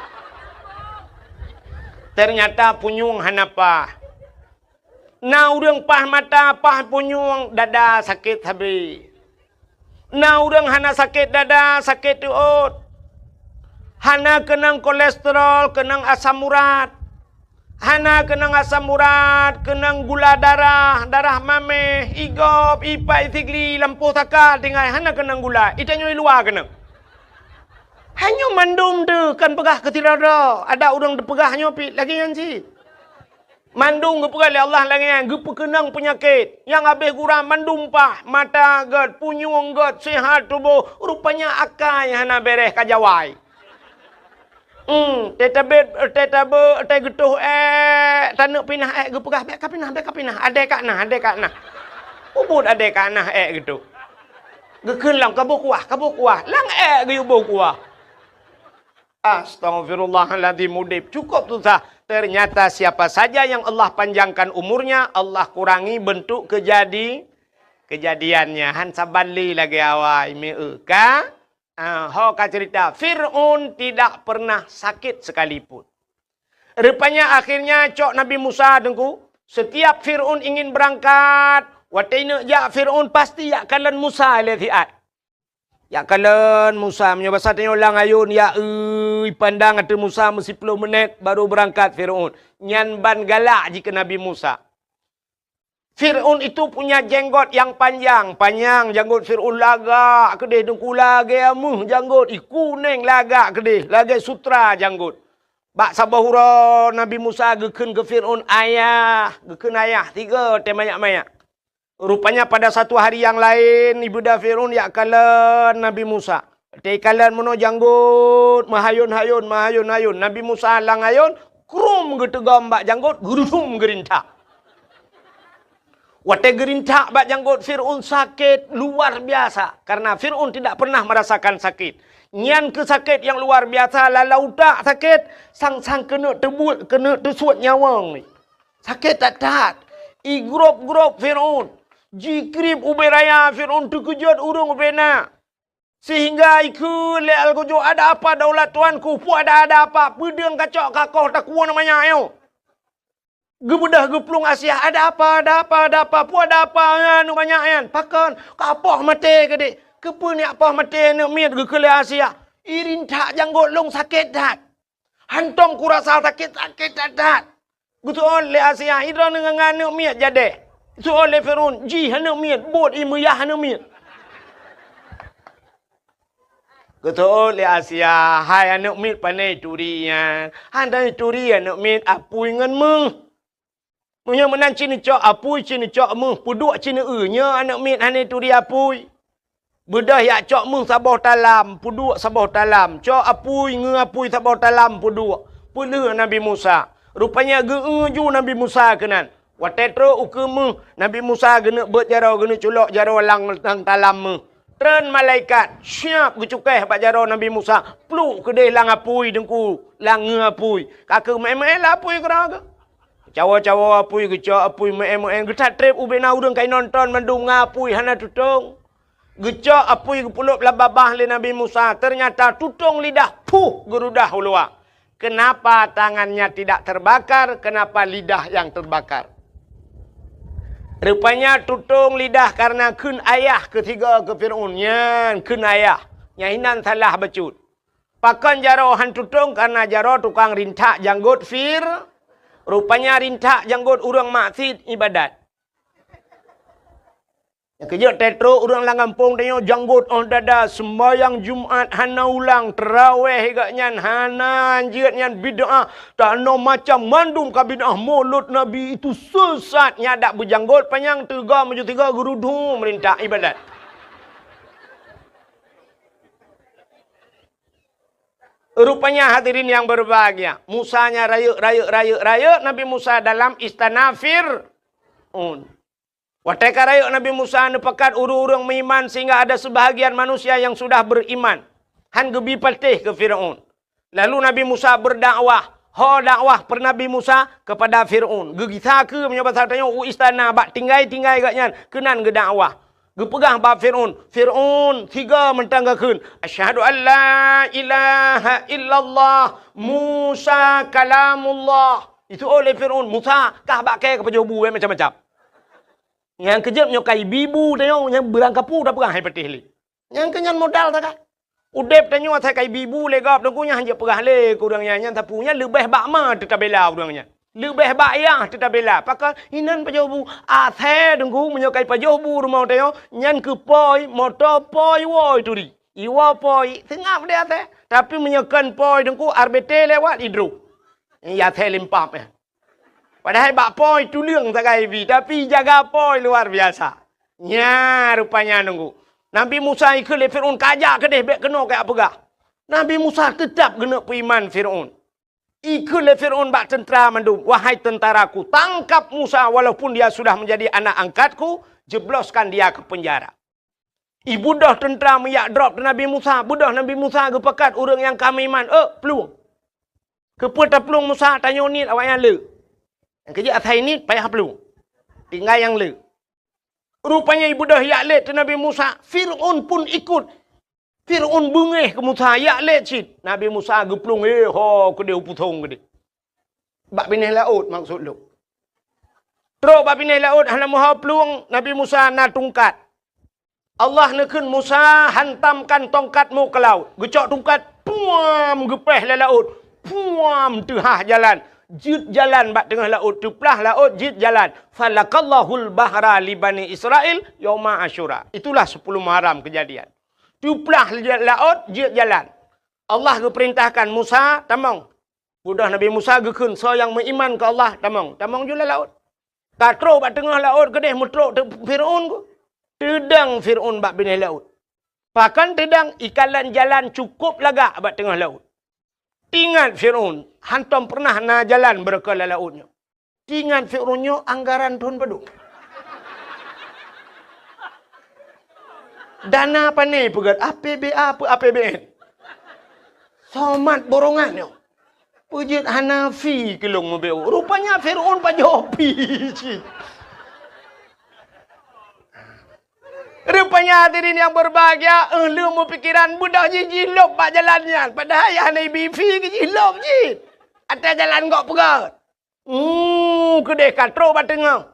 Ternyata punyueng hana paih. Na ureueng paih mata, paih punyueng, dada sakét sabe. Na ureueng hana sakét dada, sakét teuôt. Hana keunong kolesterol, keunong asam urat. Hana keunong asam urat, keunong gula darah, darah maméh, igop, ipat, isigli, lampôh sakat, tinggai hana keunong gula. Itanyoe i luwa keunong. Hai nyoe mandum teuh kan peugah keu sidroe-droe. Ada ureuëng teupeugah nyoe pih lagée nyan cit. Mandum geupeugah lé Allah lagée nyan, geupeukeunong peunyakét. Nyang habéh gura mandum paih, mata gét, punyueng gét, seuhat tuboh. Rupanya akai hana béréh ka jawai. Hmm, teutabét, teutabé, teugeutôh ék, taneuk pinah ék geupeugah, "Bék kapinah, bék kapinah, adée ka na, adée ka na." Ubit adée ka na ék geutôh. Geukheun lom, "Kaboh kuah, kaboh kuah." Lam ék geuyue boh kuah. Astaghfirullahaladzim, udeb cukup susah. Ternyata siapa saja yang Allah panjangkan umurnya, Allah kurangi bentuk kejadi-, kejadiannya. Han saban lé lagée awai, meu ka? Ah, ho ka cerita, Fir'aun tidak pernah sakit sekalipun. Rupanya akhirnya cok Nabi Musa teungku, setiap Fir'aun ingin berangkat, watée neuk jak Fir'aun pasti jak kalon Musa lé siat. Jak kalon Musa, meunyoe basa tanyoe lam ayôn, jak eu, ipandang ateueh Musa meusiploh menét baru berangkat Fir'aun. Nyan ban galak jih keu Nabi Musa. Fir'aun itu punya jenggot yang panjang, panyang janggot Fir'aun lagak keudeh, teungku lagée meuh janggot, i kuneng lagak keudeh, lagée sutra janggot. Bak saboh uroe Nabi Musa geukheun keu Fir'aun, "Ayah," geukheun ayah, tiga watée manyak-manyak. Rupanya pada satu hari yang laén, ibeudôh Fir'aun jak kalon Nabi Musa. Watée ikalon meunoe janggot, meuhayôn-hayôn, meuhayôn-hayôn. Nabi Musa lam ayôn, krum geuteugom bak janggot, geurudum geurintak. Watée geurintak bak janggot Fir'aun sakét luar biasa, karena Fir'aun tidak pernah merasakan sakit. Nyan keuh sakét nyang luar biasa, lalau utak sakét, sang-sang keuneuk teubuet, keuneuk teusuet nyawöng. Sakét that-that. Igrôb-grôb Fir'aun. Jikrieb ubé raya Fir'aun, teukeujot ureuëng ubé na. Sehingga ikheun lé algojo, "Ada apa daulat tuanku? Peue ada, ada apa? Peue deueng kacok kakoh takue na manyak nyoe?" Geubeudôh geuplueng Asia, "Ada apa, ada apa, ada apa? Peue ada apa, aneuk manyak nyan? Pakon? Ka poh maté keudeh." "Keupeue neujak poh maté aneuk miet?" geukheun lé Asia. "Irintak janggot lôn sakét that. Hantom kurasa sakét, sakét that-that." Geuseuôt lé Asia, "Idroe ngon aneuk miet jadeh?" Geuseuôt lé Fir'aun, "Jih aneuk miet, buet ié meuyah aneuk miet." Geuseuôt lé Asia, "Hai aneuk miet, pane turi nyan?" "Hana turi aneuk miet, apui ngon méuh." "Meunyoe meunan ci neucok apui, ci neucok méuh, peuduek ci neueu, nyoe aneuk miet hana turi apui." Beudôh jak cok méuh saboh talam, peuduek saboh talam. Cok apui, ngeu apui saboh talam, peuduek. Peulheueh Nabi Musa. Rupanya geu-eu ju Nabi Musa keunan. Watée trok ukeue méuh, Nabi Musa geuneuk beuet jaroe, geuneuk culok jaroe lam, lam talam méuh. Treun malaikat, siab geucukéh bak jaroe Nabi Musa. Pluek keudeh lam apui teungku, lam ngeu apui. Ka keuh meu'én-meu'én lam apui keudroe geuh. Cawoe-cawoe apui, geucok apui, meu'én-meu'én. Geutatreb ubé na ureuëng ka inonton mandum ngon apui hana tutong. Geucok apui geupeulop lam babah lé Nabi Musa, ternyata tutong lidah, puh, geurudah u luwa. Kenapa tangannya tidak terbakar? Kenapa lidah yang terbakar? Rupanya tutong lidah karena kheun ayah keu tiga keu Fir'aun. Nyan kheun ayah. Nyan inan salah bacut. Pakon jaroe han tutong? Karena jaroe tukang rintak janggot Fir-, rupanya rintak janggot ureuëng maksiet ibadat. Nyang keujeuet teutro ureuëng lam gampông tanyoe janggot óh dada, seumbahyang Jumat hana ulang, teurawéh gobnyan hana, jeuet nyan bid'ah, tanoh macam mandum ka bid'ah, mulod Nabi itu sesat, nyan dak beujanggot panyang teuga meujeuet tiga geurudu meurintak ibadat. Rupanya hadirin yang berbahagia, Musa nya rayeuk, rayeuk, rayeuk, rayeuk Nabi Musa dalam istana Fir'aun. Watée ka rayeuk Nabi Musa neupakat ureuëng-ureuëng meuiman sehingga ada sebahagian manusia yang sudah beriman, han geubi patéh keu Fir'aun. Lalu Nabi Musa berdakwah. Ho dakwah per Nabi Musa kepada Fir'aun. Geugisa keu meunyoe basa tanyoe u istana bak tinggai-tinggai gobnyan keunan geudakwah. Geupeugah bak Fir'aun, "Fir'aun, tiga mantong gakheun, 'Asyhadu an la ilaha illallah, Musa kalamullah.'" Itu oleh Fir'aun, "Musa, kah bak kée ka pajoh bu, eh, macam-macam." Nyang keujeuet nyoe ka ibi bu tanyoe, nyang beurangkapu tapeugah hai patéh lé. Nyang keu nyan modal that ka. Udeb tanyoe asai ka ibi bu lé gob teungku nyan hanjeuet peugah lé keu ureuëng nyan, nyan sapeue nyan leubeh bak ma teutabela ureuëng nyan. Leubeh bak yah teutabela. Pakon inan pajoh bu asai teungku meunyoe ka ipajoh bu rumoh tanyoe, nyan keu poi, moto poi, woi turi. Iwoe poi, seungab deh asai. Tapi meunyoe kon poi Teungku, R B T lewat idroh. Ya, saya limpap ya. Padahai bak poi tuleueng sagai bi, tapi jaga poi luar biasa. Nya rupanya Teungku. Nabi Musa ikheun lé Firaun, "Kajak keudeh, bèk keunoe kajak peugah." Nabi Musa teutap geuneuk peuiman Firaun. Ikheun lé Firaun bak teuntra mandum, "Wahai tentaraku, tangkap Musa walaupun dia sudah menjadi anak angkatku, jebloskan dia ke penjara." Ibeudôh teuntra meuyak drob teuh Nabi Musa, beudôh Nabi Musa geupakat ureuëng nyang ka meuiman, "Eh, plueng!" Keupeue taplueng Musa, tanyoe niet awaknyan le. Nyang keujeuet asai niet payah plueng. Tinggai nyang le. Rupanya ibeudôh yak lét teuh Nabi Musa, Firaun pun ikut. Firaun beungéh keu Musa, yak lét cit. Nabi Musa geuplueng, eh, ho keudeh u pusong keudeh. Bak binéh laôt maksud lôn. Trok bak binéh laôt hana meuho plueng, Nabi Musa na tungkat. Allah neukheun Musa, "Hantamkan tongkatmu ke laut." Geucok tungkat, puam, geupéh lé laôt. Puam, teuhah jalan. Jeuet jalan bak teungoh laôt, teuplah laôt, jeuet jalan. "Falakallahul bahra li Bani Israil yauma Asyura." Itulah sepuluh Muharram kejadian. Teuplah laôt, jeuet jalan. Allah geupeurintahkan Musa, "Tamong." Beudôh Nabi Musa geukheun, "Soe nyang meuiman keu Allah, tamong." Tamong ju lam laôt. Ka trok bak teungoh laôt keudeh, meutrok teuk Firaun ku. Teudong Firaun bak binéh laôt. Pakon teudong, ikalon jalan cukôp lagak bak teungoh laôt. Teuingat Firaun, hantom peureunah na jalan beureuka lam laôt nyoe. Teuingat Firaun nyoe anggaran thôn padum. Dana pané peugét, A P B A peu A P B N. Somat borongan nyoe. Peujeuet hana fi keu lôn meubeuet. Rupanya Firaun pajoh pi cit. Rupanya hadirin yang berbahagia, eh, lheueh meupikiran beudôh jih jilôb bak jalan nyan. Padahai hana ibi fi keu jilôb jih. Até jalan gok peugét. Hmm, keudeh ka trok bak teungoh.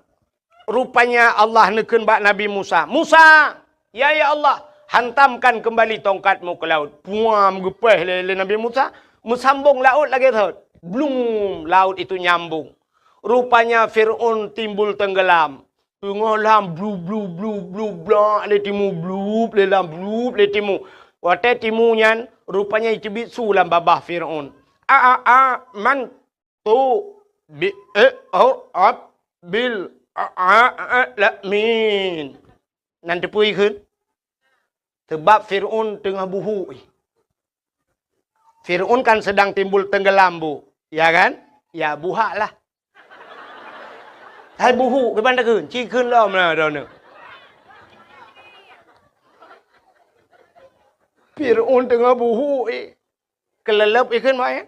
Rupanya Allah neukheun bak Nabi Musa, "Musa, ya, ya Allah, hantamkan kembali tongkatmu ke laut." Puam, geupéh lé, lé Nabi Musa, meusambong laôt lagée thot. Blum, laut itu nyambong. Rupanya Firaun timbul tenggelam. Teungoh lam blu, blu, blu, blu, blak lé timu, blup lé lam, blup lé timu. Watée timu nyan, rupanya iteubiet su lam babah Firaun. A, a, a, man tu bi, eh, oh, ab, bil, a, a, a, la, min. Nan teupeue ikheun? Sebab Firaun teungoh buhuk. Firaun kan sedang timbul tenggelam, Bu. Ya kan? Ya, buhak lah. Hai buhuk, kiban takheun? Ci kheun lom lah droeneuh. Firaun teungoh buhuk, eh. Keuleuleub ikheun, Mak, ya?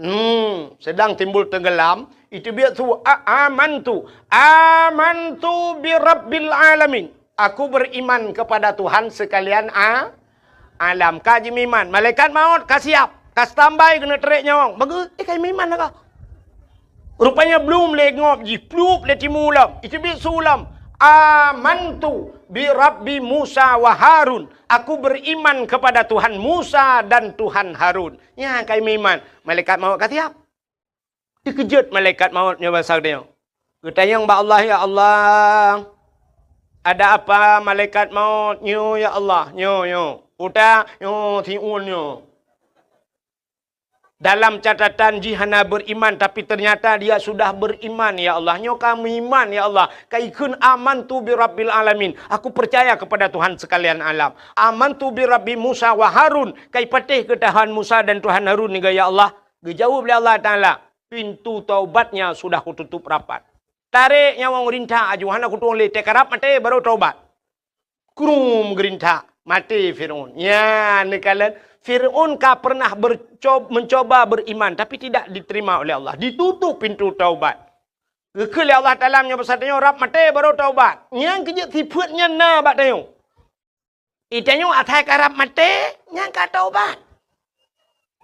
Hmm, sedang timbul tenggelam, iteubiet su, a-, amantu, amantu bi rabbil alamin. Aku beriman kepada Tuhan sekalian a-, alam. Ka jimeuiman, malaikat maut ka siap, ka standby keuneuk trek nyawöng. Bagus, eh, ka jimeuiman lah ka. Rupanya blum lé ngop jih, plup lé timu lom, iteubiet su lom. Amantu bi rabbi Musa wa Harun. Aku beriman kepada Tuhan Musa dan Tuhan Harun. Nyan ka jimeuiman, malaikat maut ka siap. Teukeujot malaikat maut nyoe basa geutanyoe. Geutanyong bak Allah, "Ya Allah, ada apa malaikat maut nyoe, ya Allah?" "Nyoe, nyoe. Uta, nyoe, siun nyoe. Dalam catatan jih hana beriman, tapi ternyata dia sudah beriman, ya Allah. Nyoe ka meuiman, ya Allah. Ka ikheun, 'Amantu bi rabbil alamin.' Aku percaya kepada Tuhan sekalian alam. 'Amantu bi rabbi Musa wa Harun.' Ka ipatéh keu Tuhan Musa dan Tuhan Harun nyoe, ya Allah." Geujaweueb lé Allah Taala, "Pintu taubatnya sudah kututup rapat." Tarek nyawöng rintak aju, hana kutueng lé, teukarab maté baru taubat. Krum geurintak, maté Firaun. Nyan neukalon, Firaun ka pernah berco-, mencoba beriman, tapi tidak diterima oleh Allah. Ditutup pintu taubat. Geukheun lé Allah Taala meunyoe basa tanyoe rab maté baru taubat. Nyan keujeuet sifeuet nyan na bak tanyoe. Itanyoe asai karab maté, nyan ka taubat.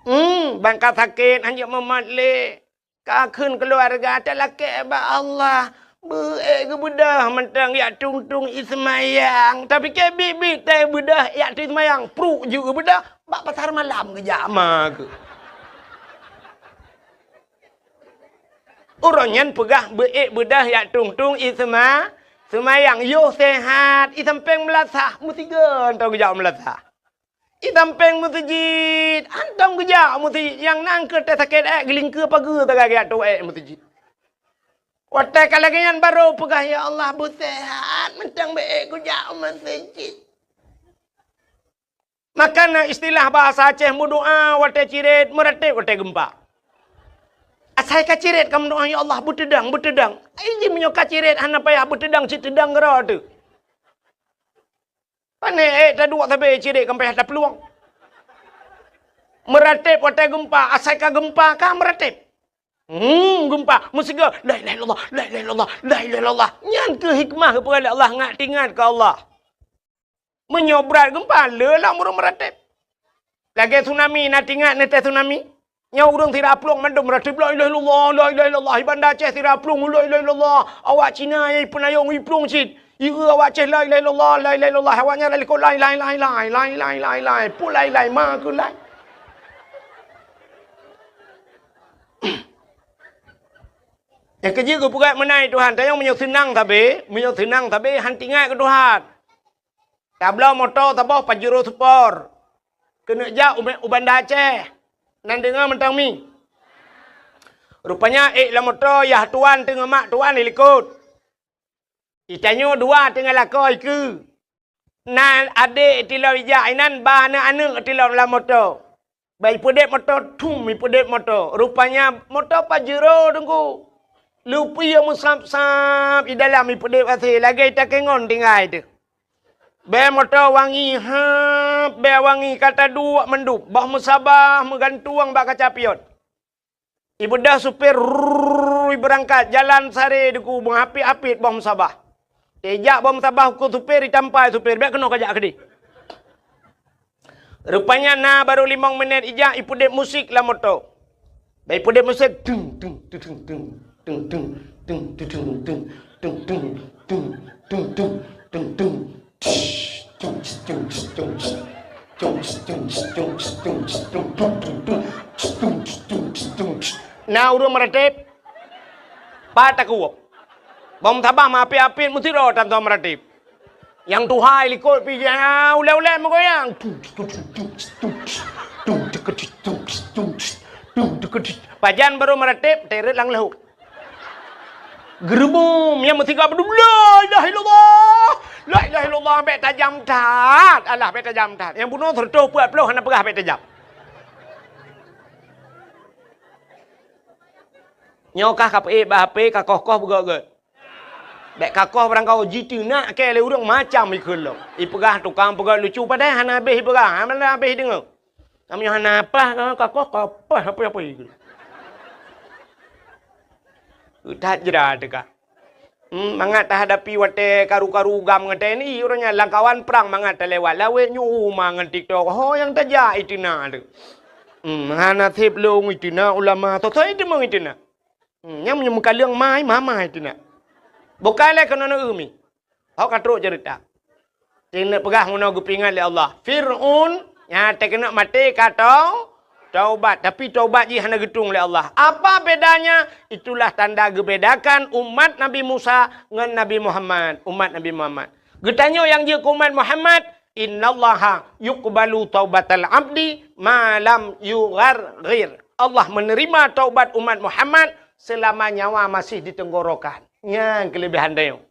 Hmm, ban ka sakét, hanjeuet mumat lé. Ka kheun keuluwarga talakée bak Allah. Beu-ék geubeudôh mantong jak tueng-tueng i seumayang. Tapi keu biet-biet teuh beudôh jak tueng seumayang. Pruek jeuet geubeudôh, bak pasar malam geujak ma keuh. Uroe nyan peugah beu-ék beudôh jak tueng-tueng i seuma-, seumayang, yoh seuhat, i sampéng meulasah, meusigoe teuh geujak meulasah. Di sampéng meuseujid, hantom geujak meuseujid, nyang na keuh teuh sakét ék, geulingkeue pageue tagak geujak tôp ék meuseujid. Watée ka lagée nyan barô peugah, "Ya Allah, beuseuhat mantong bék kujak u meuseujid." Maka na istilah bahasa Aceh meudoá watée cirét, meuratéb watée geumpa. Asai ka cirét ka meudoá, "Ya Allah, beuteudang, beuteudang." Ai jih meunyoe ka cirét hana payah beuteudang, cit teudang keudroe teuh. Pané ék taduek sabe cirét ka payah taplueng. Meuratéb watée geumpa, asai ka geumpa ka meuratéb. Hmm, geumpa, meusigoe, "La ilaha illallah, la ilaha illallah, la ilaha illallah." Nyan keuh hikmah geupeugah lé Allah, ngat teuingat keu Allah. Meunyoe brat geumpa, le lam ureuëng meuratéb. Lagée tsunami, na teuingat neutée tsunami? Nyoe ureuëng sira plueng mandum meuratéb, "La ilaha illallah, la ilaha illallah." Di Banda Aceh sira plueng, "La ilaha illallah." Awak Cina nyang ipeunayong, iplueng cit. Ieu awak Aceh, "La ilaha illallah, la ilaha illallah." Awak nyan lalikot, "Lai, lai, lai, lai, lai, lai, lai, lai." Peue lai, lai, ma keuh lai. Nyang keujeuet geupeugah meunan Tuhan, tanyoe meunyoe seunang sabe, meunyoe seunang sabe, han teuingat keu Tuhan. Tabloe moto saboh Pajero Sport. Keuneuk jak u, u Banda Aceh. Nan deungoe mantong mi. Rupanya ék lam moto, yah tuan teungoh mak tuan dilikot. Di tanyoe dua teungoh lakoe ikeue. Na adék tilom ijak inan, ba aneuëk-aneuëk tilom lam moto. Ba ipeudeb moto, thum ipeudeb moto. Rupanya moto Pajero teungku. Lupi meusab-sab di dalam ipeudeb asée, lagée takengon tinggai teuh. Bée moto wangi, hab, bée wangi ka taduek mandum, boh meusabah meugantueng bak kaca pion. Ibeudôh supir, rrrr, ibeurangkat, jalan sare teungku, meuapit-apit boh meusabah. Teuh ijak boh meusabah keu supir, itampa supir, "Bék keunoe kajak keudeh." Rupanya na barô limong minét ijak ipeudeb musik lam moto. Ba ipeudeb musik, tung, tung, tung, tung, tung. Na ureuëng meuratéb, pat takuwob. Boh meusabah meuapit-apit meusidroe tan soe meuratéb. Nyang tuha likot pih, ah, ulée-ulée meugoyang. Pajan barô meuratéb, teuret lam leuhok. Geureubum, nyang meusigoe beudum, "La ilaha illallah! La ilaha illallah!" Bék tajam that. Alah, bék tajam that. Nyang bunoe seureutôh peuet ploh hana peugah bék tajam. Nyoe kah ka peuék bak H P, ka koh-koh beugét-gét. Bék ka koh barangkaho jiteunak kée lé ureuëng macam ikheun lom. Ipeugah tukang peugét lucu padahai hana habéh ipeugah, hana habéh ideungoe. Kamoe hana paih ka koh, ka paih apa-apa ikheun. That jra teuka. Hmm, mangat tahadapi watée karu-karu gam ngon T N I, uroe nyan lam kawan prang mangat talewat lawét nyoe uma ngon TikTok. Ho nyang tajak iteunak teuh. Hmm, hana sép lôn iteunak ulama, soe-soe iteumeung iteunak. Hmm, nyang meunyoe meukaleueng mai, mamai teunak. Bukai lé keunoe neu mi. Hok ka trok ceurita. Teuneuk peugah meunoe geupeuingat lé Allah. Fir'aun nyang teukeunok maté ka tau-, taubat, tapi taubat jih hana geutueng lé Allah. Apa bedanya? Itulah tanda geubedakan umat Nabi Musa ngon Nabi Muhammad, umat Nabi Muhammad. Geutanyoe nyang jeuet keu umat Muhammad, "Innallaha yuqbalu taubatal abdi ma lam yugharghir." Allah menerima taubat umat Muhammad selama nyawa masih di tenggorokan. Nyan keuleubaihan tanyoe.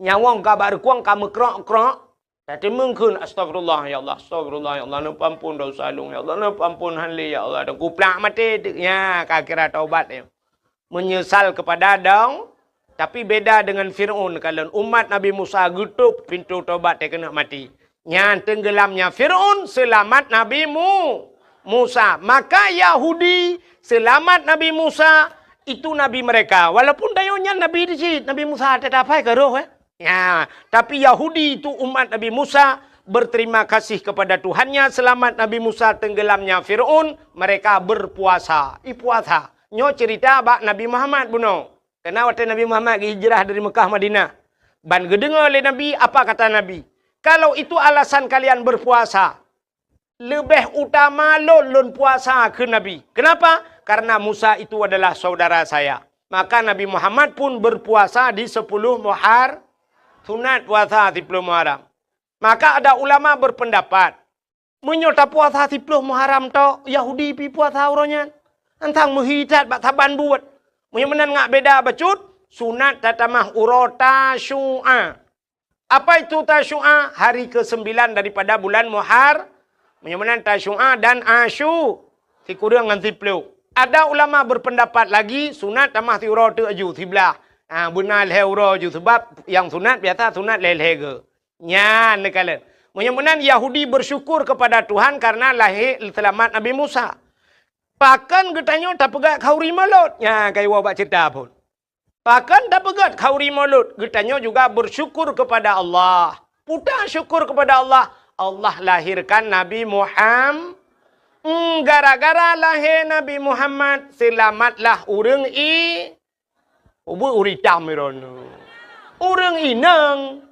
Nyawöng ka bak reukueng ka meukrok-krok, tateumeung kheun, "Astagfirullah, ya Allah, astagfirullah, ya Allah, neupeuampon desya lôn, ya Allah, neupeuampon han lé, ya Allah," dan kuplak maté, nya ka kira taubat nyoe. Meunyeusal keupada dong, tapi beda deungon Fir'aun kalon. Umat Nabi Musa geutôp pintoe taubat teukeunok maté. Nyan teunggeulamnya Fir'aun, seulamat Nabi Mu-, Musa. Maka Yahudi seulamat Nabi Musa, itu nabi mereka. Walaupun tanyoe nyan nabi di cit, Nabi Musa teutab hai ka roh, eh. Ya, tapi Yahudi itu umat Nabi Musa berterima kasih kepada Tuhannya, selamat Nabi Musa tenggelamnya Fir'aun, mereka berpuasa. Ipuasa. Nyoe cerita bak Nabi Muhammad bunoe. Karena watée Nabi Muhammad geuhijrah dari Mekah Madinah, ban geudeungoe lé Nabi, apa kata Nabi? "Kalau itu alasan kalian berpuasa, leubeh utama lôn, lôn puasa," kheun Nabi. Kenapa? Karena Musa itu adalah saudara saya. Maka Nabi Muhammad pun berpuasa di sepuluh Muhar-, sunat puasa sepuluh Muharram. Maka ada ulama berpendapat, Meunyoe tapuasa siplôh Muharram tok, Yahudi pi puasa uroe nyan. Antang meuhi that bak saban buet. Meunyoe meunan ngat beda bacut, sunat tatamah uroe Tasyu'a. Apa itu Tasyu'a? Hari kesembilan daripada bulan Muhar-, meunyoe meunan Tasyu'a dan Asyu, sikureueng ngon siplôh. Ada ulama berpendapat lagi, sunat tamah siuroe teuk ju, siblaih. Ha, beuna lhèe uroe ju, sebab nyang sunat biasa sunat lhèe-lhèe geu. Nyan neukalon. Meunyoe meunan Yahudi bersyukur kepada Tuhan karena lahé seulamat Nabi Musa. Pakon geutanyoe tapeugèt khanduri Maulud? Nyan ka iwoe bak ceurita phon. Pakon tapeugèt khanduri Maulud? Geutanyoe juga bersyukur kepada Allah. Peue syukur kepada Allah? Allah lahirkan Nabi Muham-, Hmm, gara-gara lahé Nabi Muhammad, seulamatlah ureueng i-, Ubeut ureueng itam droeneuh. Ureueng inong.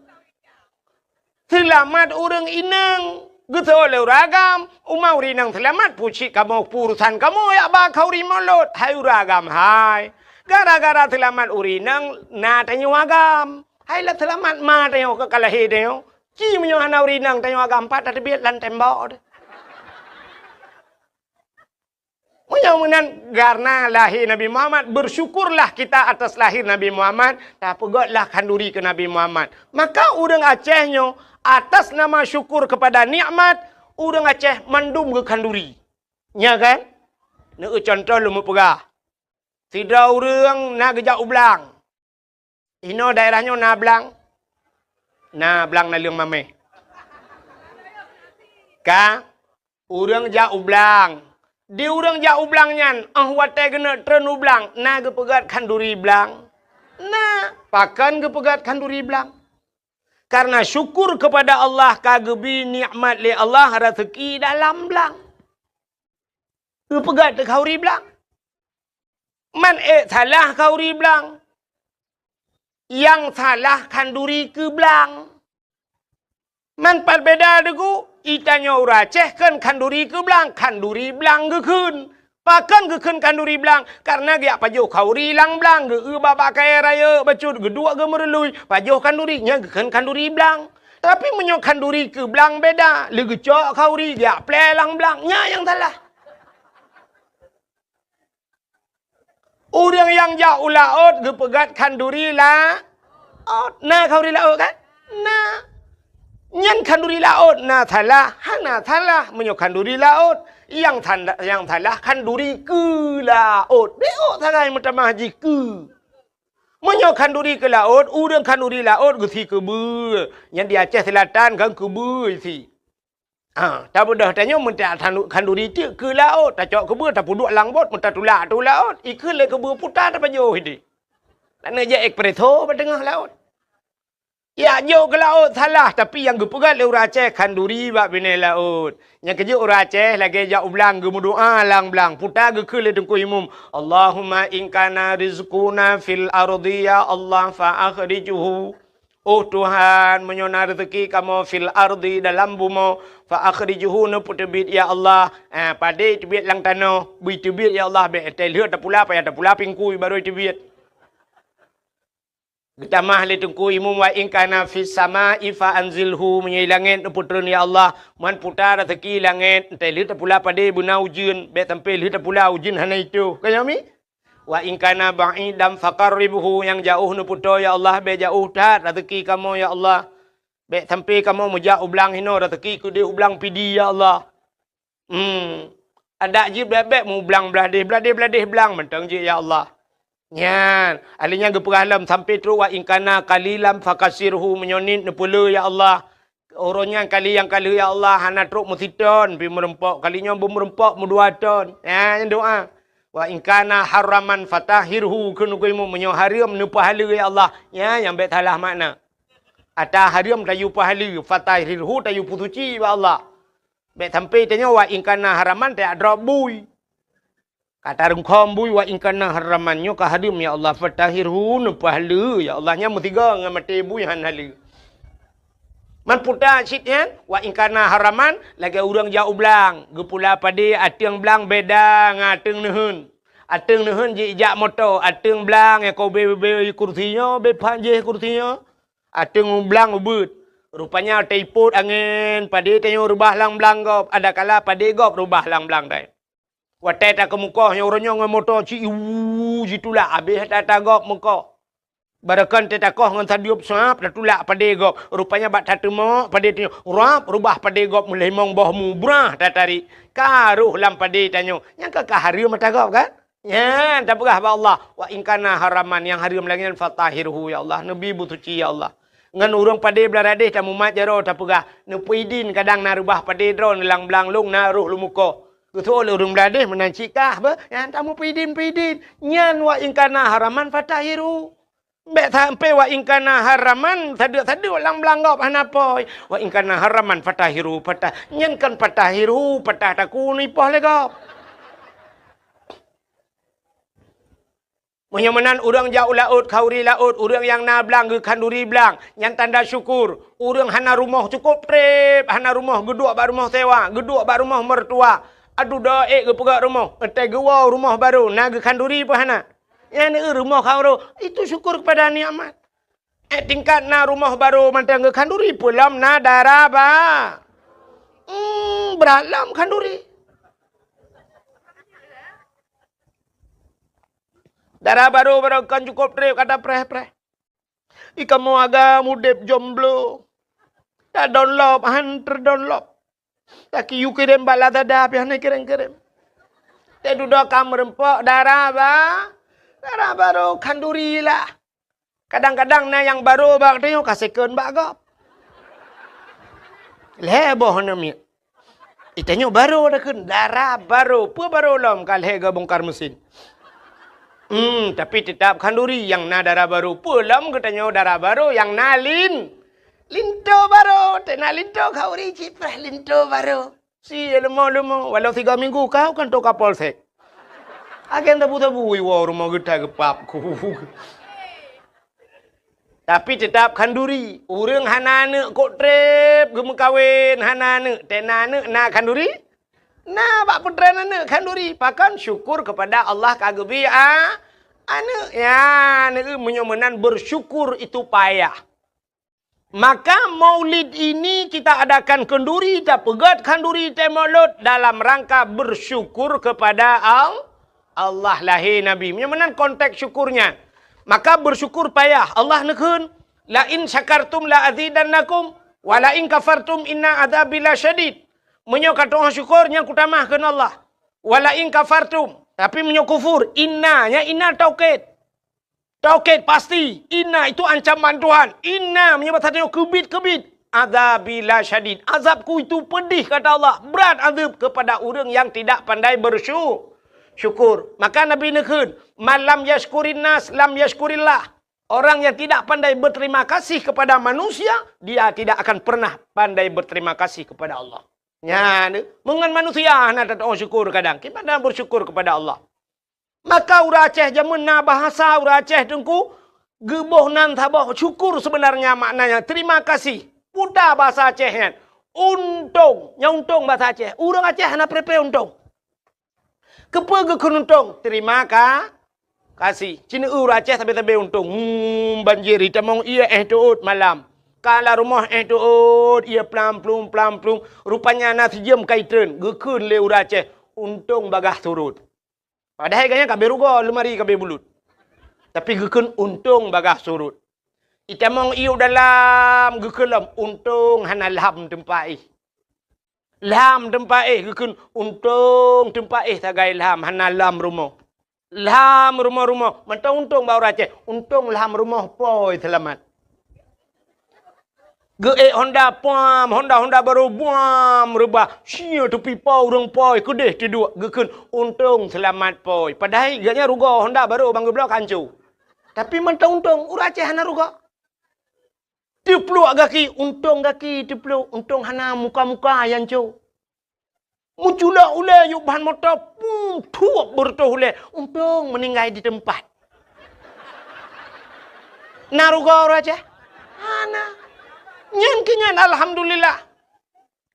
Seulamat ureueng inong. Geusoe lé ureueng agam, uma ureueng inong seulamat, pucit kamoe, urusan kamoe jak ba khanduri Maulud. Hai ureueng agam, hai. Gara-gara seulamat ureueng inong, na tanyoe agam. Hai lah seulamat ma tanyoe ka lahé tanyoe. Ci meunyoe hana ureueng inong tanyoe agam, pat tateubiet lam tembok deh. Meunyoe meunan, karena lahé Nabi Muhammad, bersyukurlah kita atas lahir Nabi Muhammad, tapeugètlah khanduri keu Nabi Muhammad. Maka ureueng Aceh nyoe, atas nama syukur kepada nikmat, ureueng Aceh mandum geukhanduri. Nya kan? Neueu contoh lôn meupeugah. Sidroe ureueng na geujak u blang. Inoe daerah nyoe na blang? Na blang naleueng mamèh. Ka, ureueng jak u blang. Di ureueng jak u blang nyan, 'oh watèe geuneuk treun u blang, na geupeugèt khanduri blang? Na, pakon geupeugèt khanduri blang? Karena syukur kepada Allah ka geubri nikmat lé Allah raseuki dalam blang. Geupeugèt khanduri blang. Man ék salah khanduri blang. Nyang salah khanduri keu blang. Man pat beda deungon geutanyoe ureueng Aceh kheun khanduri keu blang, khanduri blang geukheun. Pakon geukheun khanduri blang? Karena geujak pajoh khanduri lam blang, geueu bak-bak kayèe rayeuk bacut, geuduek geumeurului, pajoh khanduri, nyan geukheun khanduri blang. Tapi meunyoe khanduri keu blang beda, lé geucok khanduri geujak plè lam blang, nyan nyang salah. Ureueng nyang jak u laôt geupeugèt khanduri laôt. Na khanduri laôt kan? Na. Nyan khanduri laôt na salah, hana salah meunyoe khanduri laôt. Nyang sanda-, nyang salah khanduri keu laôt. Bèk ôk sagai meutamah jih keu. Meunyoe khanduri keu laôt, ureueng khanduri laôt geusi keubeue. Nyan di Aceh Selatan kan keubeue isi. Ha, tabeudôh tanyoe meuntak khanduri teuk keu laôt, tacok keubeue tapeuduek lam bot, meutatulak ateueh laôt, ikheun lé keubeue puta tapajoh idéh. Taneuk jak espresso bak teungoh laôt. Jak jok keu laôt salah, tapi nyang geupeugèt lé ureueng Aceh khanduri bak binéh laôt. Nyang keujeuet ureueng Aceh lagèe jak u blang geumeudoa lam blang, puta geukheun lé Teungku Imum, "Allahumma in kana rizquna fil ardi ya Allah fa akhrijhu." Oh Tuhan, meunyoe na reuzeuki kamoe fil ardi dalam bumoe, fa akhrijhu neupeuteubiet ya Allah. Ah, padé teubiet lam tanoh, bri teubiet ya Allah, bèk teuh lheueh tapula, payah tapula pingkui barô teubiet. Geutamah lé Teungku Imum wa in kana fis sama'i fa anzilhu, meunyoe langèt neupeutreun ya Allah, man puta reuzeuki langèt, teuh lheueh tapula padé beuna ujeuen, bèk sampai lheueh tapula ujeuen hana itôh. Ka nyoe mi? Wa in kana ba'idan faqarribhu, nyang jaoh neupeutoe ya Allah, bèk jaoh that reuzeuki kamoe ya Allah. Bèk sampai kamoe meujak u blang hinoe reuzeuki keudéh u blang Pidie ya Allah. Hmm. Adak jih bèk-bèk mu blang blah déh, blah déh, blah déh blang mantong jih ya Allah. Nyan, ahli nyan geupeugah lom sampai trok wa in kana qalilan fakatsirhu, meunyoe niet neupeulé ya Allah. Uroe nyan kali nyang ka lheueh ya Allah hana trok meusiton pi meureumpok, kali nyoe beumeureumpok meudua ton. Nyan doa. Wa in kana haraman fatahhirhu, kheun Teungku Imum, meunyoe hareuem neupeuhaleue ya Allah. Nyan nyang bèk salah makna. Ata hareuem tayue peuhaleue, fatahhirhu tayue peusuci bak Allah. Bèk sampai tanyoe wa in kana haraman tajak drob bui. Ka tarungkhom bui wa in kana haraman nyoe ka hareuem ya Allah, fatahhirhu neupeuhaleue ya Allah, nyan meusigoe ngon maté bui han haleue. Man puta cit nyan, wa in kana haraman lagèe ureueng jak u blang, geupula padé ateueng blang beda ngon ateueng neuheun. Ateueng neuheun jijak moto, ateueng blang nyang ka ubé-ubé kursi nyoe, ubé phan jih kursi nyoe. Ateueng blang ubeuet. Rupanya teupot angén, padé tanyoe reubah lam blang gob, adakala padé gob reubah lam blang dai. Watée takeumukoh nyoe uroe nyoe ngon moto ci iwu jitulak, abéh that-that gob meukoh. Barokon teuh takoh ngon sadub suab tatulak padé gob. Rupanya bak tateumok padé tanyoe rab reubah padé gob meulimong boh mubrah tatarik. Ka roh lam padé tanyoe. Nyang ka, ka hareuem mata gob kan? Nyan tapeugah bak Allah, "Wa in kana haraman," nyang hareuem lagée nyan, "fatahhirhu, ya Allah, neubi beusuci, ya Allah." Ngon ureuëng padé Blaradéh tamumat jaroe tapeugah, "Neupeuidin kadang na reubah padé droe neulang blang lông na roh lumukoh." Geuseuôt lé ureuëng Blaradéh meunan cit kah beuh, nyan tameupeuidin-peuidin. Nyan wa in kana haraman fatahhirhu. Bék sampoe wa in kana haraman, sadeuk-sadeuk lam blang gob hana poi. Wa in kana haraman fatahhirhu, patah. Nyan kon fatahhirhu, patah takue nipoh lé gob. Meunyoe meunan ureuëng jak u laôt, khanduri laôt, ureuëng nyang na blang geukhanduri blang, nyan tanda syukur. Ureuëng hana rumoh cukôp treb, hana rumoh geuduek bak rumoh sewa, geuduek bak rumoh mertua. Aduh, doa ék geupeugöt rumoh, ék geuwoe rumoh barô, na geukhanduri peue hana? Nyan rumoh khanduri, itu syukur kepada nikmat. Ék tingkat na rumoh barô mantong geukhanduri, peue lom na dara ba-, hmm, brat lom khanduri. Dara barô, barô kon cukôp treb ka tapreh-preh. Ih, kamoe agam udeb jomblo. Tadonlop, han teudonlop. Takiyue kirém bak Lazada, pih hana kirém-kirém. Teududoe ka meureumpok dara ba-, dara barô khanduri lah. Kadang-kadang na nyang barô bak tanyoe ka second bak gob. Lhée boh hana miet. Ih, tanyoe barô takheun, dara barô. Peue barô lom ka lhée geubongkar mesin. Hmm, tapi teutap khanduri nyang na dara barô. Peue lom geutanyoe dara barô nyang na lin-, linto barô. Teuna linto khanduri cit preh linto barô. Si leumo-leumo, walau tiga minggu kau kan toka polsek. Agen tabu-tabu iwoe rumoh geutai geupap ku. Tapi teutap khanduri. Ureuëng hana aneuëk kok treb geumeukawen, hana aneuëk, teuna aneuëk na khanduri? Na bak peutren aneuëk khanduri. Pakon? Syukur kepada Allah ka geubri a-, aneuëk. Ya, aneuëk meunyoe meunan bersyukur itu payah. Maka maulid ini kita adakan khanduri, tapeugöt khanduri teuh maulud dalam rangka bersyukur kepada Al-, Allah lahé Nabi. Meunyoe meunan konteks syukurnya. Maka bersyukur payah. Allah neukheun, "La in syakartum la azidannakum, wa la in kafartum inna adzabi lasyadid." Meunyoe ka tu'oh syukur, nyan kutamah kheun Allah. "Wa la in kafartum." Tapi meunyoe kufur, inna, nyan inna taukid. Taukid pasti, inna itu ancaman Tuhan. Inna meunyoe basa tanyoe keubit-keubit. "Adzabi lasyadid." Azabku itu pedih, kata Allah. Berat azab kepada ureuëng yang tidak pandai bersyu-, syukur. Maka Nabi neukheun, "Man lam yashkurin nas, lam yashkurillah." Orang yang tidak pandai berterima kasih kepada manusia, dia tidak akan pernah pandai berterima kasih kepada Allah. Nyan, meungon manusia hana tateu'oh syukur kadang. Kiban bersyukur kepada Allah. Maka ureuëng Aceh jameun na bahasa ureuëng Aceh teungku, geuboh nan saboh syukur sebenarnya maknanya terima kasih. Puta bahasa Aceh nyan. Untông, nyan untông bahasa Aceh. Ureuëng Aceh hana preh-preh untông. Keupeue geukheun untông? Terima ka-, kasih. Cina ureuëng Aceh sabe-sabe untông. Hmm, banjir itamong ié éh teuôt malam. Ka lam rumoh éh teuôt ié plam-plum, plam-plum. Rupanya na sijeuem kai treun. Geukheun lé ureuëng Aceh, untông bagaih surut. Padahai gobnyan ka abéh rugoe, leumari ka abéh bulut. Tapi geukheun untông bagaih surut. Itamong ié u dalam geukheun lom, untông hana lham teumpat éh. Lham teumpat éh geukheun, untông teumpat éh sagai lham, hana lham rumoh. Lham rumoh-rumoh, mantong untông bak ureuëng Aceh, untông lham rumoh poi seulamat. Geuék honda puam, honda-honda barô buam reubah. Sia teupipa ureuëng poi keudeh teuduek geukheun untông seulamat poi. Padahai gobnyan rugoe honda barô ban geubloe ka hanco. Tapi mantong untông ureuëng Aceh hana rugoe. Teupluek gaki, untông gaki teupluek, untông hana muka-muka nyang hanco. Meuculok ulée yub ban moto, pum, thuep beureutoh ulée. Untông meuninggai di teumpat. Na rugoe ureuëng Aceh? Hana. Nyan keuh nyan alhamdulillah.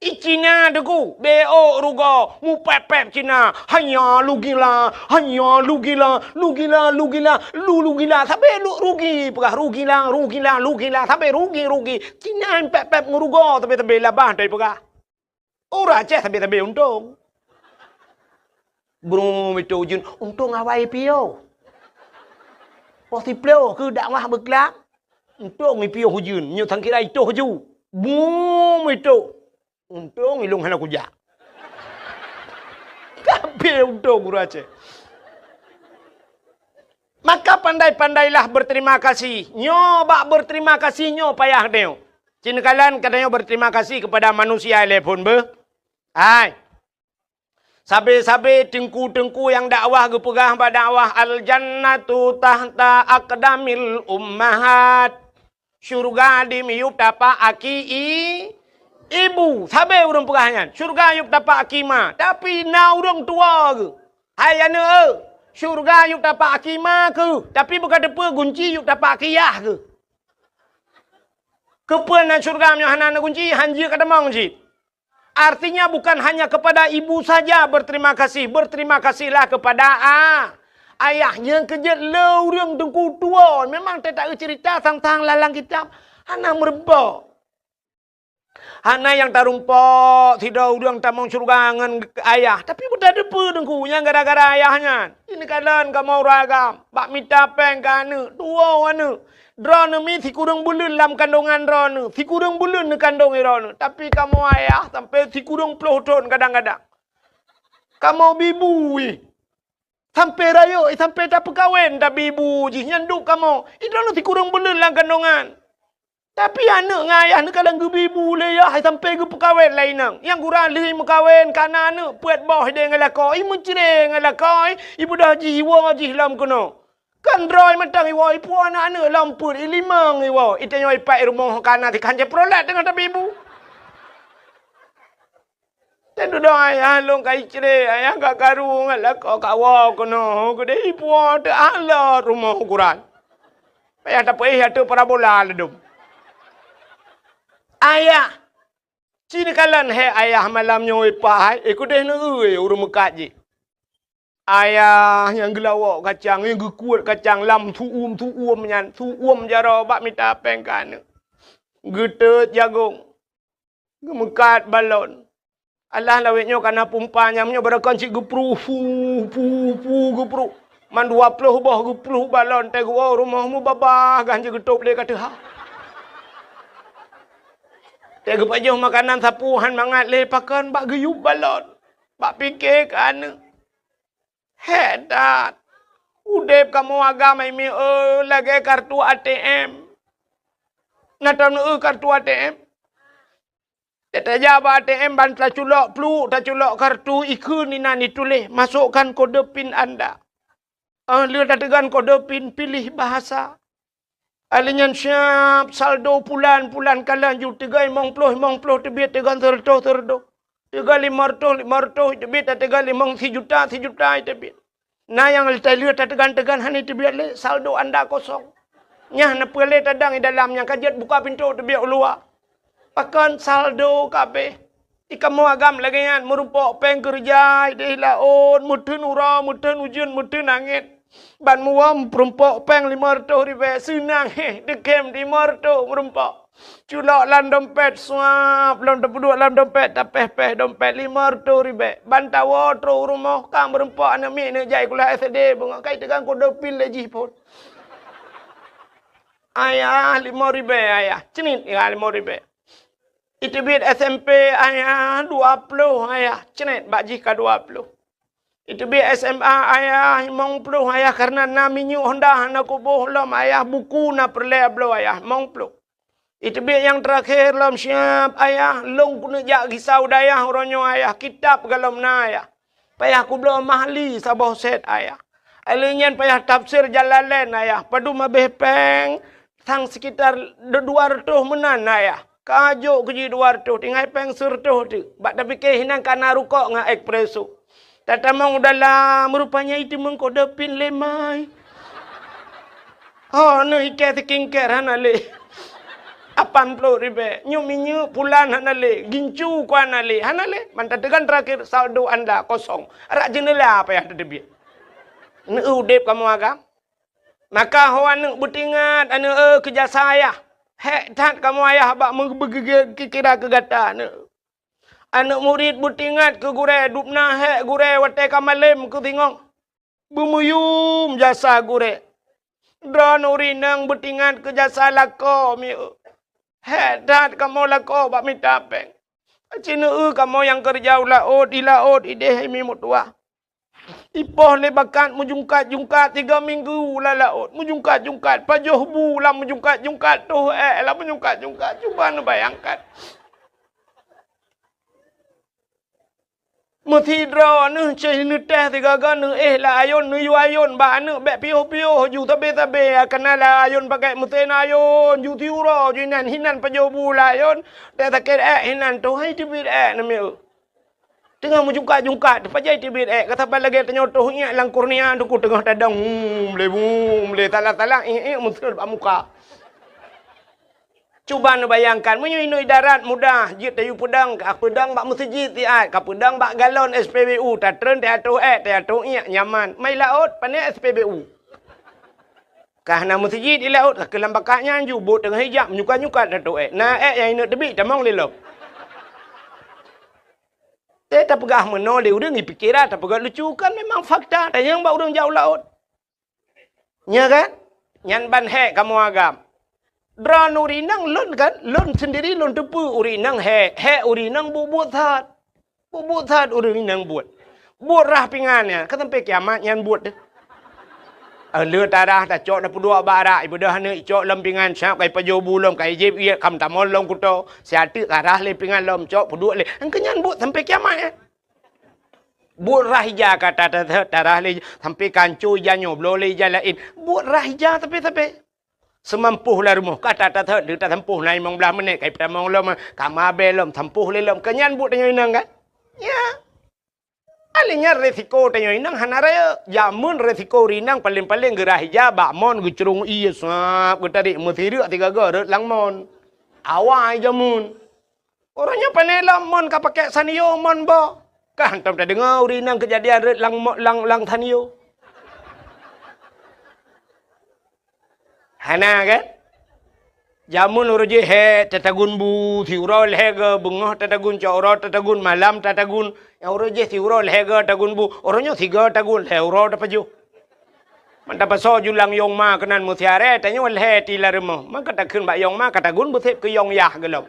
I Cina Teungku, beu ôk rugoe, mupép-pép Cina. Hanya lugila, hanya lugila, lugila, lugila, lu lugila. Sabe lu rugi peugah, rugila, rugila, lugila. Sabe rugi, rugi. Cina pép-pép ngon rugoe, sabe-sabe labah tai peugah. Ureuëng Aceh sabe-sabe untông. Brum itu ujeuen, untông awai piôh. Poh siplôh keu dakwah beuklam. Untông i piôh ujeuen, nyoe sangkira itoh ju. Brum itu. Untông ilông hana kujak. Kabeh untông ureuëng Aceh. Maka pandai-pandailah berterima kasih. Nyoe bak berterima kasih nyoe payah deuh. Cin kalan katanya berterima kasih kepada manusia ilée phon beuh. Hai. Sabe-sabe teungku-teungku nyang dakwah geupeugah bak dakwah al jannatu tahta aqdamil ummahat. Syurga di miyueb tapak aki i-, ibu. Sabe ureuëng peugah nyan, syurga yueb tapak aki ma. Tapi na ureuëng tuwoe geuh. Hai aneuk eu, syurga yueb tapak aki ma keuh. Tapi beuka teupeu gunci yueb tapak aki yah keuh. Keupeue na syurga meunyoe hana na gunci, hanjeuet ka tamong cit. Artinya bukan hanya kepada ibu saja berterima kasih, berterima kasihlah kepada a-, ayah. Nyang keujeuet le ureuëng teungku tuwoe. Memang teutak cerita sang-sang lalang kitab hana meureubok. Hana nyang tarumpok sidroe ureuëng tamong syurga ngon ayah, tapi beutateupeue teungku nyang gara-gara ayah nyan. Ini kalon kamoe ureuëng agam bak mita péng keu aneuk, tuwoe aneuk. Droeneuh mi sikureueng buleuen lam kandongan droeneuh, sikureueng buleuen neukandong droeneuh. Tapi kamoe ayah sampai sikureueng ploh thon kadang-kadang. Kamoe bibu ih. Sampai rayeuk, sampai tapeukawen tabibu jih nyan duek kamoe. Droeneuh sikureueng buleuen lam kandongan. Tapi aneuk ngon ayah neukalon geubibu lé yah sampai geupeukawen lé inong. Nyang gura lheueh meukawen kana aneuk peuet boh ideh ngon lakoe, i meucre ngon lakoe, i beudoh jih iwoe jih lom keunoe. Kan droe mantong iwoe, ipuwoe aneuk-aneuk lom peuet, i limong iwoe. Itanyoe ipat i rumoh kana sikhan jeuet peurolat teungoh tabibu. Teududoe ayah lôn ka icre, ayah ka karu ngon lakoe kawoe keunoe, keudeh ipuwoe teuh lom rumoh ukuran. Payah tapeuéh ateueh parabola ladom. Ayah, ci neukalon hé ayah malam nyoe ipat hai, eh keudeh neueu ureuëng meukat jih. Ayah nyang geulawok kacang, nyang geukuet kacang lam su'uem-su'uem nyan, su'uem jaroe bak mita péng keu aneuk. Geuteut jagong. Geumeukat balon. Alah lawét nyoe kana pumpa nyang nyoe barokon cit geupruh, pu, pu, pu, geupruh. Man dua ploh boh geupruh balon, teuh geuwoe rumoh mubabah gan jeuet geutôb lé ka teuha. Teuh geupajoh makanan sapeue han mangat lé pakon bak geuyub balon. Bak pike keu aneuk. Hék that! Udeb kamoe agam hai mieu lagée kartu A T M. Na tam neueu kartu A T M? Tajak bak A T M ban taculok pluek, taculok kartu ikheun inan ituléh, "Masukkan kode pin Anda." Ah, lheueh tateugon kode pin, pilih bahasa. Alheuh nyan siab saldo pulan-pulan kalon ju teugon limong ploh, limong ploh teubiet teugon seureutôh, seureutôh. Teugon limong reutôh, limong reutôh teubiet, teugon limong sijuta, sijuta teubiet. Na nyang lheueh tateugon-teugon hana teubiet lé, saldo anda kosong. Nyan na peue lé tadong i dalam nyang ka jeuet buka pintoe teubiet u luwa. Pakon saldo kabeh. I kamoe agam lagée nyan meurumpok péng keureuja ideh laôt, meutheun uroe, meutheun ujeuen, meutheun angén. Ban muwöm peurumpok péng limong reutôh ribée, seunang héh, deukem limong reutôh meurumpok. Culok lam dompet, suab, lom tapeuduek lam dompet, tapéh-péh dompet limong reutôh ribée. Ban tawoe trok u rumoh, ka meurumpok aneuk miet neuk jak sikula S D, beungoh kai teugang kode pin lé jih phon. Ayah, limong ribée, ayah. Cenit, ya, limong ribée. Iteubiet S M P, ayah, dua ploh, ayah. Cenit, bak jih ka dua ploh. Iteubiet S M A, ayah, limong ploh, ayah, karena na minyeuk Honda hana kuboh lom, ayah, buku na peureulée bloe, ayah, limong ploh. Iteubiet nyang teurakhé lom siab, ayah, lôn keuneuk jak gisa u dayah uroe nyoe, ayah, kitab galom na, ayah. Payah kubloe Mahli saboh set, ayah. Alheuh nyan payah tafsir Jalalain, ayah. Padum habéh péng, sang sekitar du-, dua reutôh meunan, ayah. Ka jok keu jih dua reutôh, tinggai péng seureutôh teuk. Bak tapike hinan kana rukok ngon espresso. Tatamong u dalam, rupanya iteumeung kode pin lé mai. Ho, neuh ikée skincare hana lé. Lapan ploh ribèe. Nyoe minyeuk pulan hana lé, gincu ku hana lé, hana lé. Mantong teugan terakhir, saldo anda kosong. Arak jeuneula payah teuteubiet. Neu udép kamoe agam. Maka ho aneuk beutingat, aneuk, eh, keu jasa ayah. Hék that kamoe ayah bak meubeugeugie kira keu gata, aneuk. Aneuk murit beutingat keu gurèe, dubna hék gurèe watèe ka malém keu singoh. Beumuyum jasa gurèe. Droeneuh ureueng inong beutingat keu jasa lakoe mieu. Hék that kamoe lakoe bak mita péng. Aci neueu kamoe nyang keureuja u laôt, di laôt idéh mi meutuwah. Ipoh lé bakat meujungkat-jungkat tiga minggu lam laôt, meujungkat-jungkat, pajoh bu lam meujungkat-jungkat, toh ék lam meujungkat-jungkat. Cuba neubayangkan. Meusidroe neuh ceh neutéh sigaga neuéh lam ayôn, neuyue ayôn bak aneuk bèk piôh-piôh ju sabé-sabé, kana lam ayôn pakèk meusén ayôn ju siuroe ju inan, hinan pajoh bu lam ayôn, teuh sakét ék hinan, toh hai teubiet ék namiet. Teungoh meujungkat-jungkat, teuh pajoh teubiet ék, ka saban lagèe tanyoe toh iék lam kurnia teungku teungoh tadong, hum, lé, hum, lé, salah-salah, iék-iék meuseuet bak muka. Cuba neubayangkan, meunyoe inoe idarat mudah, jeuet tayue peudong, ka peudong bak meuseujid siat, ka peudong bak galon S P B U, tatreun teuh ateuh ék, teuh ateuh iék, nyaman. Mai laôt, pané S P B U. Ka hana meuseujid di laôt, ka keulam bakat nyan ju, bot teungoh ijak, menyukat-nyukat teuh ateuh ék. Na ék nyang ineuk teubiet, tamong lé lom. Teuh tapeugah meunoe lé ureueng, ipikeran tapeugah lucu, kan memang fakta, tanyong bak ureueng jak u laôt. Nya kan? Nyan ban hék kamoe agam. Droeneuh ureueng inong lôn kan, lôn sendiri lôn teupeue ureueng inong hék, hék ureueng inong buet-buet that. Buet-buet that ureueng inong buet. Buet rhah pingan nyan, ka sampai kiamat nyan buet deh. Eh, le tarhah tacok tapeuduek bak arak, ibeudôh aneuk icok lom pingan, siap ka ipajoh bu lom, ka ijieb iék, ka meutamong lom kuto, siat teuk tarhah lé pingan lom, cok peuduek lé. Engkeu nyan buet sampai kiamat nyan. Buet rhah ija ka ta-, ta-, ta-, tarhah lé, sampai ka ancô ija nyoe, bloe lé ija laén. Buet rhah ija sabe-sabe. Seumampôh lam rumoh, ka ta-, ta-, ta-, tasampôh na limong blaih menit, ka ipeutamong lom, ka mabée lom, sampôh lé lom. Keu nyan buet tanyoe inong kan? Ya. Alèh nyan resiko tanyoe inong hana rayeuk. Jameun resiko ureueng inong paleng-paleng geurhah ija bak mon geucrông ié sab geutarék meusireuk sigaga rhot lam mon. Awai jameun. Uroe nyoe pane lom mon ka pakék Sanyo mon boh. Ka hantom tadeungoe ureueng inong keujadian rhot lam mo-, lam, lam Sanyo. Hana kan? Jameun uroe jih hék tatagun bu, siuroe lhèe go, beungoh tatagun, cot uroe tatagun, malam tatagun. Nyang uroe jih siuroe lhèe go tagun bu, uroe nyoe sigo tagun, lhèe uroe tapajoh. Man tapasoe ju lam yong ma keunan meusiaré, tanyoe lhèe ti lam rumoh. Man ka takheun bak yong ma, ka tagun beusép keu yong yah gohlom.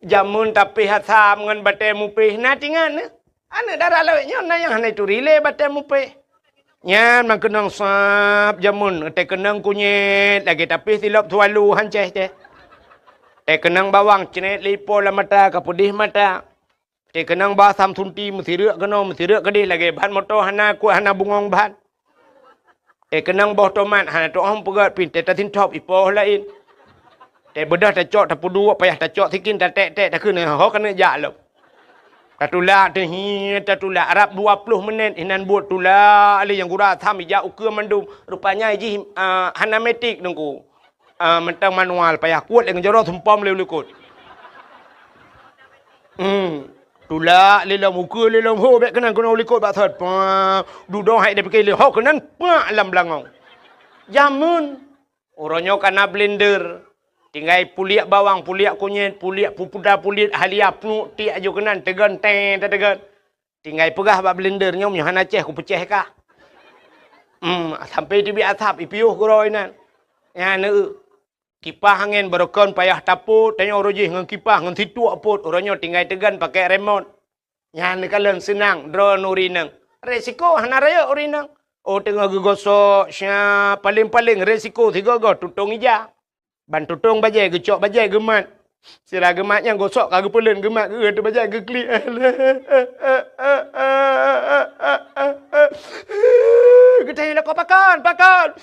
Jameun tapéh asam ngon batée mupéh na tingat nyoe. Aneuk dara lawét nyoe na nyang hana ituri lé batée mupéh. Nyan meukeunong sab jameun, teukeunong kunyét lagée tapéh silop sualu hancéh teh. Teukeunong bawang cret lé ipo lam mata ka peudeh mata. Teukeunong bawang asam sunti meusireuk keunoe meusireuk keudeh lagée ban moto hana kuat hana bungong ban. Teukeunong boh tomat hana tu'oh peugét pih teutasintop ipoh laén. Teubeudôh tacok tapeuduek payah tacok sikin taték-ték takheun ho keuneuk jak lom. Tatulak teuh hi tatulak rab dua ploh menit inan buet tulak lé nyang gura asam ijak ukeue mandum. Rupanya jih, ah, hana metik teungku. Ah, mantong manual payah kuet lé ngon jaroe sumpom lé u likot. Hmm. Tulak lé lom ukeue lé lom ho bék keunan keunoe u likot bak sot. Pah, dudoe hai dipike lé ho keunan pak lam beulangong. Jameun. Uroe nyoe ka na blender. Tinggai puliek bawang, puliek kunyét, puliek pupuda, puliek halia, pluek tiek aju keunan teugon teng tateugon. Tinggai peugah bak blender nyoe meunyoe hana céh kupeucéh kah. Hmm, sampai teubiet asap ipiôh keudroe inan. Nyan eu. Kipah angén barokon payah tapot, tanyoe uroe jih ngon kipah ngon situek pot, uroe nyoe tinggai teugon pakai remot. Nyan neukalon seunang droe ureueng inong. Resiko hana rayeuk ureueng inong. Oh teungoh geugosok, sya, paleng-paleng resiko sigoe-goe tutong ija. Ban tutong bajée geucok bajée geumat. Sira geumat nyang gosok ka geupeuleuen geumat geueu teuh bajée geuklik. Geutanyoe lakoe pakon, pakon.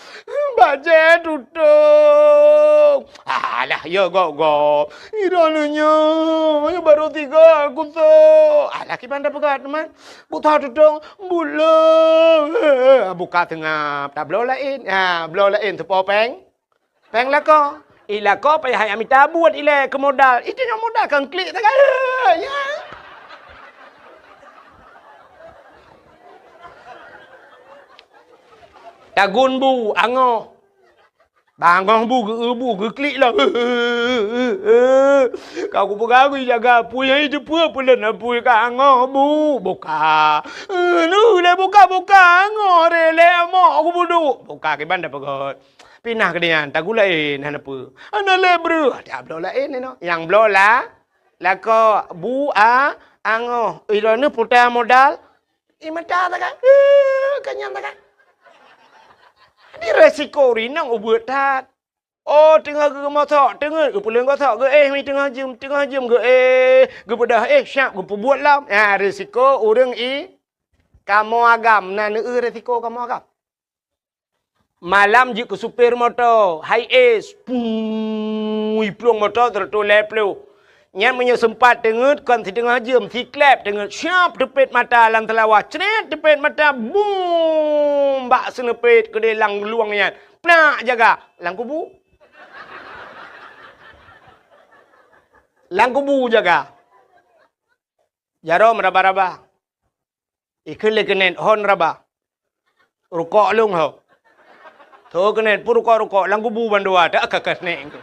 Bajée tutong. Alah, ya gop-gop. Droeneuh nyoe, nyoe barô tiga kusok. Alah, kiban tapeugah teuma. Buta tutong, buleue. Buka seungab, tabloe laén. Ha, bloe laén teupo péng. Péng lakoe. I lakoe payah jak mita buet ilée keu modal. Itu nyoe modal kan klik sagai. Ya. Tagun bu, angoh. Bangoh bu, geu-, bu, geuklik lah. Ka kupeugah jaga apui, hai teupeue peulon apui ka angoh bu. Buka. Eh, nu lé buka-buka, angoh re lé amok kubuduek. Buka kiban dah peugöt. Pinah keu nyan, tagun laén hana peue. Hana lé breuh, ata bloe laén inoe. Nyang bloe la, lakoe bu a angoh. Ilôn puta modal. I mata sagai, eh, kanyang sagai. Jadi resiko ureueng inong ubeut that. Oh, teungoh geumosok, teungeut geupuléng gosok, geuéh mi teungoh jeuem, teungoh jeuem geuéh, geupeudah éh, siap geupeubuet lom. Ha, resiko ureueng i kamoe agam, na neueu resiko kamoe agam. Malam jeuet keu supir moto, hai es, pui plueng moto sireutoh lhèe ploh. Nyan meunyoe seumpat teungeut kon siteungoh jeuem, siklep teungeut, siap teupet mata lam seulawah, cret teupet mata, bum! Bak seuneupet keudeh lam luwang nyan, plak jaga lam kubu. Lam kubu jaga. Jaroe meuraba-raba. Ikheun lé keuneuk hon raba. Rukok lôn ho. Tho keuneuk pun rukok-rukok lam kubu bandua tak ka keuneuk.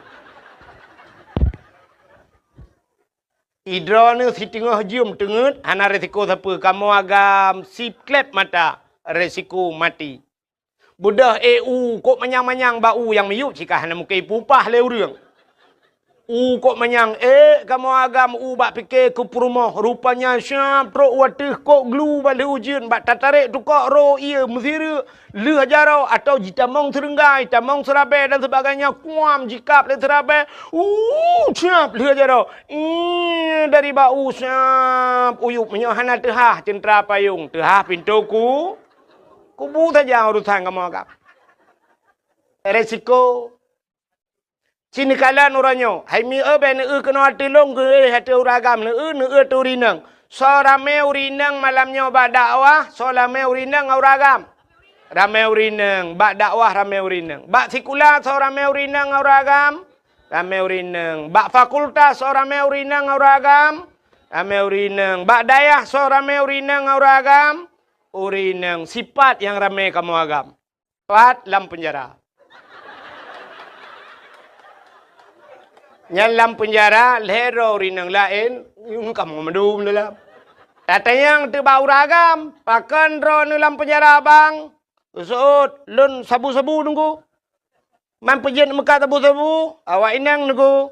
Idroeneuh siteungoh jeuem teungeut hana resiko sapeue kamoe agam siklep mata resiko maté. Beudôh éh u kok manyang-manyang bak u nyang miyueb cit ka hana mungken ipupah lé ureueng. U kok manyang ék kamoe agam u bak pike keu peurumoh, rupanya siap trok u ateueh kok glu bak lheueh ujeuen bak tatarek tukok ro ié meusireuk lheueh jaroe atau jitamong seureunggai, tamong seurabée dan sebagainya kuam jikab lé seurabée. U siap lheueh jaroe. Ih, dari bak u siap uyueb meunyoe hana teuhah ceuntra payong, teuhah pintoe ku Kubu saja urusan kamoe agam. Resiko. Ci neukalon uroe nyoe, hai mi eu bèk neueu keunoe ateueh lôn geuéh ateueh ureueng agam, neueu, neueu ateueh ureueng inong. Soe ramé ureueng inong malam nyoe bak dakwah, soe ramé ureueng inong ngon ureueng agam? Ramé ureueng inong, bak dakwah ramé ureueng inong. Bak sikula soe ramé ureueng inong ngon ureueng agam? Ramé ureueng inong. Bak fakultas soe ramé ureueng inong ngon ureueng agam? Ramé ureueng inong. Bak dayah soe ramé ureueng inong ngon ureueng agam? Ureueng inong sipat nyang ramé kamoe agam. Pat lam peunjara. Nyan lam peunjara lhèe droe ureueng inong laén, nyoe kamoe mandum dalam. Tatanyong teuk bak ureueng agam, pakon droeneuh lam peunjara bang? Geuseuôt, lôn sabu-sabu teungku. Man peujeuet meukat sabu-sabu, awak inong teungku.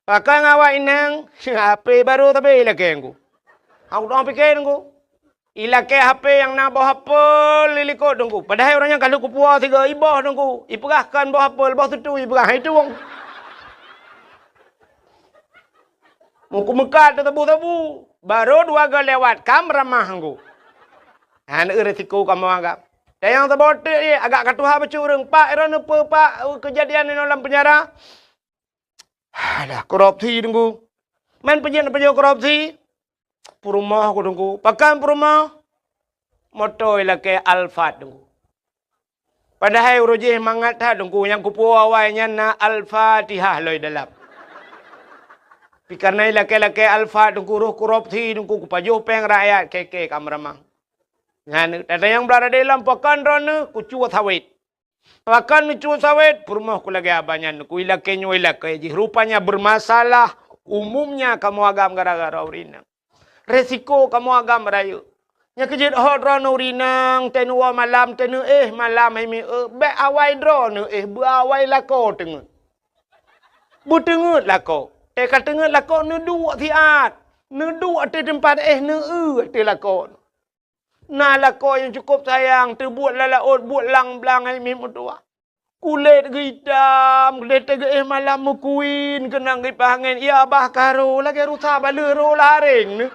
Pakon awak inong, H P barô sabe ilakée teungku. Aku dong pike teungku. Ilakée H P nyang na boh apel di likot teungku. Padahai ureueng nyan ka lheueh kupuwoe sigoe iboh teungku. Ipeugah kon boh apel, boh sutui ipeugah hai tueng. Muku meukat teutabu-tabu. Barô dua goe lewat, kam ramah teungku. Hana eu resiko kamoe agam. Dan nyang saboh teuk jih, agak ka tuha bacut ureueng, "Pak, droeneuh peue, Pak, keujadian inoe lam peunjara?" Alah, korupsi teungku. Man peujeuet-peujeuet korupsi? Peurumoh ku teungku. Pakon peurumoh? Moto ilakée Alphard teungku. Padahai uroe jih mangat that teungku, nyang kupuwoe awai nyan na Al-Fatihah lom dalam. Tapi kareuna ilakée-lakée Alphard teungku, roh korupsi teungku, kupajoh péng rakyat, kée-kée ka meuramah. Nyan, tatanyong bak radé lom, pakon droeneuh? Kucue sawét. Pakon neucue sawét? Peurumoh ku lagée abah nyan, ku ilakée nyoe ilakée jih. Rupanya bermasalah umumnya kamoe agam gara-gara ureueng inong. Resiko kamoe agam rayeuk. Nyang keujeuet hot droeneuh ureueng inong, teuh neuwoe malam, teuh neuéh malam hai mi eu, bèk awai droeneuh éh, beu awai lakoe teungeut. Beuteungeut lakoe. Teuh ka teungeut lakoe neuduek siat. Neuduek ateueh teumpat éh, neueu ateueh lakoe. Na lakoe nyang cukôp sayang, teubuet lam laôt, buet lam blang hai miet meutuwah. Kulét geuitam, kulét teuh geuéh malam meukuin, keunong kipaih angén, ya bah ka ro, lagée rusa baleueh ro lareng nyoe.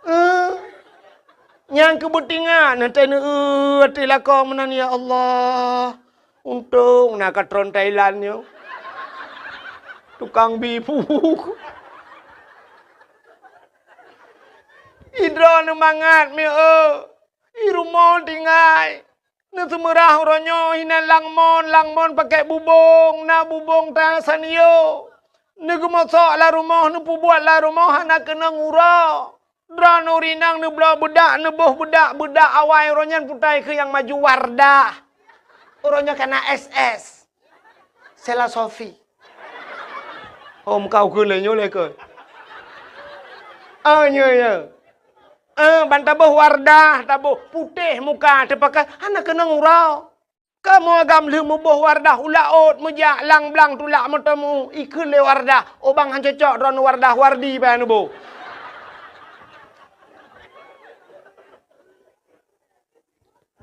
Eh, nyang keu beutingat, neutéh neueu ateueh lakoe meunan, ya Allah. Untông na katron Thailand nyoe. Tukang bi phu. Idroeneuh mangat mi eu. I rumoh tinggai. Neuseumeurah uroe nyoe hinan lam mon, lam mon pakèk bubông, na bubông ta sanyo. Neugeumosok lam rumoh, neupeubuet lam rumoh hana keunong uroe. Droeneuh ureueng inong neubloe beudak, neuboh beudak, beudak awai uroe nyan putai keu nyang maju Wardah. Uroe nyoe ka na S S. Sela Sofi. Hom kau keu lé nyoe lé keu. Ah, nyoe, nyoe. Eh, ban taboh Wardah, taboh putéh muka, teupakai hana keunong uroe. Kamoe agam lheueh muboh Wardah u laôt, meujak lam blang tulak meuteumèe, ikheun lé Wardah, "Oh bang, han cocok droeneuh Wardah, Wardi bèk neuboh."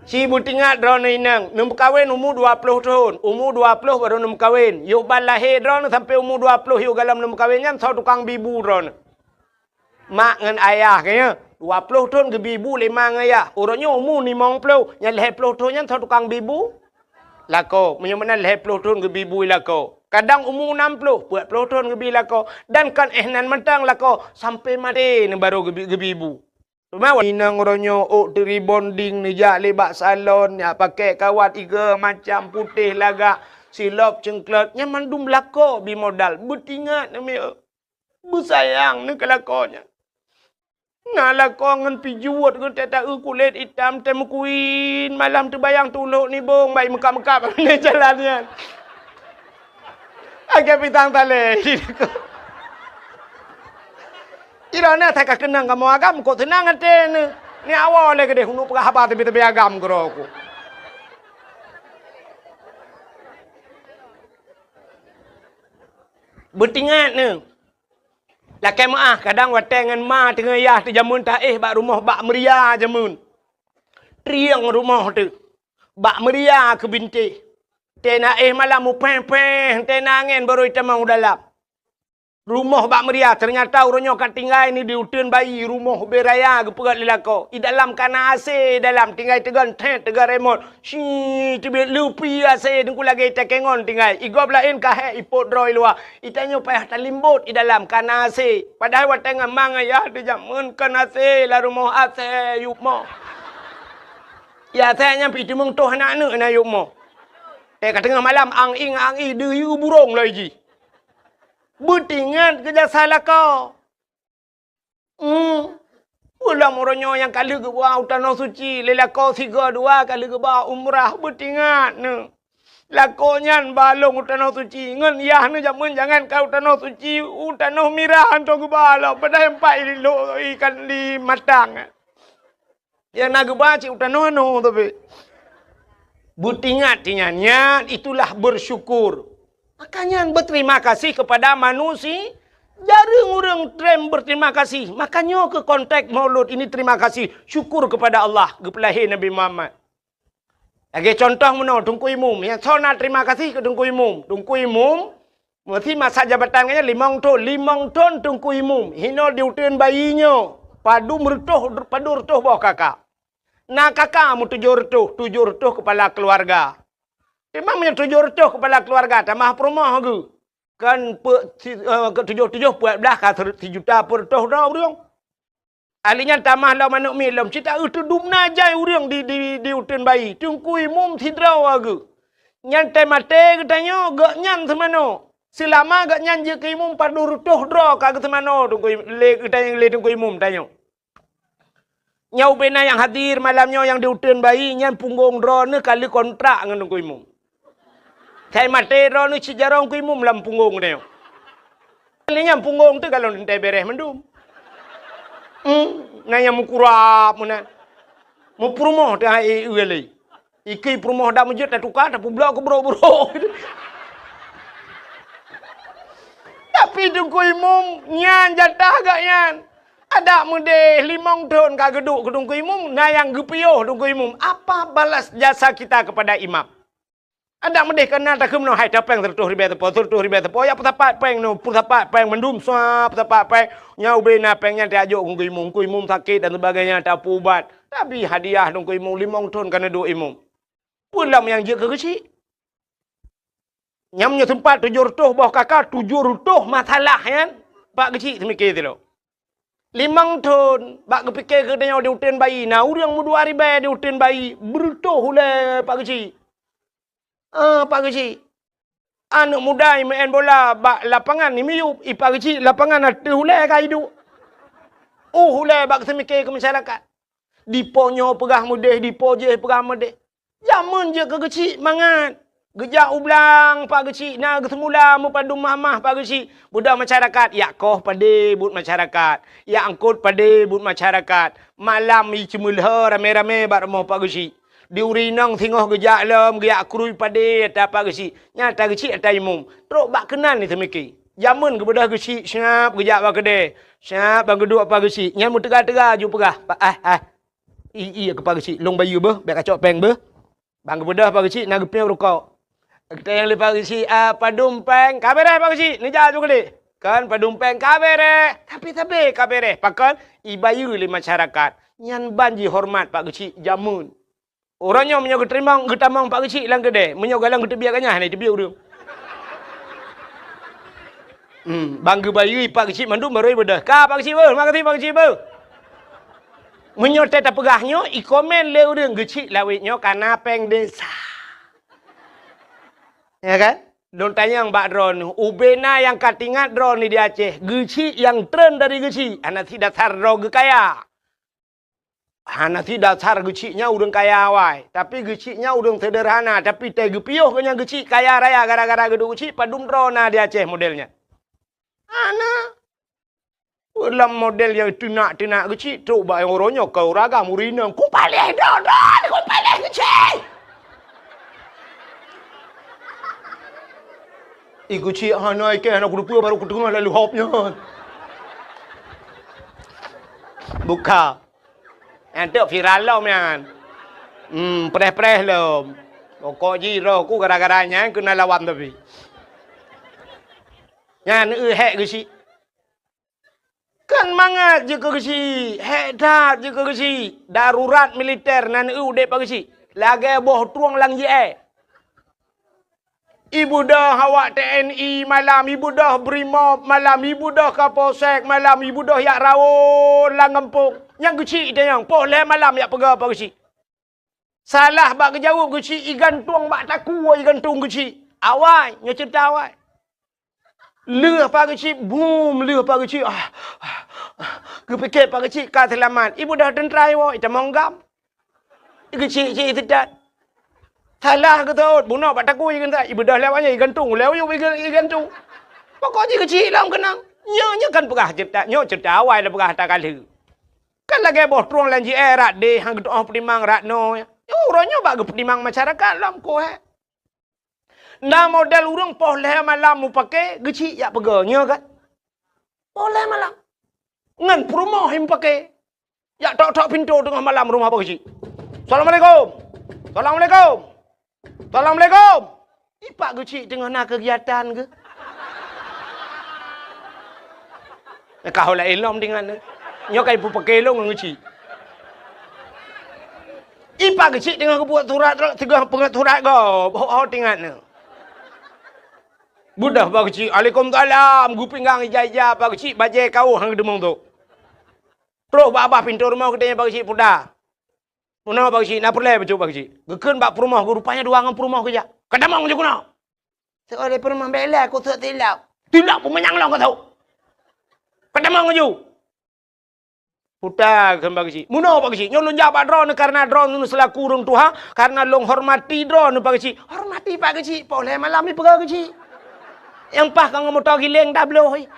Ci beutingat droeneuh inong, neumeukawen umu dua ploh thon, umu dua ploh barô neumeukawen. Yoh ban lahé droeneuh sampoe umu dua ploh yoh gohlom neumeukawen nyan soe tukang bi bu droeneuh. Mak ngon ayah geuh nyan, dua ploh thon geubi bu lé ma ngon ayah. Uroe nyoe umu limong ploh, nyang lhèe ploh thon nyan soe tukang bi bu? Lakoe. Meunyoe meunan lhèe ploh thon geubi bu lakoe. Kadang umu nam ploh, peuet ploh thon geubi lakoe. Dan kon éh nan mantong lakoe, sampoe maté neubarô geubi, geubi bu. Teuma inong uroe nyoe ôk teurebonding neujak lé bak salon, jak pakèk kawat igo macam putéh lagak, silop ceuklot, nyan mandum lakoe bi modal. Beutingat neumè, beusayang neuh keu lakoe nyan. Na lakoe ngon pijuet geuh teuh taeu kulét itam teuh meukuin, malam teubayang tulok nibong bak meukab-meukab jalan nyan. Lagèe pisang talé. Droeneuh that ka keunong kamoe agam, kok seunang até neuh. Ni awai lé keudéh uneuk peugah haba teubi-teubi agam keudroe ku. Beutingat neuh. Lakèe meu'ah, kadang watèe ngon ma teungoh yah teuh jameun taéh bak rumoh bak meuria jameun. Trieng rumoh teuh. Bak meuria keu bintéh. Teuh na éh malam mupéh-péh, teuh na angèn barô itamong u dalam. Rumoh bak meuria, teunyata uroe nyoe ka tinggai ni di uteuen bayi, rumoh ubé raya geupeugöt lé lakoe. I dalam ka na AC, i dalam tinggai teugon thet, teugon remot. Shi, teubiet leupi AC, teungku lagèe itakèe ngon tinggai. I gob laén ka hék ipot droe i luwa. I tanyoe payah talimbot i dalam ka na AC. Padahai watèe ngon ma ngon yah teuh jameun kon AC, lam rumoh AC yup moh. Ya AC nyan pih teumeung toh aneuk-aneuk na yup moh. Teuh ka teungoh malam ang-ing ang-i deuyue burông lom jih. Beutingat keu jasa lakoe. Hmm. Ulôn uroe nyoe nyang ka lheueh geuba u Tanoh Suci, lé lakoe sigoe dua ka lheueh geuba umrah, beutingat neuh. Lakoe nyan ba lôn u Tanoh Suci, ngon yah neuh jameun jangankan u Tanoh Suci, u Tanoh Mirah hantom geuba lom, padahai empat i lôn ikan di Matang. Nyang na geuba cit u tanoh anoe tapi. Beutingat nyan, nyan itulah bersyukur. Maka nyan berterima kasih kepada manusia. Jareueng ureueng treb berterima kasih. Maka nyoe keuh konteks Maulud ini terima kasih, syukur kepada Allah, geupeulahé Nabi Muhammad. Lagèe contoh meunoe, Teungku Imum. Nyang soe na terima kasih keu Teungku Imum. Teungku Imum Meusi masa jabatan geuh nyan limong thon, limong thon Teungku Imum. Hinoe di uteuen bayi nyoe, padum reutôh, padum reutôh boh kaka. Na kaka meutujoh reutôh, tujoh reutôh keupala keuluwarga. Teuma meunyoe tujoh reutôh keupala keuluwarga, tamah peurumoh geuh. Kan pe-, si-, eh, ke tujoh-tujoh peuet blah ka sere-, sijuta peuet reutôh droe ureueng. Ahli nyan tamah lom aneuk miet lom, cit taeu teudum na jai ureueng di, di, di uteuen bayi. Teungku Imum sidroe geuh. Nyan teuh maté geutanyoe, gobnyan seumanoe. Seulama gobnyan jeuet keu imum padum reutôh droe ka geuseumanoe Teungku Im-, lé geutanyoe, lé Teungku Imum tanyoe. Nyoe ubé na nyang hadir malam nyoe nyang di uteuen bayi, nyan punggong droeneuh ka lheueh kontrak ngon Teungku Imum. Sai maté droeneuh cit jaroe Teungku Imum lam punggong tanyoe. Lé nyan punggong teuh galon teuntèe bèrèh mandum. Hmm, na nyang meukurab meunan. Meupeurumoh teuh hai e lé. Ikei peurumoh dak meujeuet tatuka, tapeublok keu brok-brok. Tapi Teungku Imum nyan jatah gobnyan. Adak meudeh limong thon ka geuduek keu Teungku Imum, na nyang geupiôh Teungku Imum. Apa balas jasa kita kepada imam? Adak meudeh ka na takheun meunoe, hai tapéng sireutôh ribèe sapo, sireutôh ribèe sapo, ya peusapat péng nyoe, peusapat péng mandum, sua peusapat péng. Nyoe ubé na péng nyan tajok keu Teungku Imum, Teungku Imum sakét dan sebagainya, tapeuubat. Tapi hadiah Teungku Imum limong thon ka neuduek Imum. Peue lom nyang jeuet keu geuchik? Nyang nyoe seumpat tujoh reutôh boh kaka, tujoh reutôh masalah nyan, bak geuchik seumiké sidroe. Limong thon, bak geupike keu tanyoe di uteuen bayi, na ureuëng meudua ribée di uteuen bayi, beureutoh ulée Pak Geuchik. Ah, Pak Geuchik. Aneuk muda imeu'en bola bak lapangan imiyup, i Pak Geuchik lapangan ateueh ulée ka iduek. Uh, ulée bak seumike keu masyarakat. Dipo nyoe peugah meudeh, dipo jéh peugah meudeh. Jameun jeuet keu Geuchik mangat. Geujak u blang Pak Geuchik na geuseumula meupadum mahmah Pak Geuchik. Beudoh masyarakat, yak koh padé buet masyarakat. Yak angkot padé buet masyarakat. Malam i ceumeulhö ramé-ramé bak rumoh Pak Geuchik. Di uri inong singoh geujak lom, geujak krui padé ata Pak Geuchik. Nyan ata Geuchik ata imum. Trok bak keunan ni seumike. Jameun geubeudoh Geuchik, siap geujak bak keudè. Siap ban geuduek Pak Geuchik. Nyan meuteuga-teuga ju peugah, "Pak, ah, ah. I, i, keu Pak Geuchik, lôn bayeue beuh, bèk kacok péng beuh." Ban geubeudoh Pak Geuchik na geupiôh rukok. Geutanyong lé Pak Geuchik, "Ah, padum péng?" "Ka bèrèh Pak Geuchik, neujak ju keudéh." "Kon padum péng?" "Ka bèrèh." "Tapi sabé ka bèrèh." Pakon? Ibayeue lé masyarakat. Nyan ban jihoreumat Pak Geuchik jameun. Uroe nyoe meunyoe geuteurimong, geutamong Pak Geuchik lam keudè, meunyoe galeng geuteubiet ganyah hana jiteubiet ureuëng. Hmm, ban geubayeue Pak Geuchik mandum barô ibeudoh. "Ka Pak Geuchik beuh, makasih Pak Geuchik beuh." Meunyoe teuh tapeugah nyoe, ikomen lé ureuëng Geuchik lawét nyoe kana péng desa. Ya kan? Lôn tanyong bak droeneuh, ubé na nyang ka teuingat droeneuh di Aceh, Geuchik nyang treun dari Geuchik, hana sidasar droe geukaya. Hana sidasar Geuchik nyan ureuëng kaya awai, tapi Geuchik nyan ureuëng seuderhana, tapi teuh geupiôh keu nyan Geuchik kaya raya gara-gara geuduek Geuchik padum droe na di Aceh model nyan. Hana. Lam model nyang teunak-teunak Geuchik trok bak nyang uroe nyoe keu uragam ureuëng inong. Kupaléh droe-droe, kupaléh Geuchik. I Geuchik hana ikée hana kuteupeu barô kuteungoh lalu hop nyan. Buka. Nyan teuk viral lom nyan. Hmm, preh-preh lom. Pokok jih roh ku gara-gara nyan keunan lawan tapi. Nyan eu hék Geuchik. Kan mangat jeuet keu Geuchik, hék that jeuet keu Geuchik. Darurat militer nan eu udeb Pak Geuchik. Lagée boh trueng lam jiée. Ibeudôh awak T N I malam, ibeudôh Brimob malam, ibeudôh Kapolsek malam, ibeudôh jak rawon lam gampông. Nyang Geuchik itanyong, poh lhée malam jak peugah Pak Geuchik. Salah bak geujaweueb Geuchik, igantung bak takue igantung Geuchik. Awai, nyoe ceurita awai. Lheueh Pak Geuchik, bum, lheueh Pak Geuchik. Ah, ah, ah. Geupike Pak Geuchik ka seulamat. Ibeudôh teuntra iwoe, itamong gam. Geuchik cit teutat. Salah geutot, bunoe bak takue igantung. Ibeudôh lewat nyan igantung, lewat yub iga-, igantung. Pokok jih Geuchik lom keunong. Nyoe, nyoe kan peugah ceurita, nyoe ceurita awai lôn peugah ata ka lheueh. Kan lagée boh trueng lam jiée rat deh, han geutu'oh peutimang rat noe. Uroe nyoe bak geupeutimang masyarakat lom koh, eh. Na model ureuëng poh lhée malam mupake, Geuchik jak peugah, nyoe kan? Poh lhée malam. Ngon peurumoh mupake. Jak tok-tok pintoe teungoh malam rumoh Pak Geuchik. "Assalamualaikum. Assalamualaikum. Assalamualaikum." I Pak Geuchik teungoh na keugiatan geuh. Ka ho laén lom tingan nyoe. Nyoe ka ipupake lôn ngon Geuchik. I Pak Geuchik teungoh geubuet surat, teungoh peungeut surat gob, ho, ho tingan nyoe. Beudôh Pak Geuchik, "Alaikumsalam," geupinggang ija-ija Pak Geuchik, bajée kawöh han geudeungoe tu. Troh bak babah pintoe rumoh geutanyong Pak Geuchik, "Puta, meunoe Pak Geuchik, na peureulée bacut Pak Geuchik?" Geukheun bak peurumoh geuh, rupanya dua ngon peurumoh geujak. "Ka tamong ju keunoe." Seuôt lé peurumoh, "Bék lé, kuseuôt tilok." "Tilok peumanyang lom ka seuôt. Ka tamong ju." "Puta," kheun Pak Geuchik. "Meunoe Pak Geuchik, nyoe lôn jak bak droeneuh kareuna droeneuh seulaku ureuëng tuha, kareuna lôn hormati droeneuh Pak Geuchik." "Hormati Pak Geuchik, poh lhée malam ipeugah Geuchik. Nyang paih ka ngon moto giléng tabloe."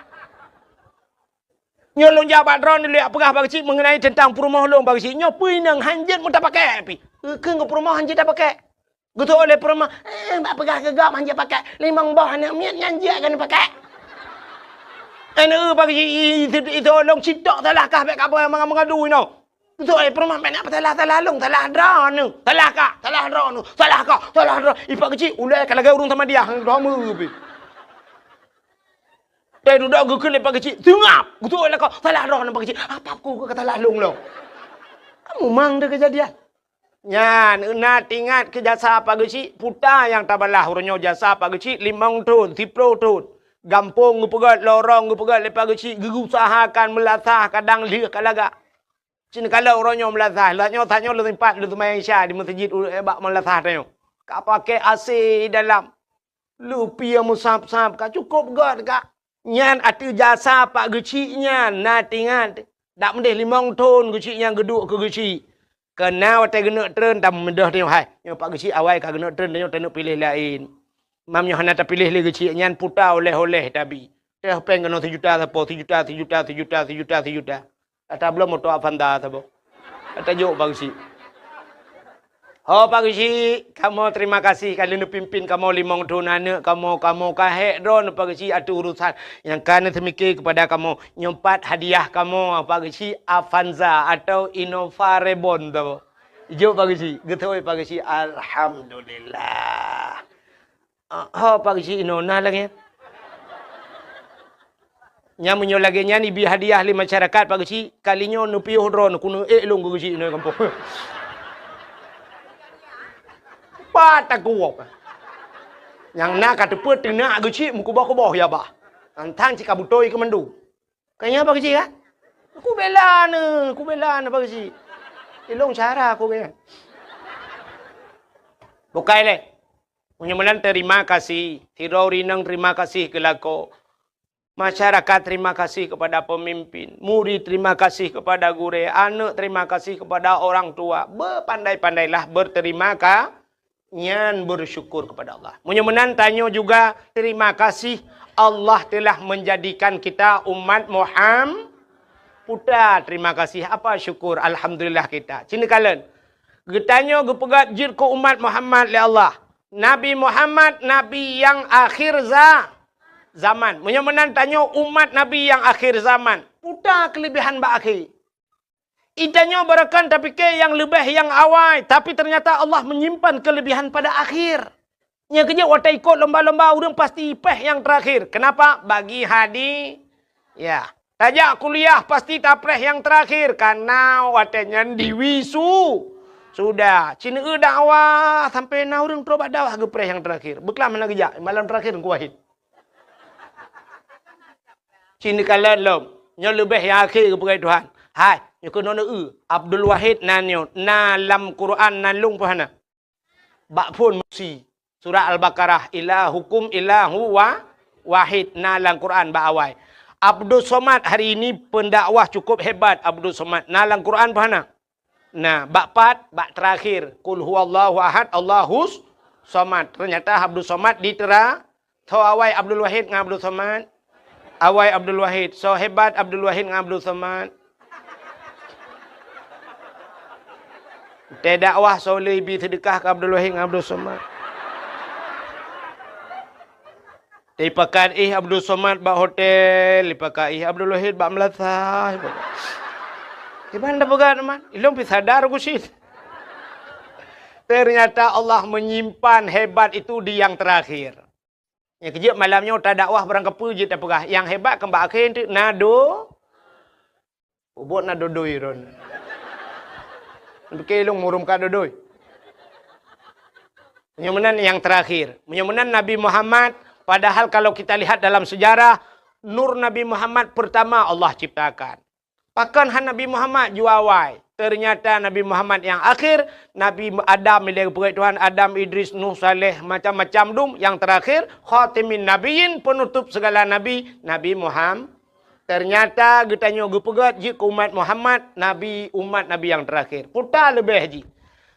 "Nyoe lôn jak bak droeneuh lôn jak peugah Pak Geuchik meungenai teuntang peurumoh lôn Pak Geuchik. Nyoe peue inong han jeuet meutapakée pih." Geukheun keu peurumoh han jeuet tapakée. Geutôh lé peurumoh, "Eh, bak peugah keu gob han jeuet pakée. Limong boh aneuk miet nyan jeuet keuneuk pakée." Aneuk Pak Geuchik, i, i, i, itôh lôn sitok salah kah bék ka peugah manga-manga dui nyoe. Geutôh lé peurumoh, "Bék na peusalah-salah lôn, salah droeneuh. Salah kah, salah droeneuh. Salah kah, salah droe." I Pak Geuchik, ulée ka lagée ureuëng samadiyah, droe meu pih. Teuh dudoe geukheun lé Pak Geuchik, seungab. Geutôh lé ka, "Salah droeneuh Pak Geuchik." "Apa ku ka salah lôn lom?" Kamu mang deh keujadian. Nyan, na teuingat keu jasa Pak Geuchik, puta nyang tabalah uroe nyoe jasa Pak Geuchik limong thon, siplôh thon. Gampông geupeugét, lorong geupeugét lé Pak Geuchik, geuusahakan meulasah kadang lheueh ka lagak. Cit kalon uroe nyoe meulasah, lheueh nyoe, tanyoe lôn sempat lôn seumayang Isya di meuseujid u-, eh, bak meulasah tanyoe. Ka pakai A C dalam. Leupie meusab-sab, ka cukôp göt ka. Nyan ateueh jasa Pak Geuchik nyan, na tingat. Dak meudeh limong thon Geuchik nyan geuduek keu Geuchik. Keu na watèe geuneuk treun, tameudeh tanyoe, hai. Nyoe Pak Geuchik awai ka geuneuk treun, tanyoe taneuk piléh laén. Mam nyoe hana tapiléh lé Geuchik nyan, puta oleh-oleh tabi. Teuh péng keunoe sijuta sapo, sijuta, sijuta, sijuta, sijuta, sijuta. Ata bloe moto Avanza saboh. Ata jok Pak Geuchik. Ho Pak Geuchik, kamoe terima kasih ka lheueh neupimpin kamoe limong thon aneuk kamoe, kamoe ka hék droeneuh Pak Geuchik ateueh urusan nyang ka neuseumiké keupada kamoe. Nyoe pat hadiah kamoe Pak Geuchik, Avanza atau Innova Reborn saboh. Jok Pak Geuchik, geutôi Pak Geuchik, alhamdulillah. Ah, ho Pak Geuchik inoe na lagèe nyan. Nyan meunyoe lagèe nyan ibi hadiah lé masyarakat Pak Geuchik, kali nyoe neupiôh droeneuh keuneuk ék lôn keu Geuchik inoe gampông. Pat takuwok. Nyang na ka teupeu teunak Geuchik meukuboh-kuboh ya bah. Tantang cit ka beutôi keu mandum. Ka nyan Pak Geuchik kan? Ku bela neuh, ku bela neuh Pak Geuchik. Ilong cara ku kan. Bukai lé. Meunyoe meunan terima kasih, sidroe ureueng inong terima kasih keu lakoe. Masyarakat terima kasih kepada pemimpin, murid terima kasih kepada gurèe, aneuk terima kasih kepada orang tua. Bepandai-pandailah berterima ka-, nyan bersyukur kepada Allah. Meunyoe meunan tanyoe juga terima kasih Allah telah menjadikan kita umat Muham-, puta terima kasih, apa syukur, alhamdulillah kita. Cit neukalon. Geutanyoe geupeugah jeuet keu umat Muhammad lé Allah. Nabi Muhammad, nabi nyang akhir za-, zaman. Meunyoe meunan tanyoe umat nabi nyang akhir zaman, puta keulebihan bak akhé. Geutanyoe barangkapeue tapike nyang leubeh nyang awai, tapi ternyata Allah menyimpan keulebihan pada akhir. Nyang keujeuet watèe ikot lomba-lomba ureueng pasti péh nyang terakhir. Kenapa? Bagi hadi-, ya. Tajak kuliah pasti tapreh nyang terakhir, karena watèe nyan diwisu-, sudah. Cit neueu dakwah sampai na ureueng trok bak dakwah geupreh nyang terakhir. Beuklam hana geujak, malam terakhir Teungku Wahid. Cit neukalon lom. Nyoe leubeh nyang akhé geupeugah Tuhan. Hai, nyoe keunoe neueu. Abdul Wahid na nyoe, na lam Quran na lôn peue hana? Bak phôn meusi. Surat Al-Baqarah, "Ilahukum ilahu wa-, wahid", na lam Quran bak awai. Abdus Somad hari ini pendakwah cukup hebat Abdus Somad. Na lam Quran peue hana? Na, bak pat, bak terakhir, "Qul huwallahu ahad, Allahus somad." Ternyata Abdus Somad ditera-, Tho awai Abdul Wahid ngon Abdul Somad. Awai Abdul Wahid. Soe hebat Abdul Wahid ngon Abdul Somad. Teudakwah soe le ibi seudeukah keu Abdul Wahid ngon Abdul Somad. Ipakat ih Abdul Somad bak hotel, ipakat ih Abdul Wahid bak meulasah. Iban dah peugah teuma, ilong pi sadar ku sit. Ternyata Allah menyimpan hebat itu di yang terakhir. Nyang keujeuet malam nyoe tadakwah barangkapeue jeuet tapeugah, nyang hebat keu bak akhé teuk na do-, ubot na dodoi ron. Pike lôn murum ka dodoi. Meunyoe meunan nyang terakhir. Meunyoe meunan Nabi Muhammad, padahal kalau kita lihat dalam sejarah, nur Nabi Muhammad pertama Allah ciptakan. Pakon han Nabi Muhammad jua awai? Ternyata Nabi Muhammad nyang akhir, Nabi Adam ilèe geupeugèt Tuhan, Adam, Idris, Nuh, Saleh, macam-macam dum, nyang terakhir, khatimin nabiyyin, penutup segala nabi, Nabi Muhammad. Ternyata geutanyoe geupeugèt jeuet keu umat Muhammad, nabi, umat Nabi nyang terakhir. Puta leubeh jih.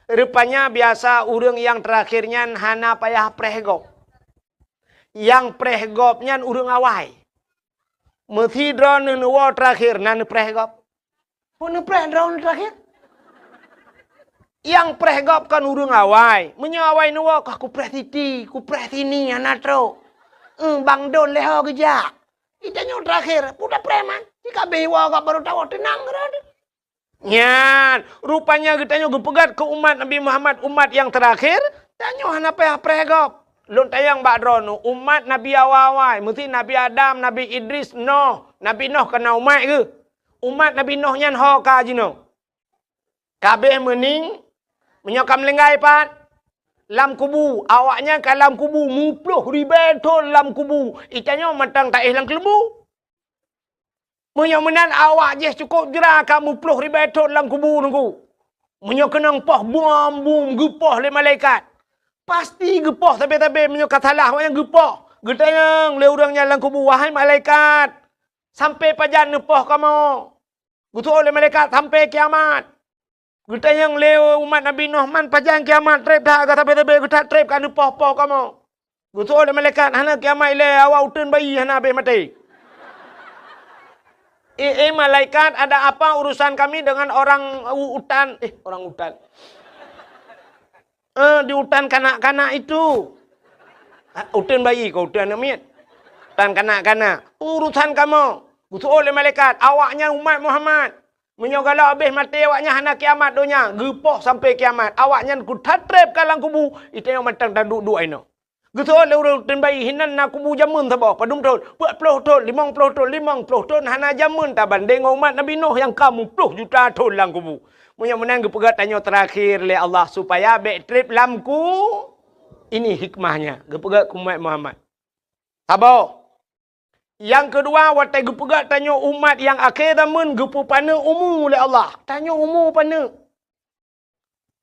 Rupanya biasa ureueng nyang terakhir nyan hana payah preh gob. Nyang preh gob nyan ureueng awai. Meusidroe neuh neuwoe terakhir na neupreh gob. Peue neupreh droeneuh terakhir? Nyang preh gob kon ureueng awai. Meunyoe awai neuwoe kah kupreh siti, kupreh sini hana trok. Eh, bang don lé ho geujak. Geutanyoe terakhir, peue tapreh man. Jika beh woe gob baru tawoe teunang keudroe. Nyan, rupanya geutanyoe geupeugèt keu umat Nabi Muhammad, umat nyang terakhir, tanyoe hana payah preh gob. Lôn tanyong bak droeneuh, umat Nabi awai-awai, meusti Nabi Adam, Nabi Idris, Noh. Nabi Noh kon na umat geuh. Umat Nabi Noh nyan ho ka jinoe. Ka abéh meuning, meunyoe ka meuninggai pat, lam kubu, awaknyan ka lam kubu muploh ribée thon lam kubu, itanyoe mantong taéh lam keuleumbu. Meunyoe meunan awak jih cukôp jra ka muploh ribée thon lam kubu Teungku. Meunyoe keunong poh bom-bom geupoh lé malaikat, pasti geupoh sabe-sabe meunyoe ka salah awaknyan geupoh. Geutanyong lé ureuëng nyan lam kubu, "Wahai malaikat, sampoe pajan neupoh kamoe?" Geuseuôt lé malaikat, "Sampoe kiamat." Geutanyong lé umat Nabi Nuh, "Man pajan kiamat treb that, ka sabe-sabe geuh that treb ka neupoh-poh kamoe?" Geuseuôt lé malaikat, "Hana kiamat ilée, awak uteuen bayi hana habéh maté." "Eh, eh, malaikat, ada apa urusan kami dengan orang u-, utan, eh, orang utan? Eh, di utan kanak-kanak itu." "Ah, uteuen bayi kah, uteuen aneuëk miet? Utan kanak-kanak. Urusan kamoe." Geuseuôt lé malaikat, "Awaknyan umat Muhammad. Meunyoe galak habéh maté awaknyan hana kiamat donya, geupoh sampoe kiamat. Awaknyan kuthatreb ka lam kubu, itanyoe mantong taduek-duek inoe." Geuseuôt lé ureuëng uteuen bayi, "Hinan na kubu jameun saboh, padum thon?" "Peuet ploh thon, limong ploh thon." "Limong ploh thon hana jameun tabandéng ngon umat Nabi Nuh nyang ka muploh juta thon lam kubu." Meunyoe meunan geupeugah tanyoe teurakhé lé Allah supaya bék treb lam ku-, ini hikmahnya geupeugah keu umat Muhammad. Saboh. Nyang keudua, watée geupeugah tanyoe umat nyang akhé zaman geupeupaneuk umu lé Allah. Tanyoe umu paneuk.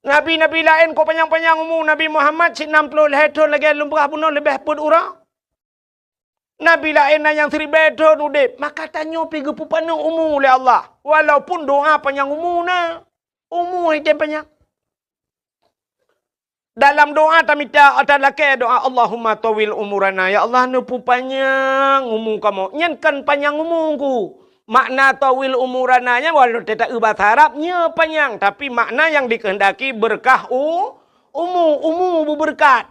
Nabi-nabi laén kok panyang-panyang umu, Nabi Muhammad sinan ploh lhée thon lagée lôn peugah bunoe leubeh peuet uroe. Nabi laén na nyang siribée thon udeb, maka tanyoe pih geupeupaneuk umu lé Allah. Walaupun doá panyang umu na, umu hana tem panyang. Dalam doá tamita, ata lakée doá, "Allahumma tawwil umurana." Ya Allah, neupeupanyang umu kamoe. Nyan kon panyang umu ku. Makna tawwil umurana nyan walau teuta eu bahasa Arab, nyoe panyang, tapi makna nyang dikehendaki berkah u-, umu, umu beubeureukat.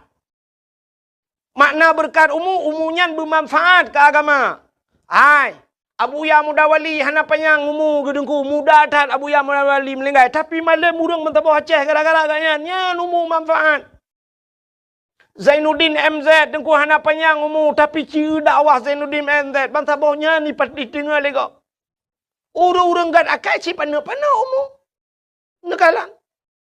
Makna beureukat umu, umu nyan beumanfaat keu agama. Hai, Abuya Muda Wali hana panyang umu geuh Teungku, muda that Abuya Muda Wali meuninggai, tapi malem ureuëng meusaboh Aceh gara-gara gobnyan, nyan umu manfaat. Zainuddin M Z Teungku hana panyang umu, tapi ci dakwah Zainuddin M Z, bansaboh nyan ipat diteungoh lé gob. Ureuëng-ureuëng gét akai ci paneuk-paneuk umu. Neukalon.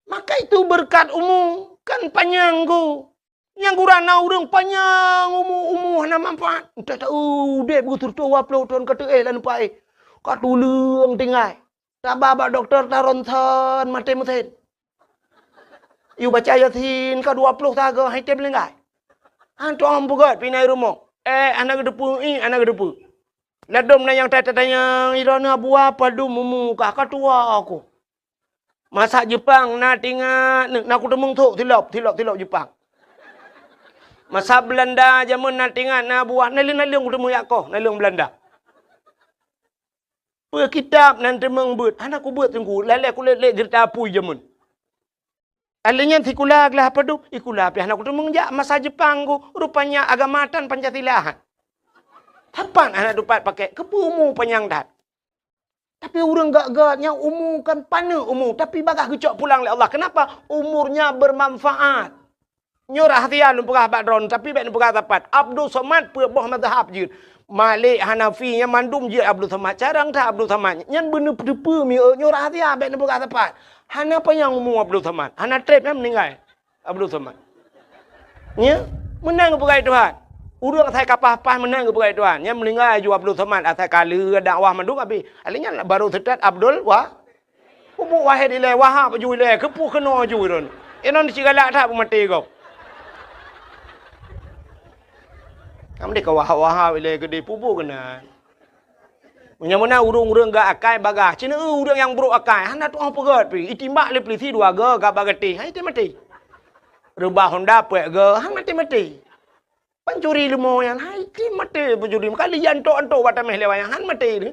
Maka itu beureukat umu kan panyang ku. Nyang gura na ureuëng panyang umu, umu hana manfaat. Entah tahu udeb beutôi dua ploh thon ka teuéh lam paih. Ka tuleueng tinggai. Taba bak dokto ta ronsen maté meusen. Yue baca Yasin ka dua ploh sagoe hai tem linggai. Hantom peugét pih na i rumoh. Eh, hana geuteupeue, ih, hana geuteupeue. Ladôm na nyang ta-, tatanyong, "Droeneuh Abuya padum umu kah, ka tuha ku?" Masa Jepang na tingat, na kuteumeung thok silop, silop, silop Jepang. Masa Beulanda jameun na tingat na Abuya, naleueng-naleueng kuteumeung jak koh, naleueng Beulanda. Peue kitab nan teumeung beuet, hana kubeuet Teungku, lalée kulét-lét geurita apui jameun. Alèh nyan sikula glah padum, sikula pih hana kuteumeung jak masa Jepang ku, rupanya agama tan Pancasila. Sapat hana tupat pakai, keupeue umu panyang that. Tapi ureuëng gét-gét nyang umu kan paneuk umu, tapi bagaih geucok pulang lé Allah. Kenapa? Umurnya bermanfaat. Nyoe rahsia lôn peugah bak droeneuh, tapi bék neupeugah sapat. Abdul Somad peuet boh mazhab jeuet. Malik, Hanafi, nyan mandum jeuet Abdul Somad. Carông that Abdul Somad. Nyan beuneuteupeu mieu, nyoe rahsia bék neupeugah sapat. Hana panyang umu Abdul Somad. Hana treb nyan meuninggai Abdul Somad. Nya, meunan geupeugah Tuhan. Ureuëng asai ka paih-paih meunan geupeugah Tuhan. Nyan meuninggai aju Abdul Somad asai ka lheueh dakwah mandum habéh. Alèh nyan baru seutôt Abdul Wa-, Peubuet Wahid ilèe, Wahab ju ilèe, keupeue keunoe ju droeneuh. Inong cit galak that peumaté gob. Kamoe deh ka Wahab-Wahab ilèe keudeh, peubuet keunan. Meunyoe meunan ureuëng-ureuëng gét akai bagaih, ci na ureuëng nyang brok akai, hana tuoh peugét pih, itimbak lé peulisi dua goe ka bak gatéh, hai tem maté. Reubah honda peuet goe, han maté-maté. Pancuri leumo nyan, hai tem maté pancuri. Maka lé antok-antok bak taméh lé wayang, han maté lé.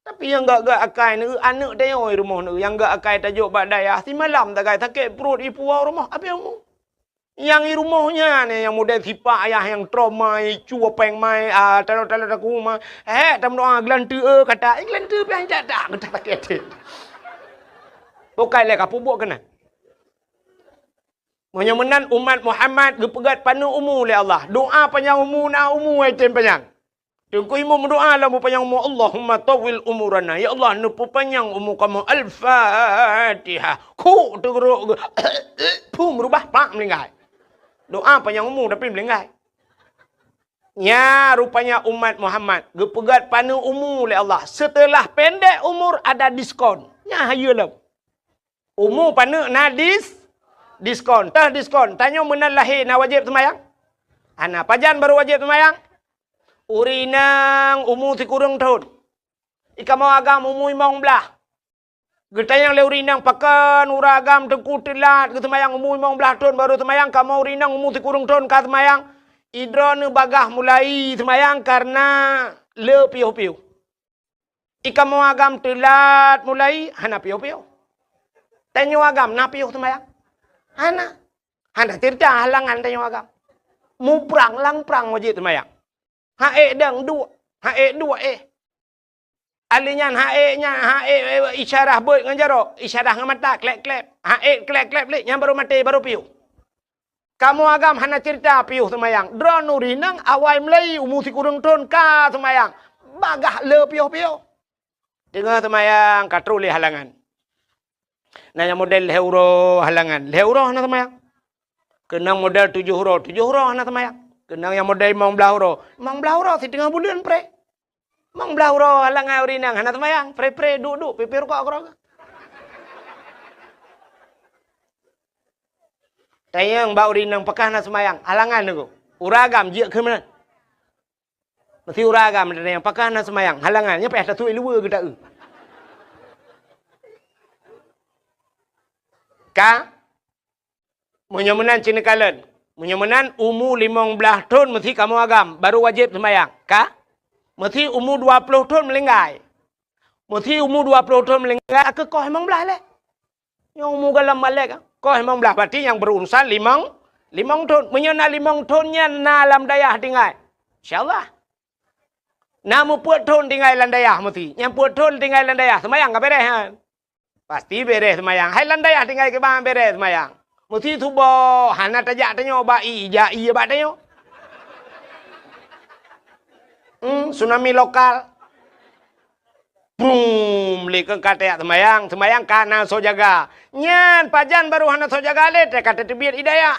Tapi nyang gét-gét akai neu, aneuëk tanyoe i rumoh neu, nyang gét akai tajok bak dayah, simalam sagai sakét pruet ipuwoe u rumoh, abéh umu. Nyang i rumoh nyan, nyang model sipak ayah nyang trauma, icue péng mai, ah, talo-talo taku ma. Hék, tameudoa geulanteue, eh, kata, eh, geulanteue pih han jak-jak, geutak sakét até. Pokai lé ka peubuet keunan. Meunyoe meunan umat Muhammad geupeugét paneuk umu lé Allah. Doa panyang umu na umu ai tem panyang. Teungku imum meudoa lam panyang umu, "Allahumma tawwil umurana." Ya Allah, neupeupanyang umu kamoe. Al-Fatihah. Khuk teugeurok geu-, phum reubah, pak meuninggai. Doa panjang umu tapi meulinggai. Nya rupanya umat Muhammad geupeugét paneuk umu lé Allah. Setelah pendek umur ada diskon. Nya hayeue lom. Umu paneuk na dis-, diskon. Teuh diskon. Tanyoe meunan lahé na wajéb seumayang? Hana. Pajan barô wajéb seumayang? Ureueng inong umu sikureueng thon. Ikamoe agam umu limong blaih. Geutanyong lé ureueng inong, pakon ureueng agam teungku teulat geuseumayang umu limong blaih thon barô seumayang, kamoe ureueng inong umu sikureueng thon ka seumayang? Idroeneuh bagaih mulai seumayang kareuna le piôh-piôh. Ikamoe agam teulat mulai, hana piôh-piôh. Tanyoe agam na piôh seumayang? Hana. Hana cerita halangan tanyoe agam. Muprang lam prang wajéb seumayang. Ha'ék dang duek, ha'ék duek éh. Ahli nyan ha'ék nyan, ha'ék, eh, isyarah beuet ngon jaroe, isyarah ngon mata, klep-klep. Ha'ék klep-klep lé, nyan barô maté, barô piôh. Kamoe agam hana cerita piôh seumayang. Droeneuh ureueng inong awai mulai umu sikureueng thon ka seumayang. Bagaih le piôh-piôh. Teungoh seumayang ka troh lé halangan. Na nyang model lhèe uroe halangan, lhèe uroe hana seumayang. Keunong model tujoh uroe, tujoh uroe hana seumayang. Keunong nyang model limong blaih uroe, limong blaih uroe siteungoh buleuen pré. Limong blaih uroe halangan ureueng inong hana seumayang, pré-pré duek-duek, pipé rukok keudroe. Tanyong bak ureueng inong pakon hana seumayang, halangan nyoe. Ureueng agam jeuet keu meunan. Meusé ureueng agam tanyong pakon hana seumayang, halangan, nyan payah tatuek luweue geuta'eu. Ka? Meunyoe meunan ci neukalon. Meunyoe meunan umu limong blaih thon meusé kamoe agam, barô wajéb seumayang. Ka? Meusé umu dua ploh thon meulinggai. Meusé umu dua ploh thon meulinggai, ka koh limong blaih lé. Nyoe umu gohlom balek, koh limong blaih, berarti nyang berurusan limong, limong thon. Meunyoe na limong thon nyan na lam dayah tinggai, insya Allah. Na meupeuet thon tinggai lam dayah meusé. Nyang peuet thon tinggai lam dayah, seumayang ka beres nyan. Pasti beres seumayang. Hai lam dayah tinggai kiban beres seumayang. Meusé suboh, hana tajak tanyoe bak ie, jak ie bak tanyoe. Hmm, tsunami lokal. Brum, lé keu ka tajak seumayang, seumayang ka na soe jaga. Nyan pajan barô hana soe jaga lé, ka tateubiet ie dayah.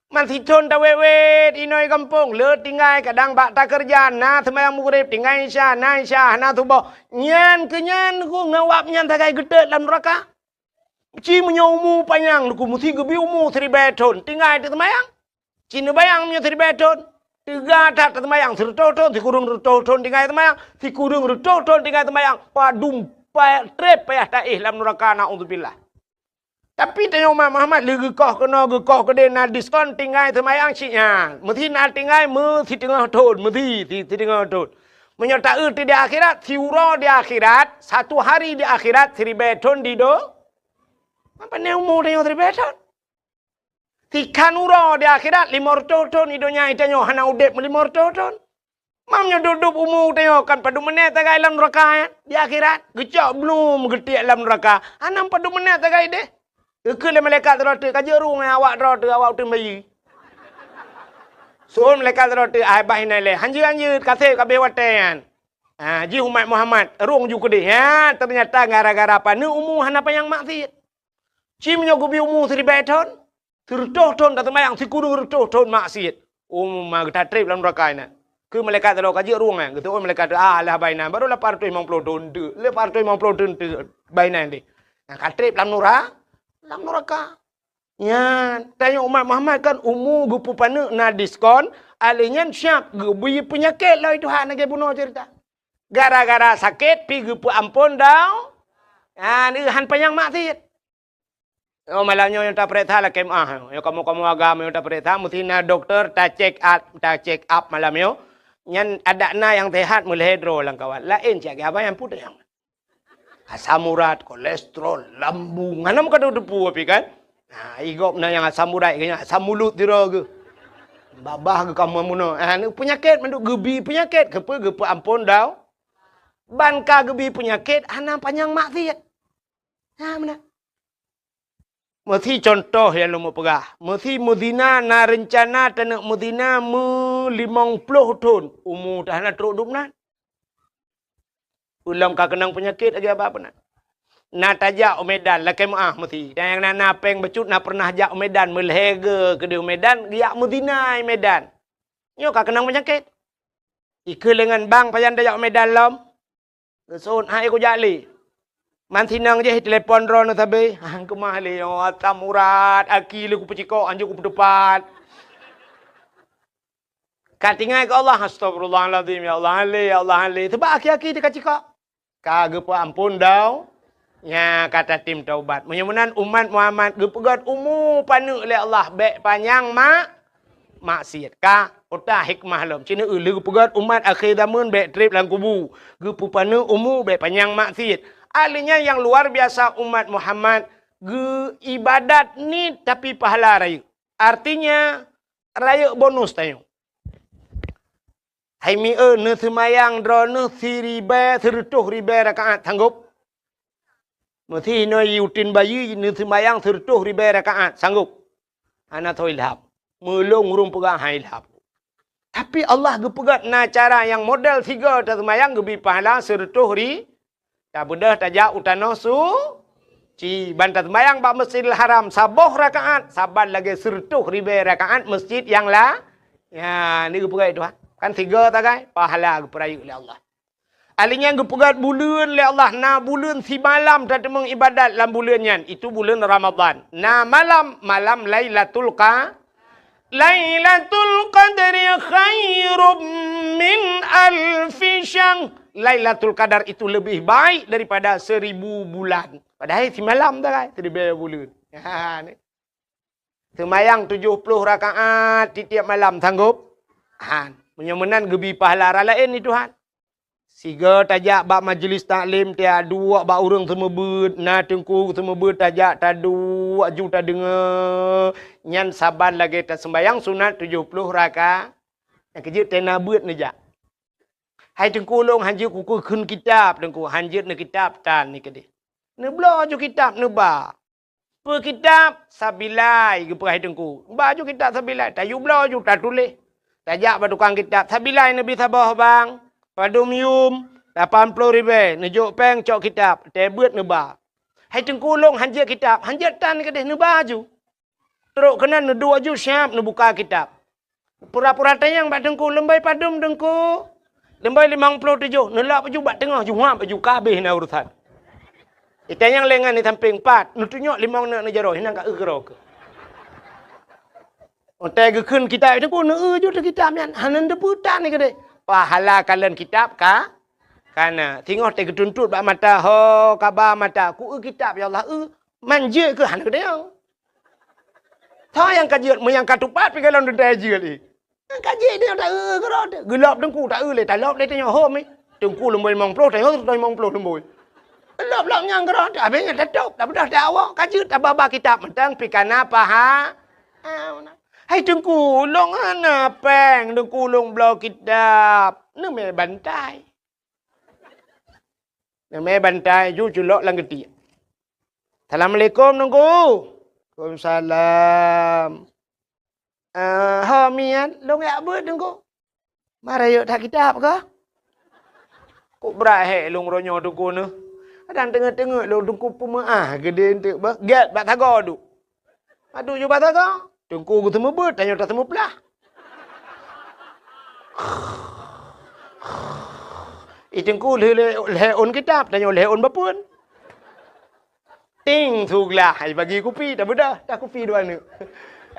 Man sithon tawét-wét inoe gampông, le tinggai kadang bak takeureuja, na seumayang Maghrib, tinggai Isya, na Isya, hana suboh. Nyan keu nyan ku ngawab nyan sagai geutot lam nuraka. Ci meunyoe umu panyang, ku meusé geubri umu siribèe thon, tinggai teuseumayang. Ci neubayang meunyoe siribèe thon, teuga that teuseumayang, sireutôh thon, sikureueng reutôh thon tinggai seumayang, sikureueng reutôh thon tinggai seumayang, padum pa-, trép payah taéh lam nuraka, naudzubillah. Tapi tanyoe umat Muhammad lé geukoh keunoe, geukoh keudéh, na diskon tinggai seumayang cit nyan. Meusé na tinggai meusiteungoh thon, meusé si-, siteungoh thon. Meunyoe taeu di akhirat, siuroe di akhirat, satu hari di akhirat, siribèe thon di do-, Apa ni umu tanyoe siribèe thon? Sikhan uroe di akhirat, limong reutôh thon di donya tanyoe hana udép meulimong reutôh thon. Mam nyoe dub-dub umu tanyoe kan padum meuneuk sagai lam nuraka, eh, di akhirat. Geucok blum geutiek lam nuraka. Hana padum meuneuk sagai deh. Geukheun lé malaikat droe teuk, ka jeuet rueng awak droe teuk, awak uteuen bayi. Seuôn malaikat droe teuk, ai bah inan lé. Hanjeuet-hanjeuet, ka sép ka abéh watèe nyan. Ha, jih umat Muhammad, rueng ju keudeh. Ha, teunyata gara-gara paneuk umu hana panyang maksiet. Ci meunyoe geubri umu siribèe thon, sireutôh thon taseumayang, sikureueng reutôh thon maksiet. Umu ma geutatrép lam nuraka inan. Keu malaikat teuh ka jeuet rueng nyan, geuseuôn malaikat teuh, ah, alah bah inan, barô lapan reutôh limong ploh thon teuk, lapan reutôh limong ploh thon teuk bah inan deh. Nyang ka trép lam nura-, lam nuraka. Nyan, tanyoe umat Muhammad kan umu geupeupaneuk na diskon, alèh nyan siap geubri peunyakét lom Tuhan lagèe bunoe cerita. Gara-gara sakét pi geupeuamphon dau-, nyan, han panyang maksiet. Oh, malam nyoe nyang tapareksa lakèe meu'ah. Nyoe kamoe-kamoe agam nyang tapareksa, meusti na dokto ta-check up, ta-check up malam nyoe. Nyan adak na nyang sehat meulhèe droe lam kawan. Laén cit abang nyang peue nyang. Asam urat, kolesterol, lambung. Hana meukadoe teupeu pih kan? Nah, i gob na nyang asam urat, nyang asam mulut sidroe geuh. Babah geuh kamoe meunoe. Ah, ni peunyakét mandum geubri peunyakét. Keupeue geupeuamphon dau-, ban ka geubri peunyakét, hana panyang maksiet. Ha, meunan. Meusti contoh nyang lôn peugah. Meusti meuzina na reuncana taneuk meuzina meulimong ploh thon. Umu teuh hana trok dum nan. Ulôn ka keunong peunyakét lagèe abang peunan. Na tajak u Medan, lakée meuáh meusi. Dan nyang na, na péng bacut na peureunah jak u Medan, meulhée geu keudeh u Medan, geujak meuzina i Medan. Nyoe ka keunong peunyakét. Ikeu leungon bang pajan tajak u Medan lom. Geuseuôt hai kujak lé. Man sinong jih telepon droeneuh sabe. Han keumah lé, oh, asam urat, aki lé kupeucikok, anjok kupeuteupat. Ka tinggai keu Allah, "Astagfirullahalazim, ya Allah, han lé, ya Allah, han lé." Seubab aki-aki teuka cikok. Ka geupeuamphon dau, nya ka tatem taubat. Meunyoe meunan umat Muhammad geupeugét umu paneuk lé Allah, bék panyang mak-, maksiat. Ka uta hikmah lom. Cina lheueh geupeugét umat akhé zaman bék treb lam kubu. Geupeupaneuk umu bék panyang maksiat. Ahli nyan nyang luar biasa umat Muhammad geu ibadat niet tapi pahala rayeuk. Artinya, rayeuk bonus tanyoe. Hai mieu neuseumayang droeneuh siribée, seureutôh ribée rakaat, sanggob? Meusi inoe yutin bayi neuseumayang seureutôh ribée rakaat, sanggob? Hana soe ilham. Meulong ureuëng peugah han ilham. Tapi Allah geupeugét na cara nyang model sigoe taseumayang geubi pahala seureutôh ri-, Tabeudôh tajak u tanoh suci, ban taseumayang bak Masjidil Haram saboh rakaat, saban lagée seureutôh ribée rakaat masjid nyang la-, ya, ni geupeugah Tuhan. Kan sigoe tagai, pahala geupeurayeuk lé Allah. Ahli nyan geupeugét buleuen lé Allah, na buleuen simalam tateumeung ibadat lam buleuen nyan, itu buleuen Ramadhan. Na malam, malam Lailatul Qa-, Lailatul Qadri khairum min alfi syahr. Lailatul Qadar itu lebih baik daripada seribu bulan. Padahai simalam dah kan, seribu bulan. Ha, ni. Seumayang tujuh puluh rakaat tiep-tiep malam, sanggob? Han. Meunyoe meunan geubi pahala rara laén ni Tuhan. Sigoe tajak bak majlis taklim, tajak duek bak ureuëng seumeubeuet, na teungku seumeubeuet tajak taduek aju tadeungoe, nyan saban lagée taseumayang sunat tujoh ploh raka-, nyang keujeuet tena beuet neujak. Hai teungku, lôn hanjeuet kukheun kitab, teungku, hanjeuet neukitab tan ni keudeh. Neubloe aju kitab neuba. Peu kitab? Sabilai, geupeugah teungku. Ba aju kitab sabilai, tayue bloe aju tatuléh. Tajak bak tukang kitab, "Sabilai neubi saboh bang, padum yum, lapan ploh ribée, neujok péng cok kitab, tée beuet neuba." Hai teungku, lôn hanjeuet kitab, hanjeuet tan keudeh, neuba aju. Trok keunan neuduek aju siab neubuka kitab. Pura-pura tanyong bak teungku, "Leumboi padum teungku?" "Leumboi limong ploh tujoh." Neulap aju bak teungoh, juhab aju, ka habéh na urusan. Itanyong lé ngon di sampéng, "Pat?" Neutunyok limong neuk neujaroe, hinan ka eu keudroe keuh. Watée geukheun kitab teungku, neueu aju teuh kitab nyan, hana neuteupeue tan ni keudeh. Pahala kalon kitab ka, kana. Singoh tée geutuntot bak mata, ho, kaba mata, "Kueu kitab, ya Allah, eu." Man jeuet keuh hana geutanyong. Soe nyang ka jeuet, meunyo nyang ka tupat pih gohlom teuntée jeuet lé. Nyang ka jeuet nyoe taeu keudroe teuh. Geulop teungku taeu lé, talop lé tanyoe hom nyoe. Teungku leumboi limong ploh, tanyoe limong ploh leumboi. Lop-lop nyang keudroe teuh, habéh nyan tatôb, tabeudôh teuh awak, ka jeuet tababa kitab mantong pih kana paha. Ah, hai teungku, lôn hana péng, teungku lôn bloe kitab. Neumé bantai. Neumé bantai ju culok lam geutiek. "Assalamualaikum, Teungku." "Waalaikumsalam." "Eh, ho miet, lôn jak beuet, Teungku." "Mara yuk that kitab kah?" Kok brat hék lôn uroe nyoe Teungku neuh. Kadang teungeut-teungeut lôn Teungku peumeuáh geudeh eunteuk beuh. Gét bak sagoe duek. Padub ju bak sagoe. Teungku geuseumeubeuet, tanyoe taseumeuplah. Ih, Teungku lheueh lhée ôn kitab, tanyoe lhée ôn bapeuen. Ting, su glah, ai bagi kupi, tabeudôh, takupi dua neuk.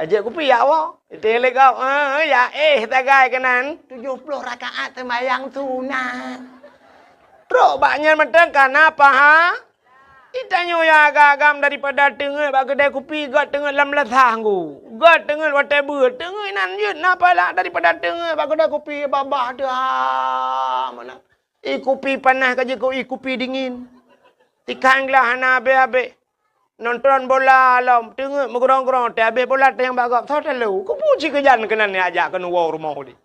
Ajak kupi, ya Allah. Ting lé gob, eh, ya, eh, sagai keunan. Tujoh ploh rakaat seumayang sunat. Trok bak nyan mantong kana paha. Itanyoe nyang agam-agam daripada teungeut bak keudai kupi, göt teungeut lam lasah nggu. Göt teungeut watée beuet, teungeut nan jeuet na pahala daripada teungeut bak keudai kupi babah teuh, ah, meunan. Ih kupi panas ka jeuet keu ih kupi dingin. Tikang glah hana habéh-habéh. Nonton bola lom, teungeut meugrong-grong, teuhabéh bola teunyang bak gob, soe talo. Kupu cit keujan keunan nyang ajak keunoe woe rumoh deh.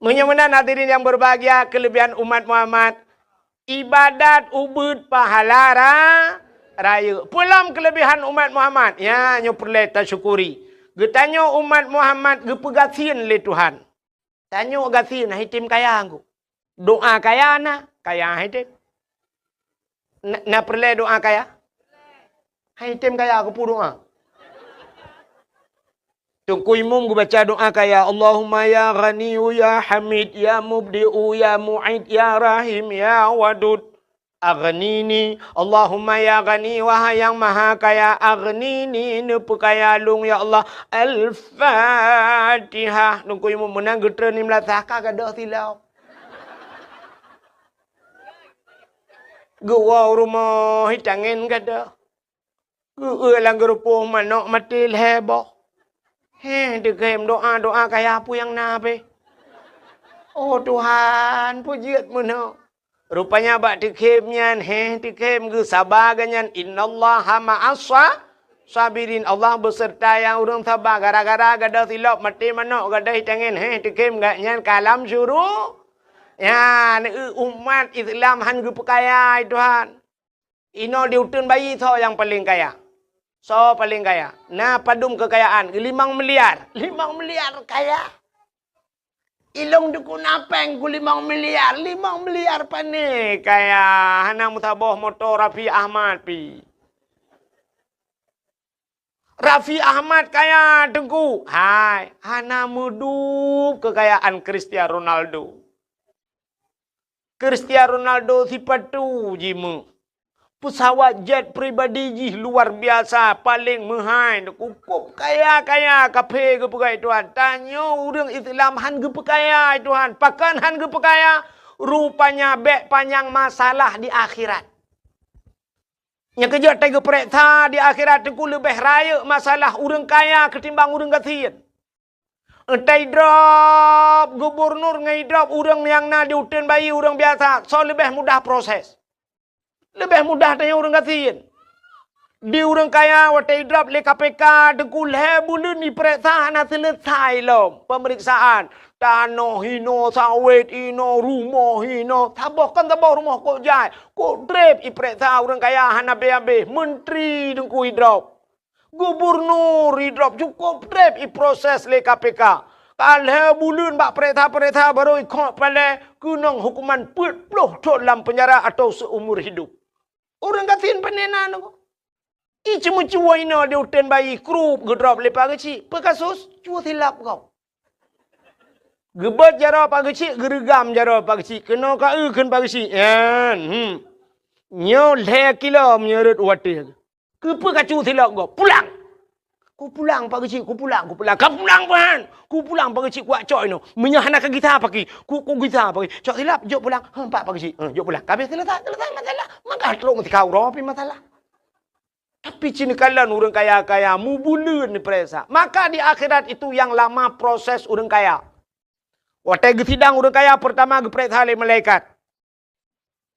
Meunyoe meunan hadirin nyang berbahagia, keulebihan umat Muhammad, ibadat ubeuet pahala ra-, rayeuk. Peue lom keulebihan umat Muhammad? Ya, nyoe peureulée tasyukuri. Geutanyoe umat Muhammad geupeugasien lé Tuhan. Tanyoe gasien, hana item kaya nggu. Doa kaya na, kaya hana item. Na, na peureulée doa kaya? Hai tem kaya keupeue doa? Teungku Imum geubaca doa kaya, "Allahumma ya Ghaniyyu ya Hamid ya Mubdi'u ya Mu'id ya Rahim ya Wadud, aghnini." Allahumma ya Ghani, wahai Nyang Maha Kaya, aghnini, neupeukaya lôn ya Allah. Al-Fatihah. Teungku Imum meunan geutreun di meulasah ka gadôh silop. Geuwoe u rumoh hi tangen gadôh. Geueu lam geurupoh manok maté lhée boh. Heh, teukhem doa-doa kaya peue nyang na pih. Oh Tuhan, peue jeuet meunoe. Rupanya bak teukhem nyan, heh, teukhem geusaba geuh nyan, "Innallaha ma'as sa-, sabirin." Allah beuseurta nyang ureuëng saba. Gara-gara gadôh silop maté manok gadôh hi tangen, heh, teukhem geuh nyan ka lam syuru-, nyan, eu, umat Islam han geupeukaya, hai Tuhan. Inoe di uteuen bayi soe nyang paleng kaya? Soe paleng kaya? Na padum keukayaan? Limong miliar. Limong miliar kaya. Ilong dukun apeng ku limong miliar. Limong miliar pane kaya. Hana meusaboh moto Raffi Ahmad pi. Raffi Ahmad kaya teungku. Hai, hana meudup keukayaan Cristiano Ronaldo. Cristiano Ronaldo sipatu jimeuh. Peusawat jet pribadi jih luar biasa, paleng meuhai, cukup kaya-kaya, kaphé geupeugah Tuhan. Tanyoe ureuëng Islam han geupeukaya, hai Tuhan. Pakon han geupeukaya? Rupanya bék panyang masalah di akhirat. Nyang keujeuet teugeupeureksa di akhirat teungku leubeh rayeuk masalah ureuëng kaya keutimbang ureuëng gasien. Entah idrop gubernur ngon idrop ureuëng nyang na di uteuen bayi ureuëng biasa, soe leubeh mudah proses. Leubeh mudah tanyoe ureuëng gasien. Di ureuëng kaya watée idrop lé K P K teungku lhée buleuen ipereksa hana seuleusoe lom peumeriksaan. Tanoh hinoe, sawét hinoe, rumoh hinoe. Saboh kon saboh rumoh kok jai, kok treb ipereksa ureuëng kaya hana habéh-habéh. Menteri teungku idrop. Gubernur idrop cukup treb iproses lé K P K. Ka lhée buleuen bak pereksa-pereksa barô ikhok palée keunong hukuman peuet ploh thon lam penjara atau seumur hidup. Ureuëng gasien pane na nyoe. Iceumeucue inoe di uteuen bayi krup geudrop lé Pak Geuchik. Peue kasus? Cue silap gob. Geubeuet jaroe Pak Geuchik, geureugam jaroe Pak Geuchik. Keunoe ka eu kheun Pak Geuchik. Nyan, hmm. Nyoe lhée kilo meunyoe rot watée. Keupeue ka cue silop gob? Pulang! Kupulang Pak Geuchik, kupulang, kupulang. Ka pulang, Pak! Kupulang Pak Geuchik, kuwak cok inoe. Meunyoe hana ka gisa paki, ku, kugisa paki. Cok silap, jok pulang. Heh, pat Pak Geuchik. Heh, jok pulang. Ka habéh seuleusoe, seuleusoe masalah. Maka trok meutika uroe pih masalah. Tapi ci neukalon ureuëng kaya-kaya mubuleuen ipereksa. Maka di akhirat itu yang lama proses ureuëng kaya. Watée geusidang ureuëng kaya, peurtama geupereksa lé malaikat.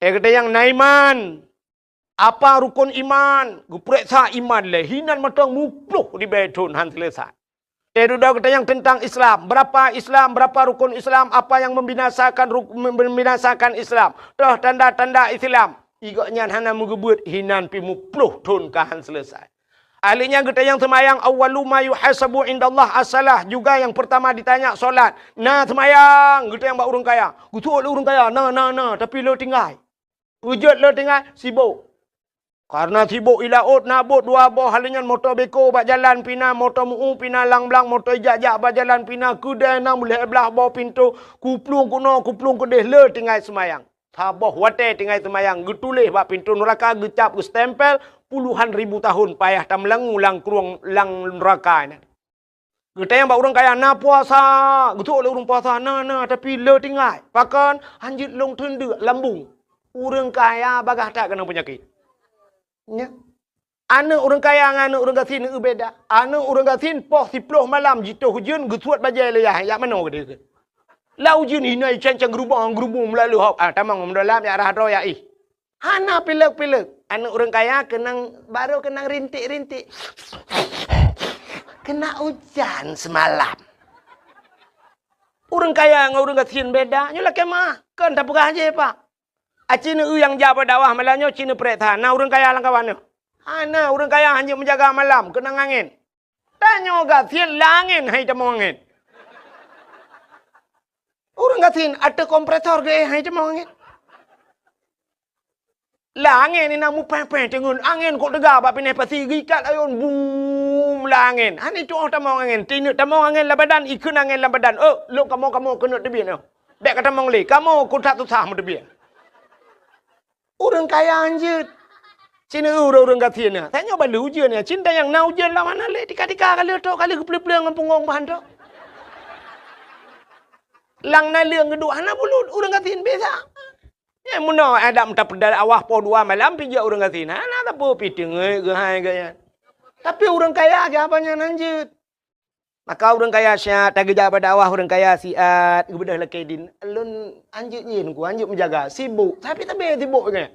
Eh, gata nyang na iman. Apa rukon iman? Geupereksa iman lé. Hinan mantong muploh ribée thon han seuleusoe. Eh, dudoe gata nyang teuntang Islam. Berapa Islam, berapa rukon Islam, apa yang membinasakan ruk-, membinasakan Islam. Toh tanda-tanda Islam. Igok nyan hana meugeubeuet hinan pih muploh thon ka han seuleusoe. Ahli nyan gata nyang seumayang, awwalu ma yuhasabu indallah as-salah, juga yang pertama ditanya solat. Na seumayang, gata nyang bak ureuëng kaya. Geusuet lé ureuëng kaya, na, na, na, tapi le tinggai. Peujeuet le tinggai, sibok. Karena sibok i laôt na bot dua boh, ahli nyan moto beko bak jalan pih na, moto meu pih na, lang blang moto ijak-jak bak jalan pih na, keudée na meulhée blaih boh pintoe, kuplueng keunoe, kuplueng keudeh, le tinggai seumayang. Saboh watée tinggai seumayang geutuléh bak pintoe nuraka geucab geustempel puluhan ribu tahun payah tameulangu lam krueng lam nuraka nyan. Geutanyong bak ureuëng kaya na puasa, geutuléh ureuëng puasa na, na, tapi le tinggai. Pakon? Hanjeuet lôn teundeuk lambung. Ureuëng kaya bagaih that keunong peunyakét. Nya. Aneuëk ureuëng kaya ngon aneuëk ureuëng gasien beda. Aneuëk ureuëng gasien poh siploh malam jitoh ujeuen geusuet bajée lé yah, jak manoe geude keu. Lam ujeuen hinoe cancang geurubong-geurubong meulalu hok. Ah, tamong meudôlam jak rhah droe jak ih. Hana pilek-pilek. Aneuëk ureuëng kaya keunong, barô keunong rintik-rintik. Kena ujan semalam. Ureuëng kaya ngon ureuëng gasien beda. Nyoe lakée meuah. Kon tapeugah jih, Pak. Aci neu nyang jak bak dakwah malam nyoe ci neupereksa, na ureuëng kaya lam kawan nyoe? Hana, ureuëng kaya hanjeuet meujaga malam, keunong angén. Tanyoe gasien lam angén hai tamong angén. Ureuëng gasien ateueh kompresor geuéh hai tamong angén. Lam angén inan mupéh-péh teungeut, angén kok teuga bak pineh pasi geuikat ayôn, bum, lam angén. Hana tu'oh tamong angén, tineuk tamong angén lam badan, ikheun angén lam badan. Oh, lôn kamoe-kamoe keuneuk teubiet nyoe. Bèk ka tamong lé, kamoe kok that susah meuteubiet. Ureueng kaya hanjeuet. Cit ureueng-ureueng gasien nyan. Tanyoe ban lheueh ujeuen nyan. Cit nyang na ujeuen lam hana lé, tika-tika ka lheueh tok, ka lheueh geupleueng-pleueng ngon punggong bahan tok. Lam naleueng geuduek hana bulut, ureueng gasien biasa. Eh, meunoe adak meuta peudal awah poh dua malam pih jak ureueng gasien. Hana sapeue pih teungeut geuhai geuh nyan. Tapi ureueng kaya geuh haba nyan hanjeuet. Maka ureueng kaya siat, tageujak bak dakwah ureueng kaya siat, geubeudôh lakée dien. Lôn hanjeuet nyan ku, hanjeuet meujaga, sibok, tapi tabé sibok nyan.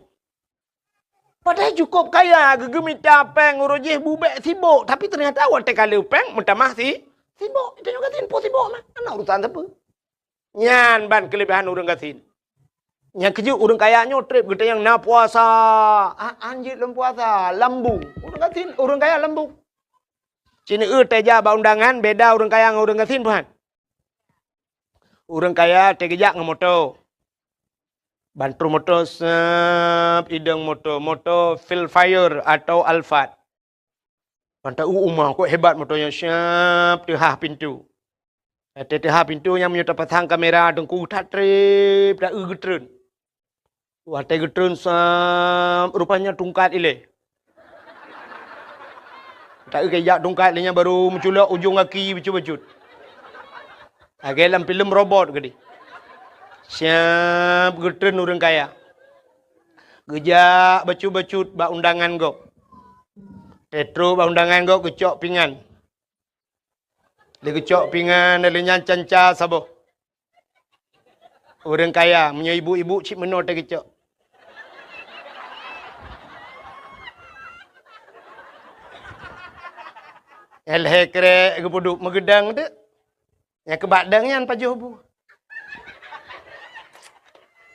Padahai cukôp kaya, geugeumita péng uroe jih bubek sibok, tapi teunyata watée ka lheueh péng meutamah si, sibok. Tanyoe gasien po sibok mah, hana urusan sapeue. Nyan ban keuleubehan ureueng gasien. Nyang keujeuet ureueng kaya nyoe treb geutanyong na puasa. Ah, hanjeuet lom puasa, lambung. Ureueng gasien, ureueng kaya lambung. Cit neu teuja bak undangan beda ureueng kaya ngon ureueng gasien, Tuhan. Ureueng kaya teugeujak ngon moto. Ban trôh moto seup idong moto, moto Vellfire atau Alphard. Ban ta-eu uma kok hebat moto nyan, siap teuhah pintoe. Watée teuhah pintoe nyan meunyoe tapasang kamera teungku that treb ta-eu geutreun. Watée geutreun sab, rupanya tungkat ilée. Ta-eu keu jak tungkat lé nyan baru meuculok ujong gaki bacut-bacut. Lagée lam filem robot keudeh. Siap geutreun ureueng kaya. Geujak bacut-bacut bak undangan gob. Teutrok bak undangan gob geucok pingan. Lé geucok pingan lé nyan canca saboh. Ureueng kaya, meunyoe ibu-ibu cit meunoe teuh geucok. Lhée krek geupeuduek meugeudang teuk. Nyang keubak dang nyan pajoh bu.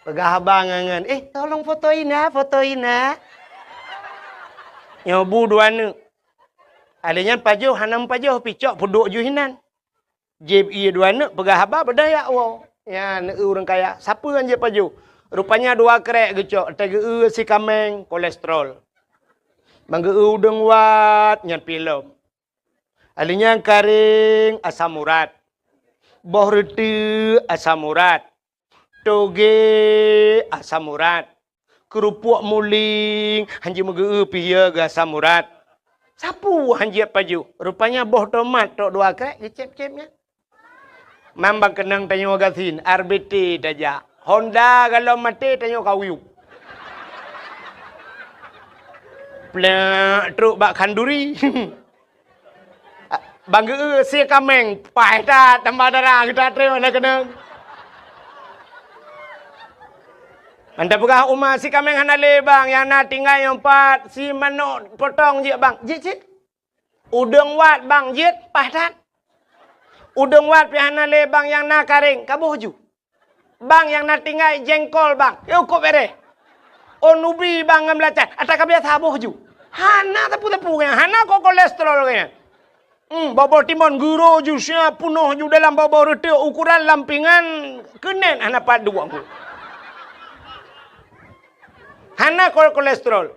Peugah abang ngon, "Eh, tolong foto ina, foto ina." Nyoe bu dua neuk. Alé nyan pajoh hana meupajoh pih cok peuduek ju hinan. Jieb ié dua neuk peugah haba beudaya woe. Nyan ureueng kaya, sapeue nyan jieb pajoh? Rupanya dua krek geucok, teugeue si kaméng kolesterol. Manggeu udeueng wat nyan pih lom. Alé nyan karéng asam urat. Boh reuteuek asam urat. Toge asam urat. Keurupuk muling hanjeuet meugeu pih ya geu asam urat. Sapeue hanjeuet pajoh? Rupanya boh tomat tok dua krek geucép-cép nyan. Mambang keunong tanyoe gasien, R B T tajak. Honda galom maté tanyoe kawiyup. Plek trok bak khanduri. Bang geu sie kaméng, paih that tambah dara geuta treun na keunong. Anda peugah uma si kaméng hana lé bang, nyang na tinggai nyoe pat si manok potong jeuet bang. Jeuet cit. Udeueng wat bang jeuet paih that. Udeueng wat pih hana lé bang nyang na karéng, kaboh ju. Bang nyang na tinggai jengkol bang, yôh kop bereh. Oh nubi bang ngon beulacan, ata ka biasa boh ju. Hana tepu-tepu nyan, hana ko kolesterol nyan. Hmm, boh-boh timon guro ju sia punoh ju dalam boh-boh reuteuek ukuran lampingan keunen hana pat duek. Hana ko kolesterol.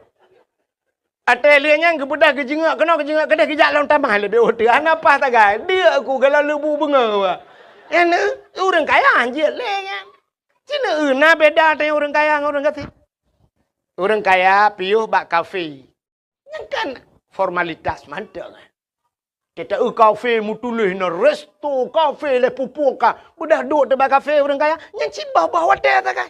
Até lheueh nyan geubeudôh geujeungok keunoe geujeungok keudeh geujak lom tamah leubeh ueh teuh hana paih tagai. Deuk ku gala leubu beungoh. Nyan ureueng kaya hanjeuet lé nyan. Cina na beda teuh ureueng kaya ngon ureueng gasien. Ureueng kaya piôh bak kafe. Nyan kan formalitas mantong. Kita eu kafe meutuléh na resto kafe lé pupuk ka. Beudôh duek teuh bak kafe ureueng kaya. Nyan cit boh-boh watée tagai.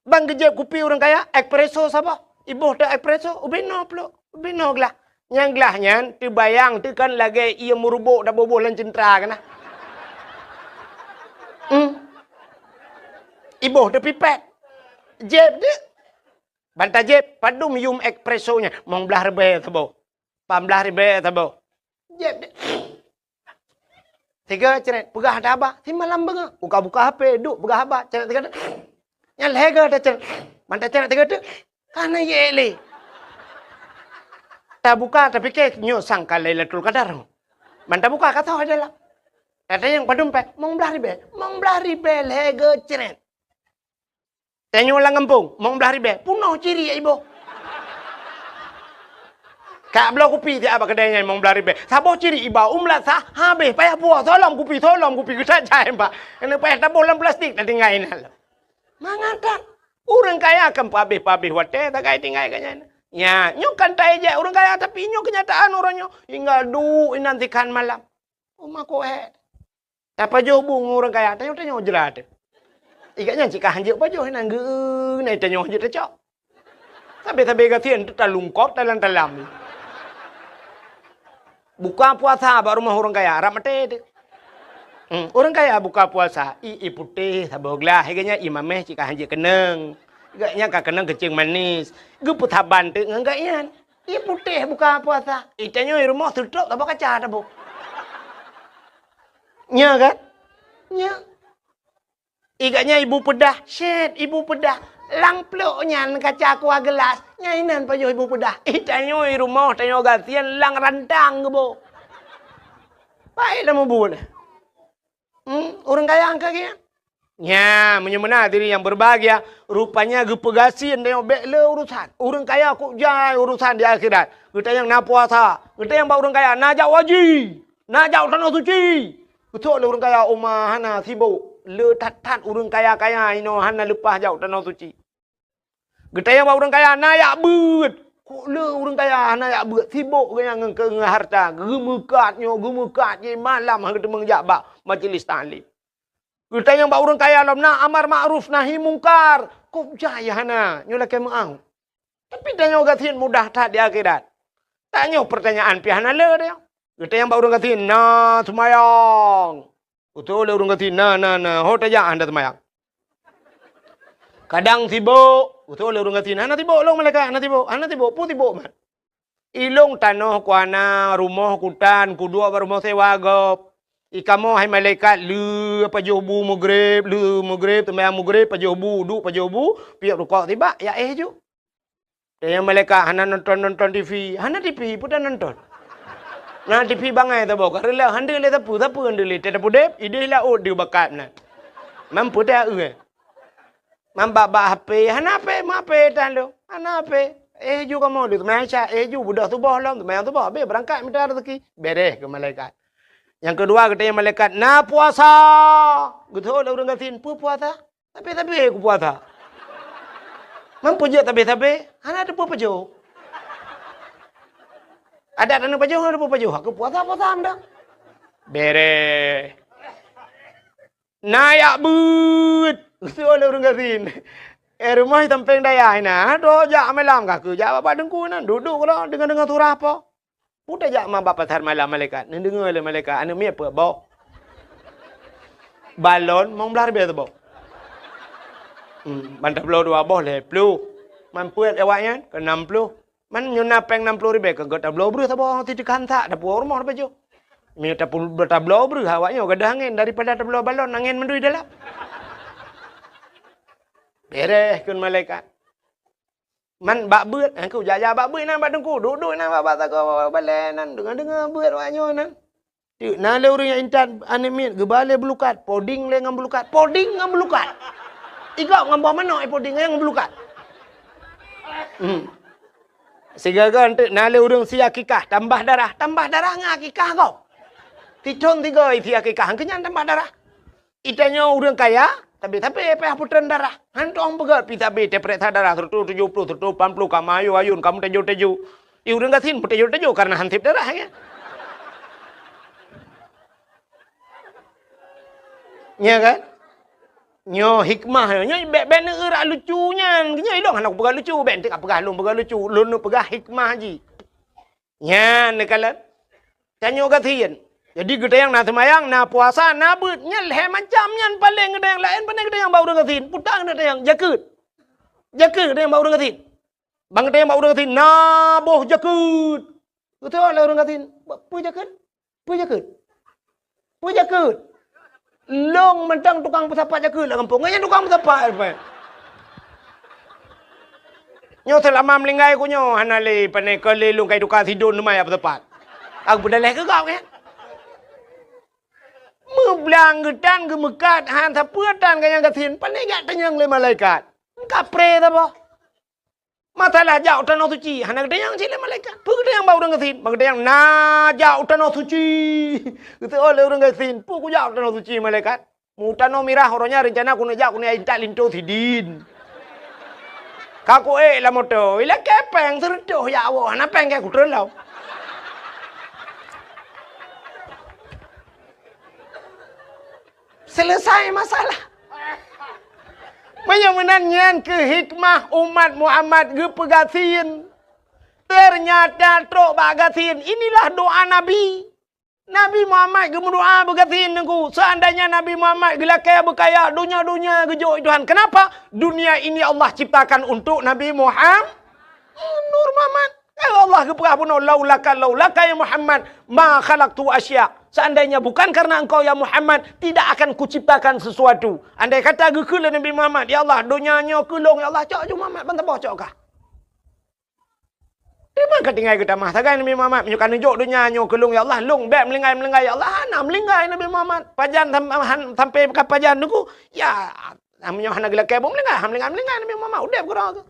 Bang geujieb kupi ureueng kaya, espresso saboh. Iboh teuh espresso, ubé noe pluek, ubé noe glah. Nyang glah nyan teubayang teuh kan lagée ié meurubok taboh-boh lam ceuntra keunan. Hmm. Iboh teuh pipet. Jieb deuh. Ban tajieb, padum yum espresso nyan, mong blaih ribée saboh. Pamblaih ribée saboh. Jieb deuh. Tiga cret, peugah ata haba, simalam beungoh. Uka-buka H P, duek peugah haba, cret tiga teuk. Nyan lhée goe tacret. Ban tacret tiga teuk, ka na yek lé. Tabuka, tapike nyoe sangka Lailatul Qadar. Ban tabuka ka soe dalam. Tatanyong padum péng, mong blaih ribée. Mong blaih ribée lhée goe cret. Tanyoe lam gampông, mong blaih ribée, punoh ciri iboh. Ka bloe kupi siat bak keudè nyan limong blaih ribèe. Saboh cirit iba u meulasah, habéh payah puwoe, soe lom kupi, soe lom kupi, geutajak iba. Keuneuk payah taboh lam plastik, tatinggai inan lom. Mangat that. Ureueng kaya kan peuhabéh-peuhabéh watèe tagai tinggai geuh nyan. Nya, nyoe kan taéjek ureueng kaya, tapi nyoe keunyataan uroe nyoe. Hingga duek inan sikhan malam. Uma kuhèe. Tapajoh bu ngon ureueng kaya, tanyoe-tanyoe jrat. Ikat nyan cit ka hanjeuet pajoh inan geu-, na tanyoe hanjeuet tacok. Sabé-sabé gasien teutalungkot talam-talam. Buka puasa bak rumoh ureueng kaya, rab maté teuh. Hmm, ureueng kaya buka puasa, ié putéh saboh glah, ikat nyan ié mamèh cit ka hanjeuet keunong. Ikat nyan ka keunong keuceung manis. Geupeusaban teuh ngon geuh nyan. Ié putéh buka puasa. Ié tanyoe i rumoh seutôt saboh kaca taboh. Nya kan? Nya. Ikat nyan ibu peudah, syèt ibu peudah. Lam plôk nyan kaca kuah geulas, nyan inan pajoh ibu peudah. Ié tanyoe i rumoh, tanyoe gasien lam rantang geuboh. Paih lam mubuet. Hmm, ureueng kaya angka geuh. Nya, meunyoe meunan hadirin yang berbahagia, rupanya geupeugasien tanyoe bèk le urusan. Ureueng kaya kok jai urusan di akhirat. Geutanyong na puasa, geutanyong bak ureueng kaya na jak haji, na jak tanoh suci. Geutanyong lé ureueng kaya, uma hana sibok. Le that-that ureueng kaya-kaya inoe hana leupah jak tanoh suci. Geutanyong bak ureueng kaya na jak beuet. Kok le ureueng kaya hana jak beuet, sibok geuh nyan ngon, ngon harta, geumeukat nyoe, geumeukat jih, malam han geuteumeung jak bak majlis taklim. Geutanyong bak ureueng kaya lom na amar makruf nahi mungkar, kok jai hana, nyoe lakèe meu'ah. Tapi tanyoe gasien mudah that di akhirat. Tanyoe peurtanyaan pih hana le tanyoe. Geutanyong bak ureueng gasien na seumayang. Geutanyong lé ureueng gasien na, na, na, ho tajak hana seumayang. Kadang sibok, geutanyong lé ureueng gasien hana sibok lôn malaikat, hana sibok, hana sibok, peue sibok mat. Ilôn tanoh kuhana, rumoh kutan, kuduek bak rumoh sewa gob. Ikamoe hai malaikat le pajoh bu meugreb, le meugreb, seumayang meugreb, pajoh bu, duek pajoh bu, piep rukok sibak, ya éh ju. Tanyong malaikat hana nonton-nonton TV, hana TV peue tanonton. Na TV bangai saboh ka reuloh, han deuh lé sapeue, sapeue han deuh lé, teuh tapeuudép, idéh laôt deuh bakat nan. Mampu teuh eu. Mambak-bak HP, hana HP, meu HP tan lôn. Hana HP. Éh ju kamoe deuh, meunan sya, éh ju beudôh suboh lom, seumayang suboh, habéh beurangkat mita raseuki. Bèrèh keu malaikat. Nyang keudua, geutanyong malaikat, na puasa. Geutanyong lé ureueng gasien, peue puasa? Tapi-tapi kupuasa. Mampu jeuet tapi-tapi, hana teupeu pajoh. Adat hana pajoh, hana teupeu pajoh. Aku puasa, puasa meudah. Bèrèh. Na jak beuet, geutanyong lé ureueng gasien. Eh, rumoh sampéng dayah inan, droe jak malam ka keu jak bak teungku nan, duek-duek keudroe deungoe-deungoe surah po. Peue tajak ma bak pasar malam malaikat, neudeungoe lé malaikat, aneuk miet peuet boh. Balon limong blaih ribèe saboh. Hmm, ban tabloe dua boh lhèe ploh. Man peuet awaknyan keu nam ploh. Man nyoe na péng nam ploh ribèe, ka geutabloe breuh saboh, siteukah hansak, tapuwoe rumoh tapajoh. Meunyoe tapu-, tabloe breuh, awak nyoe gadôh angén daripada tabloe balon, angén mandum dalam. Bèrèh kheun malaikat. Man bak beuet, aku jak-jak bak beuet nan bak teungku, duek-duek nan bak, bak sagoe balèe nan, deungoe-deungoe beuet awak nyoe nan. Teuk na lé ureueng nyang intat aneuk miet geuba lé beulukat, poding lé ngon beulukat, poding ngon beulukat. Igop ngon boh manok, eh, poding ngon beulukat. Hmm. Sigoe-goe teuk na lé ureueng sie akikah, tambah darah, tambah darah ngon akikah gob. Sithon sigoe sie akikah, keu nyan tambah darah. Itanyoe ureueng kaya, tapi-tapi payah putreun darah. Hantom peugöt pih sabe tapeuriksa darah seratus tujuh puluh, seratus lapan puluh, ka meuayôn-ayôn, ka meuteujô-teujô. Di ureueng gasien meuteujô-teujô kareuna han sép darah, ya. Nya kan? Nyoe hikmah nyoe, nyoe bèk, bèk neueurak lucu nyan. Nyoe ilôn hana kupeugah lucu, bèk enteuk kapeugah lôn peugah lucu. Lôn neupeugah hikmah jih. Nyan neukalon. Tanyoe gasien. Jadi geutanyoe na seumayang, na puasa, na beuet. Nyan lhèe macam nyan paleng geutanyoe laén pane geutanyoe bak ureueng gasien. Puta geutanyoe jakeuet. Jakeuet geutanyoe bak ureueng gasien. Ban geutanyoe bak ureueng gasien, na boh jakeuet. Geutanyong lé ureueng gasien, "Peue jakeuet? Peue jakeuet? Peue jakeuet?" Lôn mantong tukang peusapat jakeuet lam gampông. Nyan tukang peusapat, Pak. Nyoe seulama meuninggai ku nyoe hana lé pane keu lé lôn kai tukang sidon teuma jak peusapat. Aku peudaleh keu gob nyan. Meublang geutan geumeukat han sapeue tan geutanyoe gasien, pane jak tanyong lé malaikat. Kapré saboh. Masalah jak u tanoh suci, hana geutanyong cit lé malaikat. Peue geutanyong bak ureuëng gasien? Bak geutanyong na jak u tanoh suci. Geuteuôt lé ureuëng gasien, peue kujak u tanoh suci malaikat? Meutanoh mirah uroe nyan reuncana keuneuk jak keuneuk intat linto sidin. Ka kuék lam moto, ilakée péng seureutôh jak woe, hana péng keu kutreun lom. Selesai masalah. Meunyoe meunan nyan keuh hikmah umat Muhammad geupeugasien. Teunyata trok bak gasien, inilah doa Nabi. Nabi Muhammad geumeudoa beugasien Teungku. Seandainya Nabi Muhammad geulakée beukaya, donya-donya geujok Tuhan. Kenapa? Dunia ini Allah ciptakan untuk Nabi Muhammad. Nur Muhammad. Ya Allah geupeugah bunoe, "Laulaka, laulaka ya Muhammad, ma khalaqtu asya." Seandainya bukan karena engkau ya Muhammad, tidak akan kuciptakan sesuatu. Andai kata geukheun lé Nabi Muhammad, "Ya Allah, donya nyoe keu lôn, ya Allah, cok ju Muhammad ban saboh cok kah." Di mana ka tinggai geutamah sagai Nabi Muhammad, "Meunyoe ka neujok donya nyoe keu lôn, ya Allah, lôn bék meulinggai-meulinggai, ya Allah." Hana meulinggai Nabi Muhammad. Pajan sam-, han-, sampai ka pajan Teungku, ya, meunyoe hana geulakée buet meulinggai, han meulinggai-meulinggai Nabi Muhammad, udeb keudroe tu.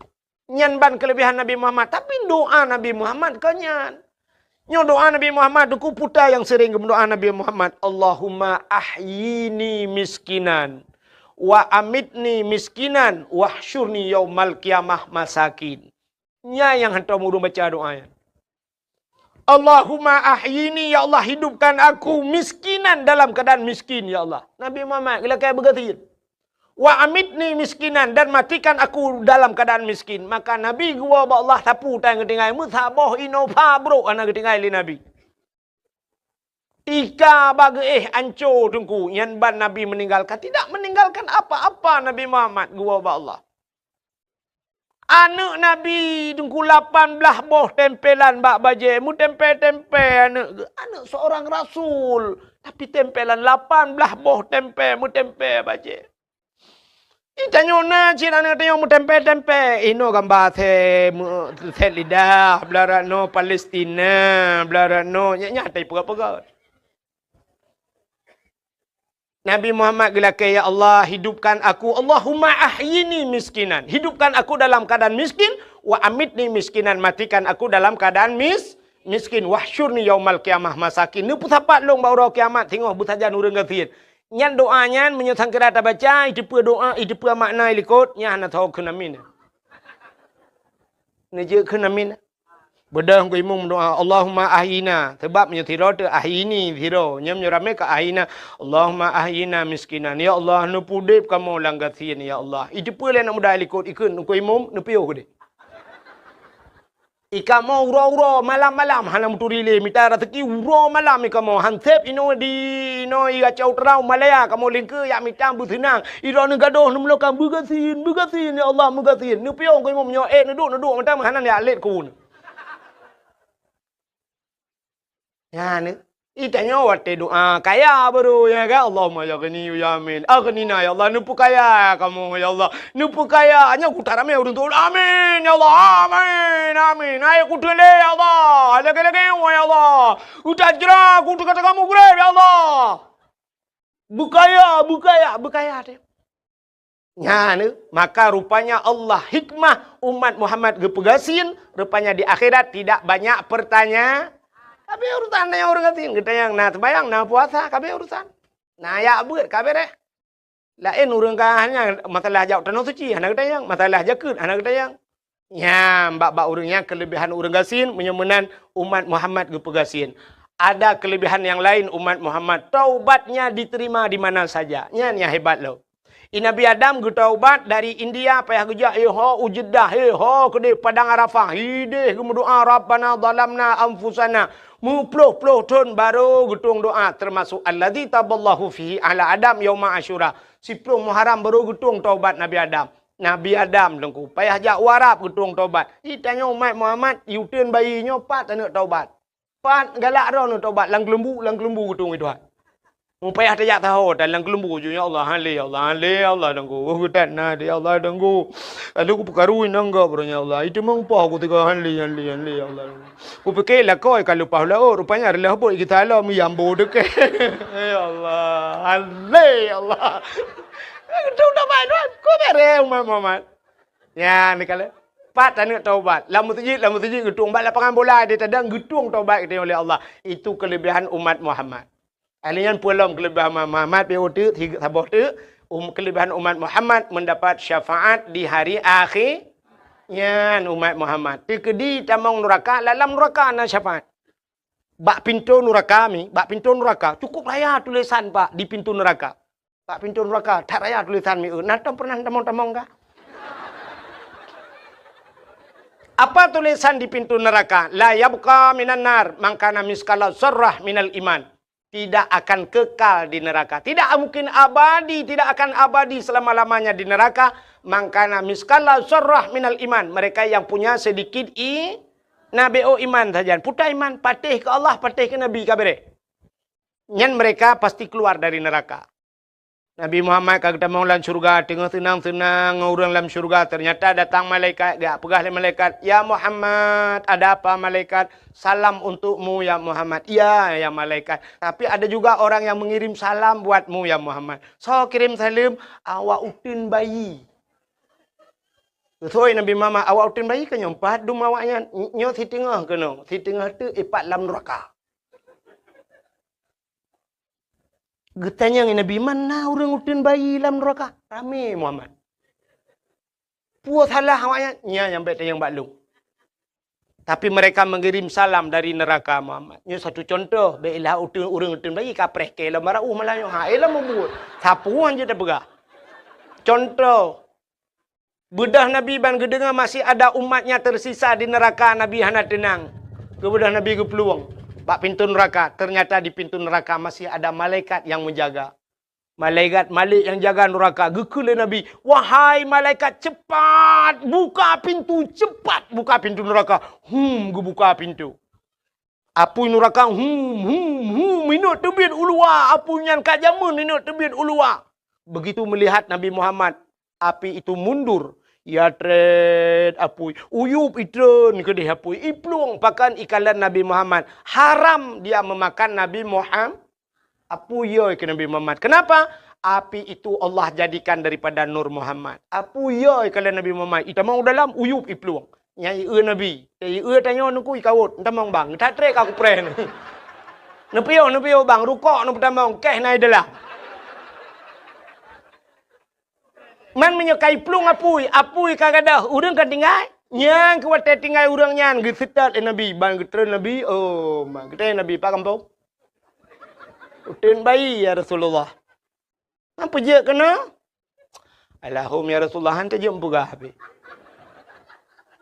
Nyan ban keuleubehan Nabi Muhammad, tapi doa Nabi Muhammad kon nyan. Nyoe doa Nabi Muhammad, Teungku, peue nyang sering geumeudoa Nabi Muhammad, "Allahumma ahyini miskinan, wa amitni miskinan, wahsyurni yaumal qiyamah masakin." Nyan nyang hantom ureuëng baca doa nyan. "Allahumma ahyini, ya Allah, hidupkan aku miskinan dalam keadaan miskin, ya Allah." Nabi Muhammad geulakée beugasien. "Wa amitni miskinan, dan matikan aku dalam keadaan miskin." Maka Nabi geuwoe bak Allah sapeue tan geutinggai, meusaboh inoe pha brok hana geutinggai lé Nabi. Tika bak geuéh anco Teungku, nyan ban Nabi meuninggal, ka tidak meninggalkan apa-apa Nabi Muhammad geuwoe bak Allah. Aneuëk Nabi Teungku lapan blaih boh tempelan bak bajée, meutempé-tempé aneuëk geuh. Aneuëk seorang rasul, tapi tempelan lapan blaih boh tempé, meutempé bajée. Di tanyoe na cit aneuëk tanyoe meutempé-tempé. Inoe gamba sét, meu-, sét lidah, blarat noe Palestina, blarat noe, nyan, nyan tai peugah-peugah. Nabi Muhammad geulakée, "Ya Allah, hidupkan aku, Allahumma ahyini miskinan." Hidupkan aku dalam keadaan miskin, "wa amitni miskinan," matikan aku dalam keadaan mis-, miskin, "wahsyurni yaumal qiyamah masakin." Neupeusapat lôn bak uroe kiamat singoh beusajan ureuëng gasien. Nyan doa nyan meunyoe sangkira tabaca, iteupeue doa, iteupeue makna ilikot, nyan hana tho kheun amin. Neujeuet kheun amin. Beudôh Teungku Imum doa, "Allahumma ahyina." Sabab meunyoe sidroe teuh ahyini sidroe, nyan meunyoe ramé ka ahyina, "Allahumma ahyina miskinan." Ya Allah, neupeudeb kamoe lam gasien, ya Allah. Iteupeue lé aneuk muda ilikot ikheun Teungku Imum, neupiôh keudeh. Ikamoe uroe-uroe, malam-malam hana meuturi lé mita raseuki, uroe malam ikamoe han sép inoe di inoe i Aceh Utara u Malaya kamoe lingkeue yak mita beuseunang. Droeneuh gadôh neumeuloka beugasien, beugasien, ya Allah, meugasien. Neupiôh Teungku Imum nyoe ék neuduek, neuduek mantong meuhana yak lét keu uneuen. Nyan, itanyoe watée doa kaya baru, ya kan? Allahumma ya ghani ya amin. Aghnina ya Allah, neupeukaya kamoe ya Allah. Neupeukaya, nyoe kuta ramé ureuëng tuwoe. Amin ya Allah, amin, amin. Hai kuteulé ya Allah, lagée-lagée nyoe ya Allah. Utajra kuteuk kamoe gurée ya Allah. Beukaya, beukaya, beukaya teuh. Nyan, maka rupanya Allah hikmah umat Muhammad geupeugasien, rupanya di akhirat tidak banyak pertanya-, tapi urusan nyan ureuëng gasien, geutanyong na seumayang, na puasa, kabe urusan. Na yak beuet, kabe reh. Laén ureuëng ka hanya masalah jak tanoh suci, hana geutanyong, masalah jakeuet, hana geutanyong. Nyan, bak-bak ureuëng nyan keulebihan ureuëng gasien, meunyoe meunan umat Muhammad geupeugasien. Ada kelebihan yang lain umat Muhammad, taubatnya diterima di mana saja. Nyan nyang hebat lom. I Nabi Adam geutaubat dari India payah geujak, eh, ho u Jeddah, eh, ho keudeh Padang Arafah, ideh geumeudoa, "Rabbana zalamna anfusana." Meuploh-ploh thon baru geutueng doa, termasuk alladzi taballahu fihi ala Adam yauma Asyura. Siploh Muharram baru geutueng taubat Nabi Adam. Nabi Adam Teungku payah jak u Arab geutueng taubat. Itanyoe umat Muhammad, i uteuen bayi nyoe pat aneuk taubat. Pat galak droeneuh taubat lam keulumbu, lam keulumbu geutueng Tuhan. Mupayah tajak saho dan lam keulumbu ju, "Ya Allah, hale ya Allah, hale ya Allah Teungku. Oh, geutat na ya Allah Teungku. Lalu kupeukaru inong gob ya Allah. Itu meumpah ku tiga hale, hale, hale ya Allah Teungku." Kupike lakoe ka leupah laôt, rupanya reulah bot geuta lom yambo deuke. Ya Allah, hale ya Allah. Itu udah baik Tuhan. Ku bere umat Muhammad. Ya, ni kala. Pat taneuk taubat. Lam meuseujid, lam meuseujid geutueng. Bak lapangan bola di tadang geutueng taubat geutanyoe lé Allah. Itu keulebihan umat Muhammad. Ahli nyan peue lom keulebihan Muhammad, Muhammad pih teuk, sigeuk saboh teuk. Um, keulebihan umat Muhammad mendapat syafaat di hari akhé. Nyan umat Muhammad. Teukeudi tamong nuraka, lam nuraka na syafaat. Bak pintoe nuraka mi, bak pintoe nuraka, cukup raya tulisan, Pak, di pintoe nuraka. Bak pintoe nuraka, that raya tulisan mi, eu, na tom pernah tamong-tamong ka? Apa tulisan di pintu neraka? "La yabqa minan nar man kana miskala zarrah minal iman." Tidak akan kekal di neraka. Tidak mungkin abadi, tidak akan abadi selama-lamanya di neraka. "Man kana miskala zarrah minal iman." Mereka yang punya sedikit i-, na B O iman saja. Puta iman, patéh keu Allah, patéh keu Nabi, ka beureh. Nyan mereka pasti keluar dari neraka. Nabi Muhammad ka geutamong lam syeuruga, teungoh seunang-seunang ngon ureuëng lam syeuruga, ternyata datang malaikat, geujak peugah lé malaikat, "Ya Muhammad." "Ada apa, malaikat?" "Salam untukmu, ya Muhammad." "Iya, ya malaikat. Tapi ada juga orang yang mengirim salam buatmu, ya Muhammad." "Soe kirim saleuem?" "Awak uteuen bayi." Geusoi Nabi Muhammad, "Awak uteuen bayi keuh nyoe, pat dum awaknyan?" "Nyoe siteungoh keunoe, siteungoh teuk ipat lam nuraka." Geutanyong Nabi, "Man na ureuëng uteuen bayi lam nuraka?" Ramé Muhammad. "Peue salah awaknyan?" "Nyan nyang bék tanyong bak lôn. Tapi mereka mengirim salam dari neraka, Muhammad." Nyoe satu contoh, bék ilah uteuen, ureuëng uteuen bayi kapreh keu lom bara uh malah nyoe. Ha, eh lom mubuet. Sapeue jeuet tapeugah. Contoh, Beudôh Nabi ban geudeungoe masih ada umatnya tersisa di neraka, Nabi hana teunang. Keubeudoh Nabi geuplueng. Bak pintoe nuraka, ternyata di pintoe nuraka masih ada malaikat yang menjaga. Malaikat Malik yang jaga nuraka, geukheun lé Nabi, "Wahai malaikat, cepat buka pintu, cepat buka pintu nuraka." Hum, geubuka pintu. Apui nuraka, hum, hum, hum, inok teubiet u luwa. Apui nyan ka jameun inok teubiet u luwa. Begitu melihat Nabi Muhammad, api itu mundur. Ya trét apui, uyup itreun keudeh apui, iplueng pakon ikalon Nabi Muhammad. Haram dia memakan Nabi Muhammad. Apui yoi keu Nabi Muhammad. Kenapa? Api itu Allah jadikan daripada nur Muhammad. Apui yoi keu Nabi Muhammad. Itamong u dalam, uyup iplueng. Nyang ieu Nabi. Ieu tanyoe nuku ikawot. Entamong bang. That trek aku preh ni. Neupiôh, neupiôh bang. Rukok neupeutamong. Keh na ideulah. Man meunyoe ka iplueng apui, apui ka gadôh, ureuëng ka tinggai. Nyang keu watée tinggai ureuëng nyan geuseutôt lé Nabi, ban geutreun Nabi, oh, ma geutreun Nabi, "Pak gampông? Uteuen bayi, ya Rasulullah." "Nyan peujeuet keunoe?" "Alahum, ya Rasulullah, han teujeuet meupeugah habéh."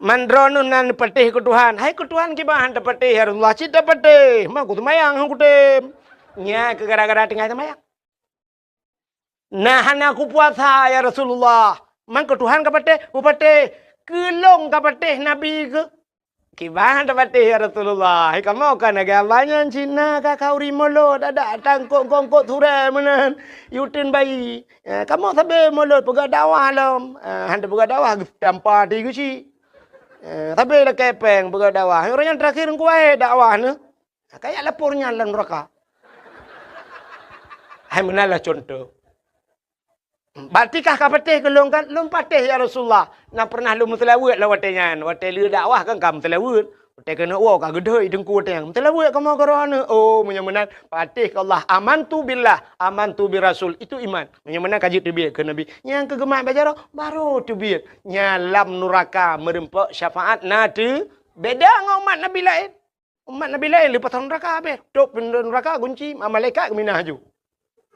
"Man droeneuh na neupatéh keu Tuhan." "Hai keu Tuhan kiban han tapatéh, ya Rasulullah?" "Cit tapatéh, ma kuseumayang han kutem." Nyan keu gara-gara tinggai seumayang. "Na hana kupuasa, ya Rasulullah." "Man keu Tuhan kapatéh?" "Kupatéh." "Keu lôn kapatéh, Nabi keu?" "Kiban tapatéh, ya Rasulullah. Hai kamoe ka lagée abah nyan cit na ka khauri mulot, adak tangkok-kongkok surée meunan, uteuen bayi. Eh, kamoe sabe mulot peugah dakwah lom." Eh, han tapeugah dakwah, geutampa ti geuchik. Eh, sabe lakée péng peugah dakwah. Ureuëng nyan terakhir ngon kuwahé dakwah nyoe. Kaya lapor nyan lam nuraka. Hai meunan lah contoh. Berarti kah ka patéh keu lôn kan? "Lôn patéh, ya Rasulullah. Na pernah lôn meuseulaweuet lom watée nyan. Watée lheueh dakwah kan ka meuseulaweuet. Watée keuneuk woe ka geudhôi teungku watée nyan. Meuseulaweuet kamoe keu roh aneuëk." Oh, meunyoe meunan, patéh keu Allah. "Amantu billah, amantu bir rasul." Itu iman. Meunyoe meunan ka jeuet teubiet keu Nabi. Nyang keu geumat bak jaroe, baru teubiet. Nyan lam nuraka meurumpok syafaat na teu beda ngon umat Nabi laén. Umat Nabi laén leupah nuraka habéh. Tôp pintoe nuraka gunci, ma-, malaikat geuminah aju.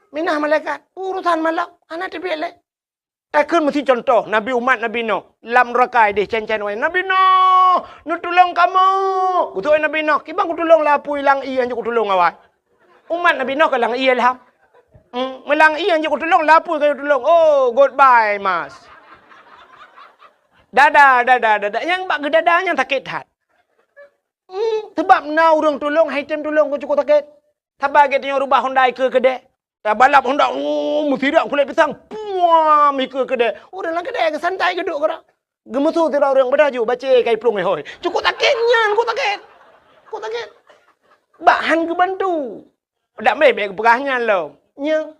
Minah malaikat, urusan malak, hana teubiet lé. Takheun meusi contoh, Nabi umat Nabi Nuh, lam nuraka ideh cen-cen wai. "Nabi Nuh, neutulông kamoe!" Beutôi Nabi Nuh, "Kiban kutulông lé apui lam ié hanjeuet kutulông awai." Umat Nabi Nuh ka lam ié lham. Hmm, meulam ié hanjeuet kutulông, lé apui ka kutulông. Oh, goodbye, Mas. Dadah, dadah, dadah. Nyang bak geudadah nyan sakét that. Hmm, seubab na ureuëng tulông, hai tem tulông keu cukôp sakét. Saban gét tanyoe rubah honda ikeue keudè. Tabalap honda, oh, meusirak kulét pisang, puam, ikeue keudè. Ureuëng lam keudè geusantai geuduek keudroe. Geumeusu sidroe ureuëng, "Beudôh ju, bacé ka iplueng hôi." Cukôp sakét nyan, cukôp sakét. Cukôp sakét. Bak han geubantu. Dak meh bèk geupeugah nyan lom. Nyan.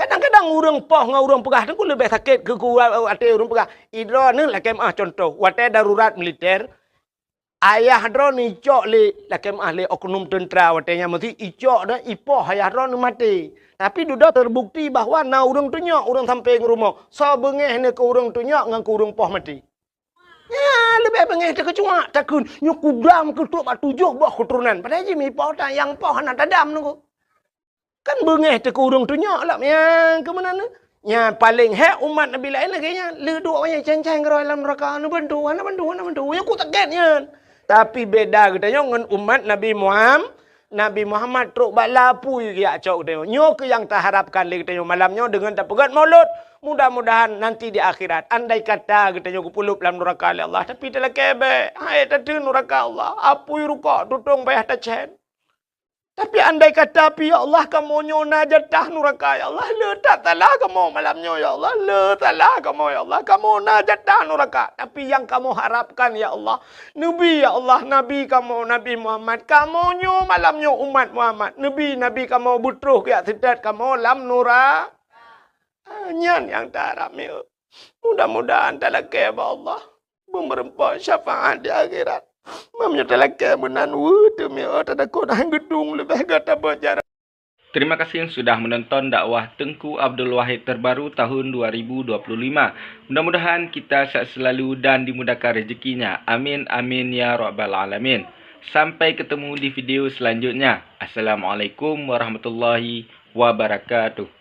Kadang-kadang ureuëng poh ngon ureuëng peugah tu leubeh sakét keu, keu até ureuëng peugah. Idroe ni lakée meuah contoh, watée darurat militer, ayah droe ni icok lé lakée meuah lé oknum teuntra watée nyan meusi icok dan ipoh ayah droe ni maté. Tapi dudoe terbukti bahwa na ureuëng tunyok ureuëng sampéng rumoh. Soe beungéh ni keu ureuëng tunyok ngon keu ureuëng poh maté. Nyan leubeh beungéh teuh keucuak takheun nyoe kudam keutrok bak tujoh boh keuturonan. Padahai jih mipoh tan nyang poh hana tadam nunggu. Kan beungéh teuh keu ureuëng tunyok lom nyang keu meunan. Nyan paleng hék umat Nabi laén lagée nyan. Le duek wayang ceng-ceng keudroe lam neuraka, hana bantu, hana bantu, hana bantu. Nyoe ku sakét nyan. Tapi beda geutanyoe ngon umat Nabi Muham-, Nabi Muhammad trok bak lapui geujak cok geutanyoe. Nyoe keuh nyang taharapkan lé geutanyoe malam nyoe deungon tapeugét maulud. Mudah-mudahan nanti di akhirat, andai kata geutanyoe geupeuleub lam neuraka lé Allah, tapi talakée bék, hai tateun neuraka Allah, apui rukok tutong payah tacén. Tapi andai kata pih, ya Allah, kamoe nyoe na jatah neuraka, ya Allah, le that salah kamoe malam nyoe, ya Allah, le salah kamoe, ya Allah, kamoe na jatah neuraka. Tapi nyang kamoe harapkan, ya Allah, Nabi, ya Allah, Nabi kamoe, Nabi Muhammad, kamoe nyoe malam nyoe umat Muhammad, Nabi, Nabi kamoe beutroh geujak seutôt kamoe lam nura-, ah, nyan nyang taharap mieu. Mudah-mudahan talakée bak Allah, beumeureumpok syafaat di akhirat. Meunyoe talakée meunan, weueh teumé, oh, tadakot han geudong leubeh gata beujaroe. Terima kasih sudah menonton dakwah Tengku Abdul Wahid terbaru tahun dua ribu dua puluh lima. Mudah-mudahan kita sehat selalu dan dimudahkan rezekinya. Amin, amin, ya rabbal alamin. Sampai ketemu di video selanjutnya. Assalamualaikum warahmatullahi wabarakatuh.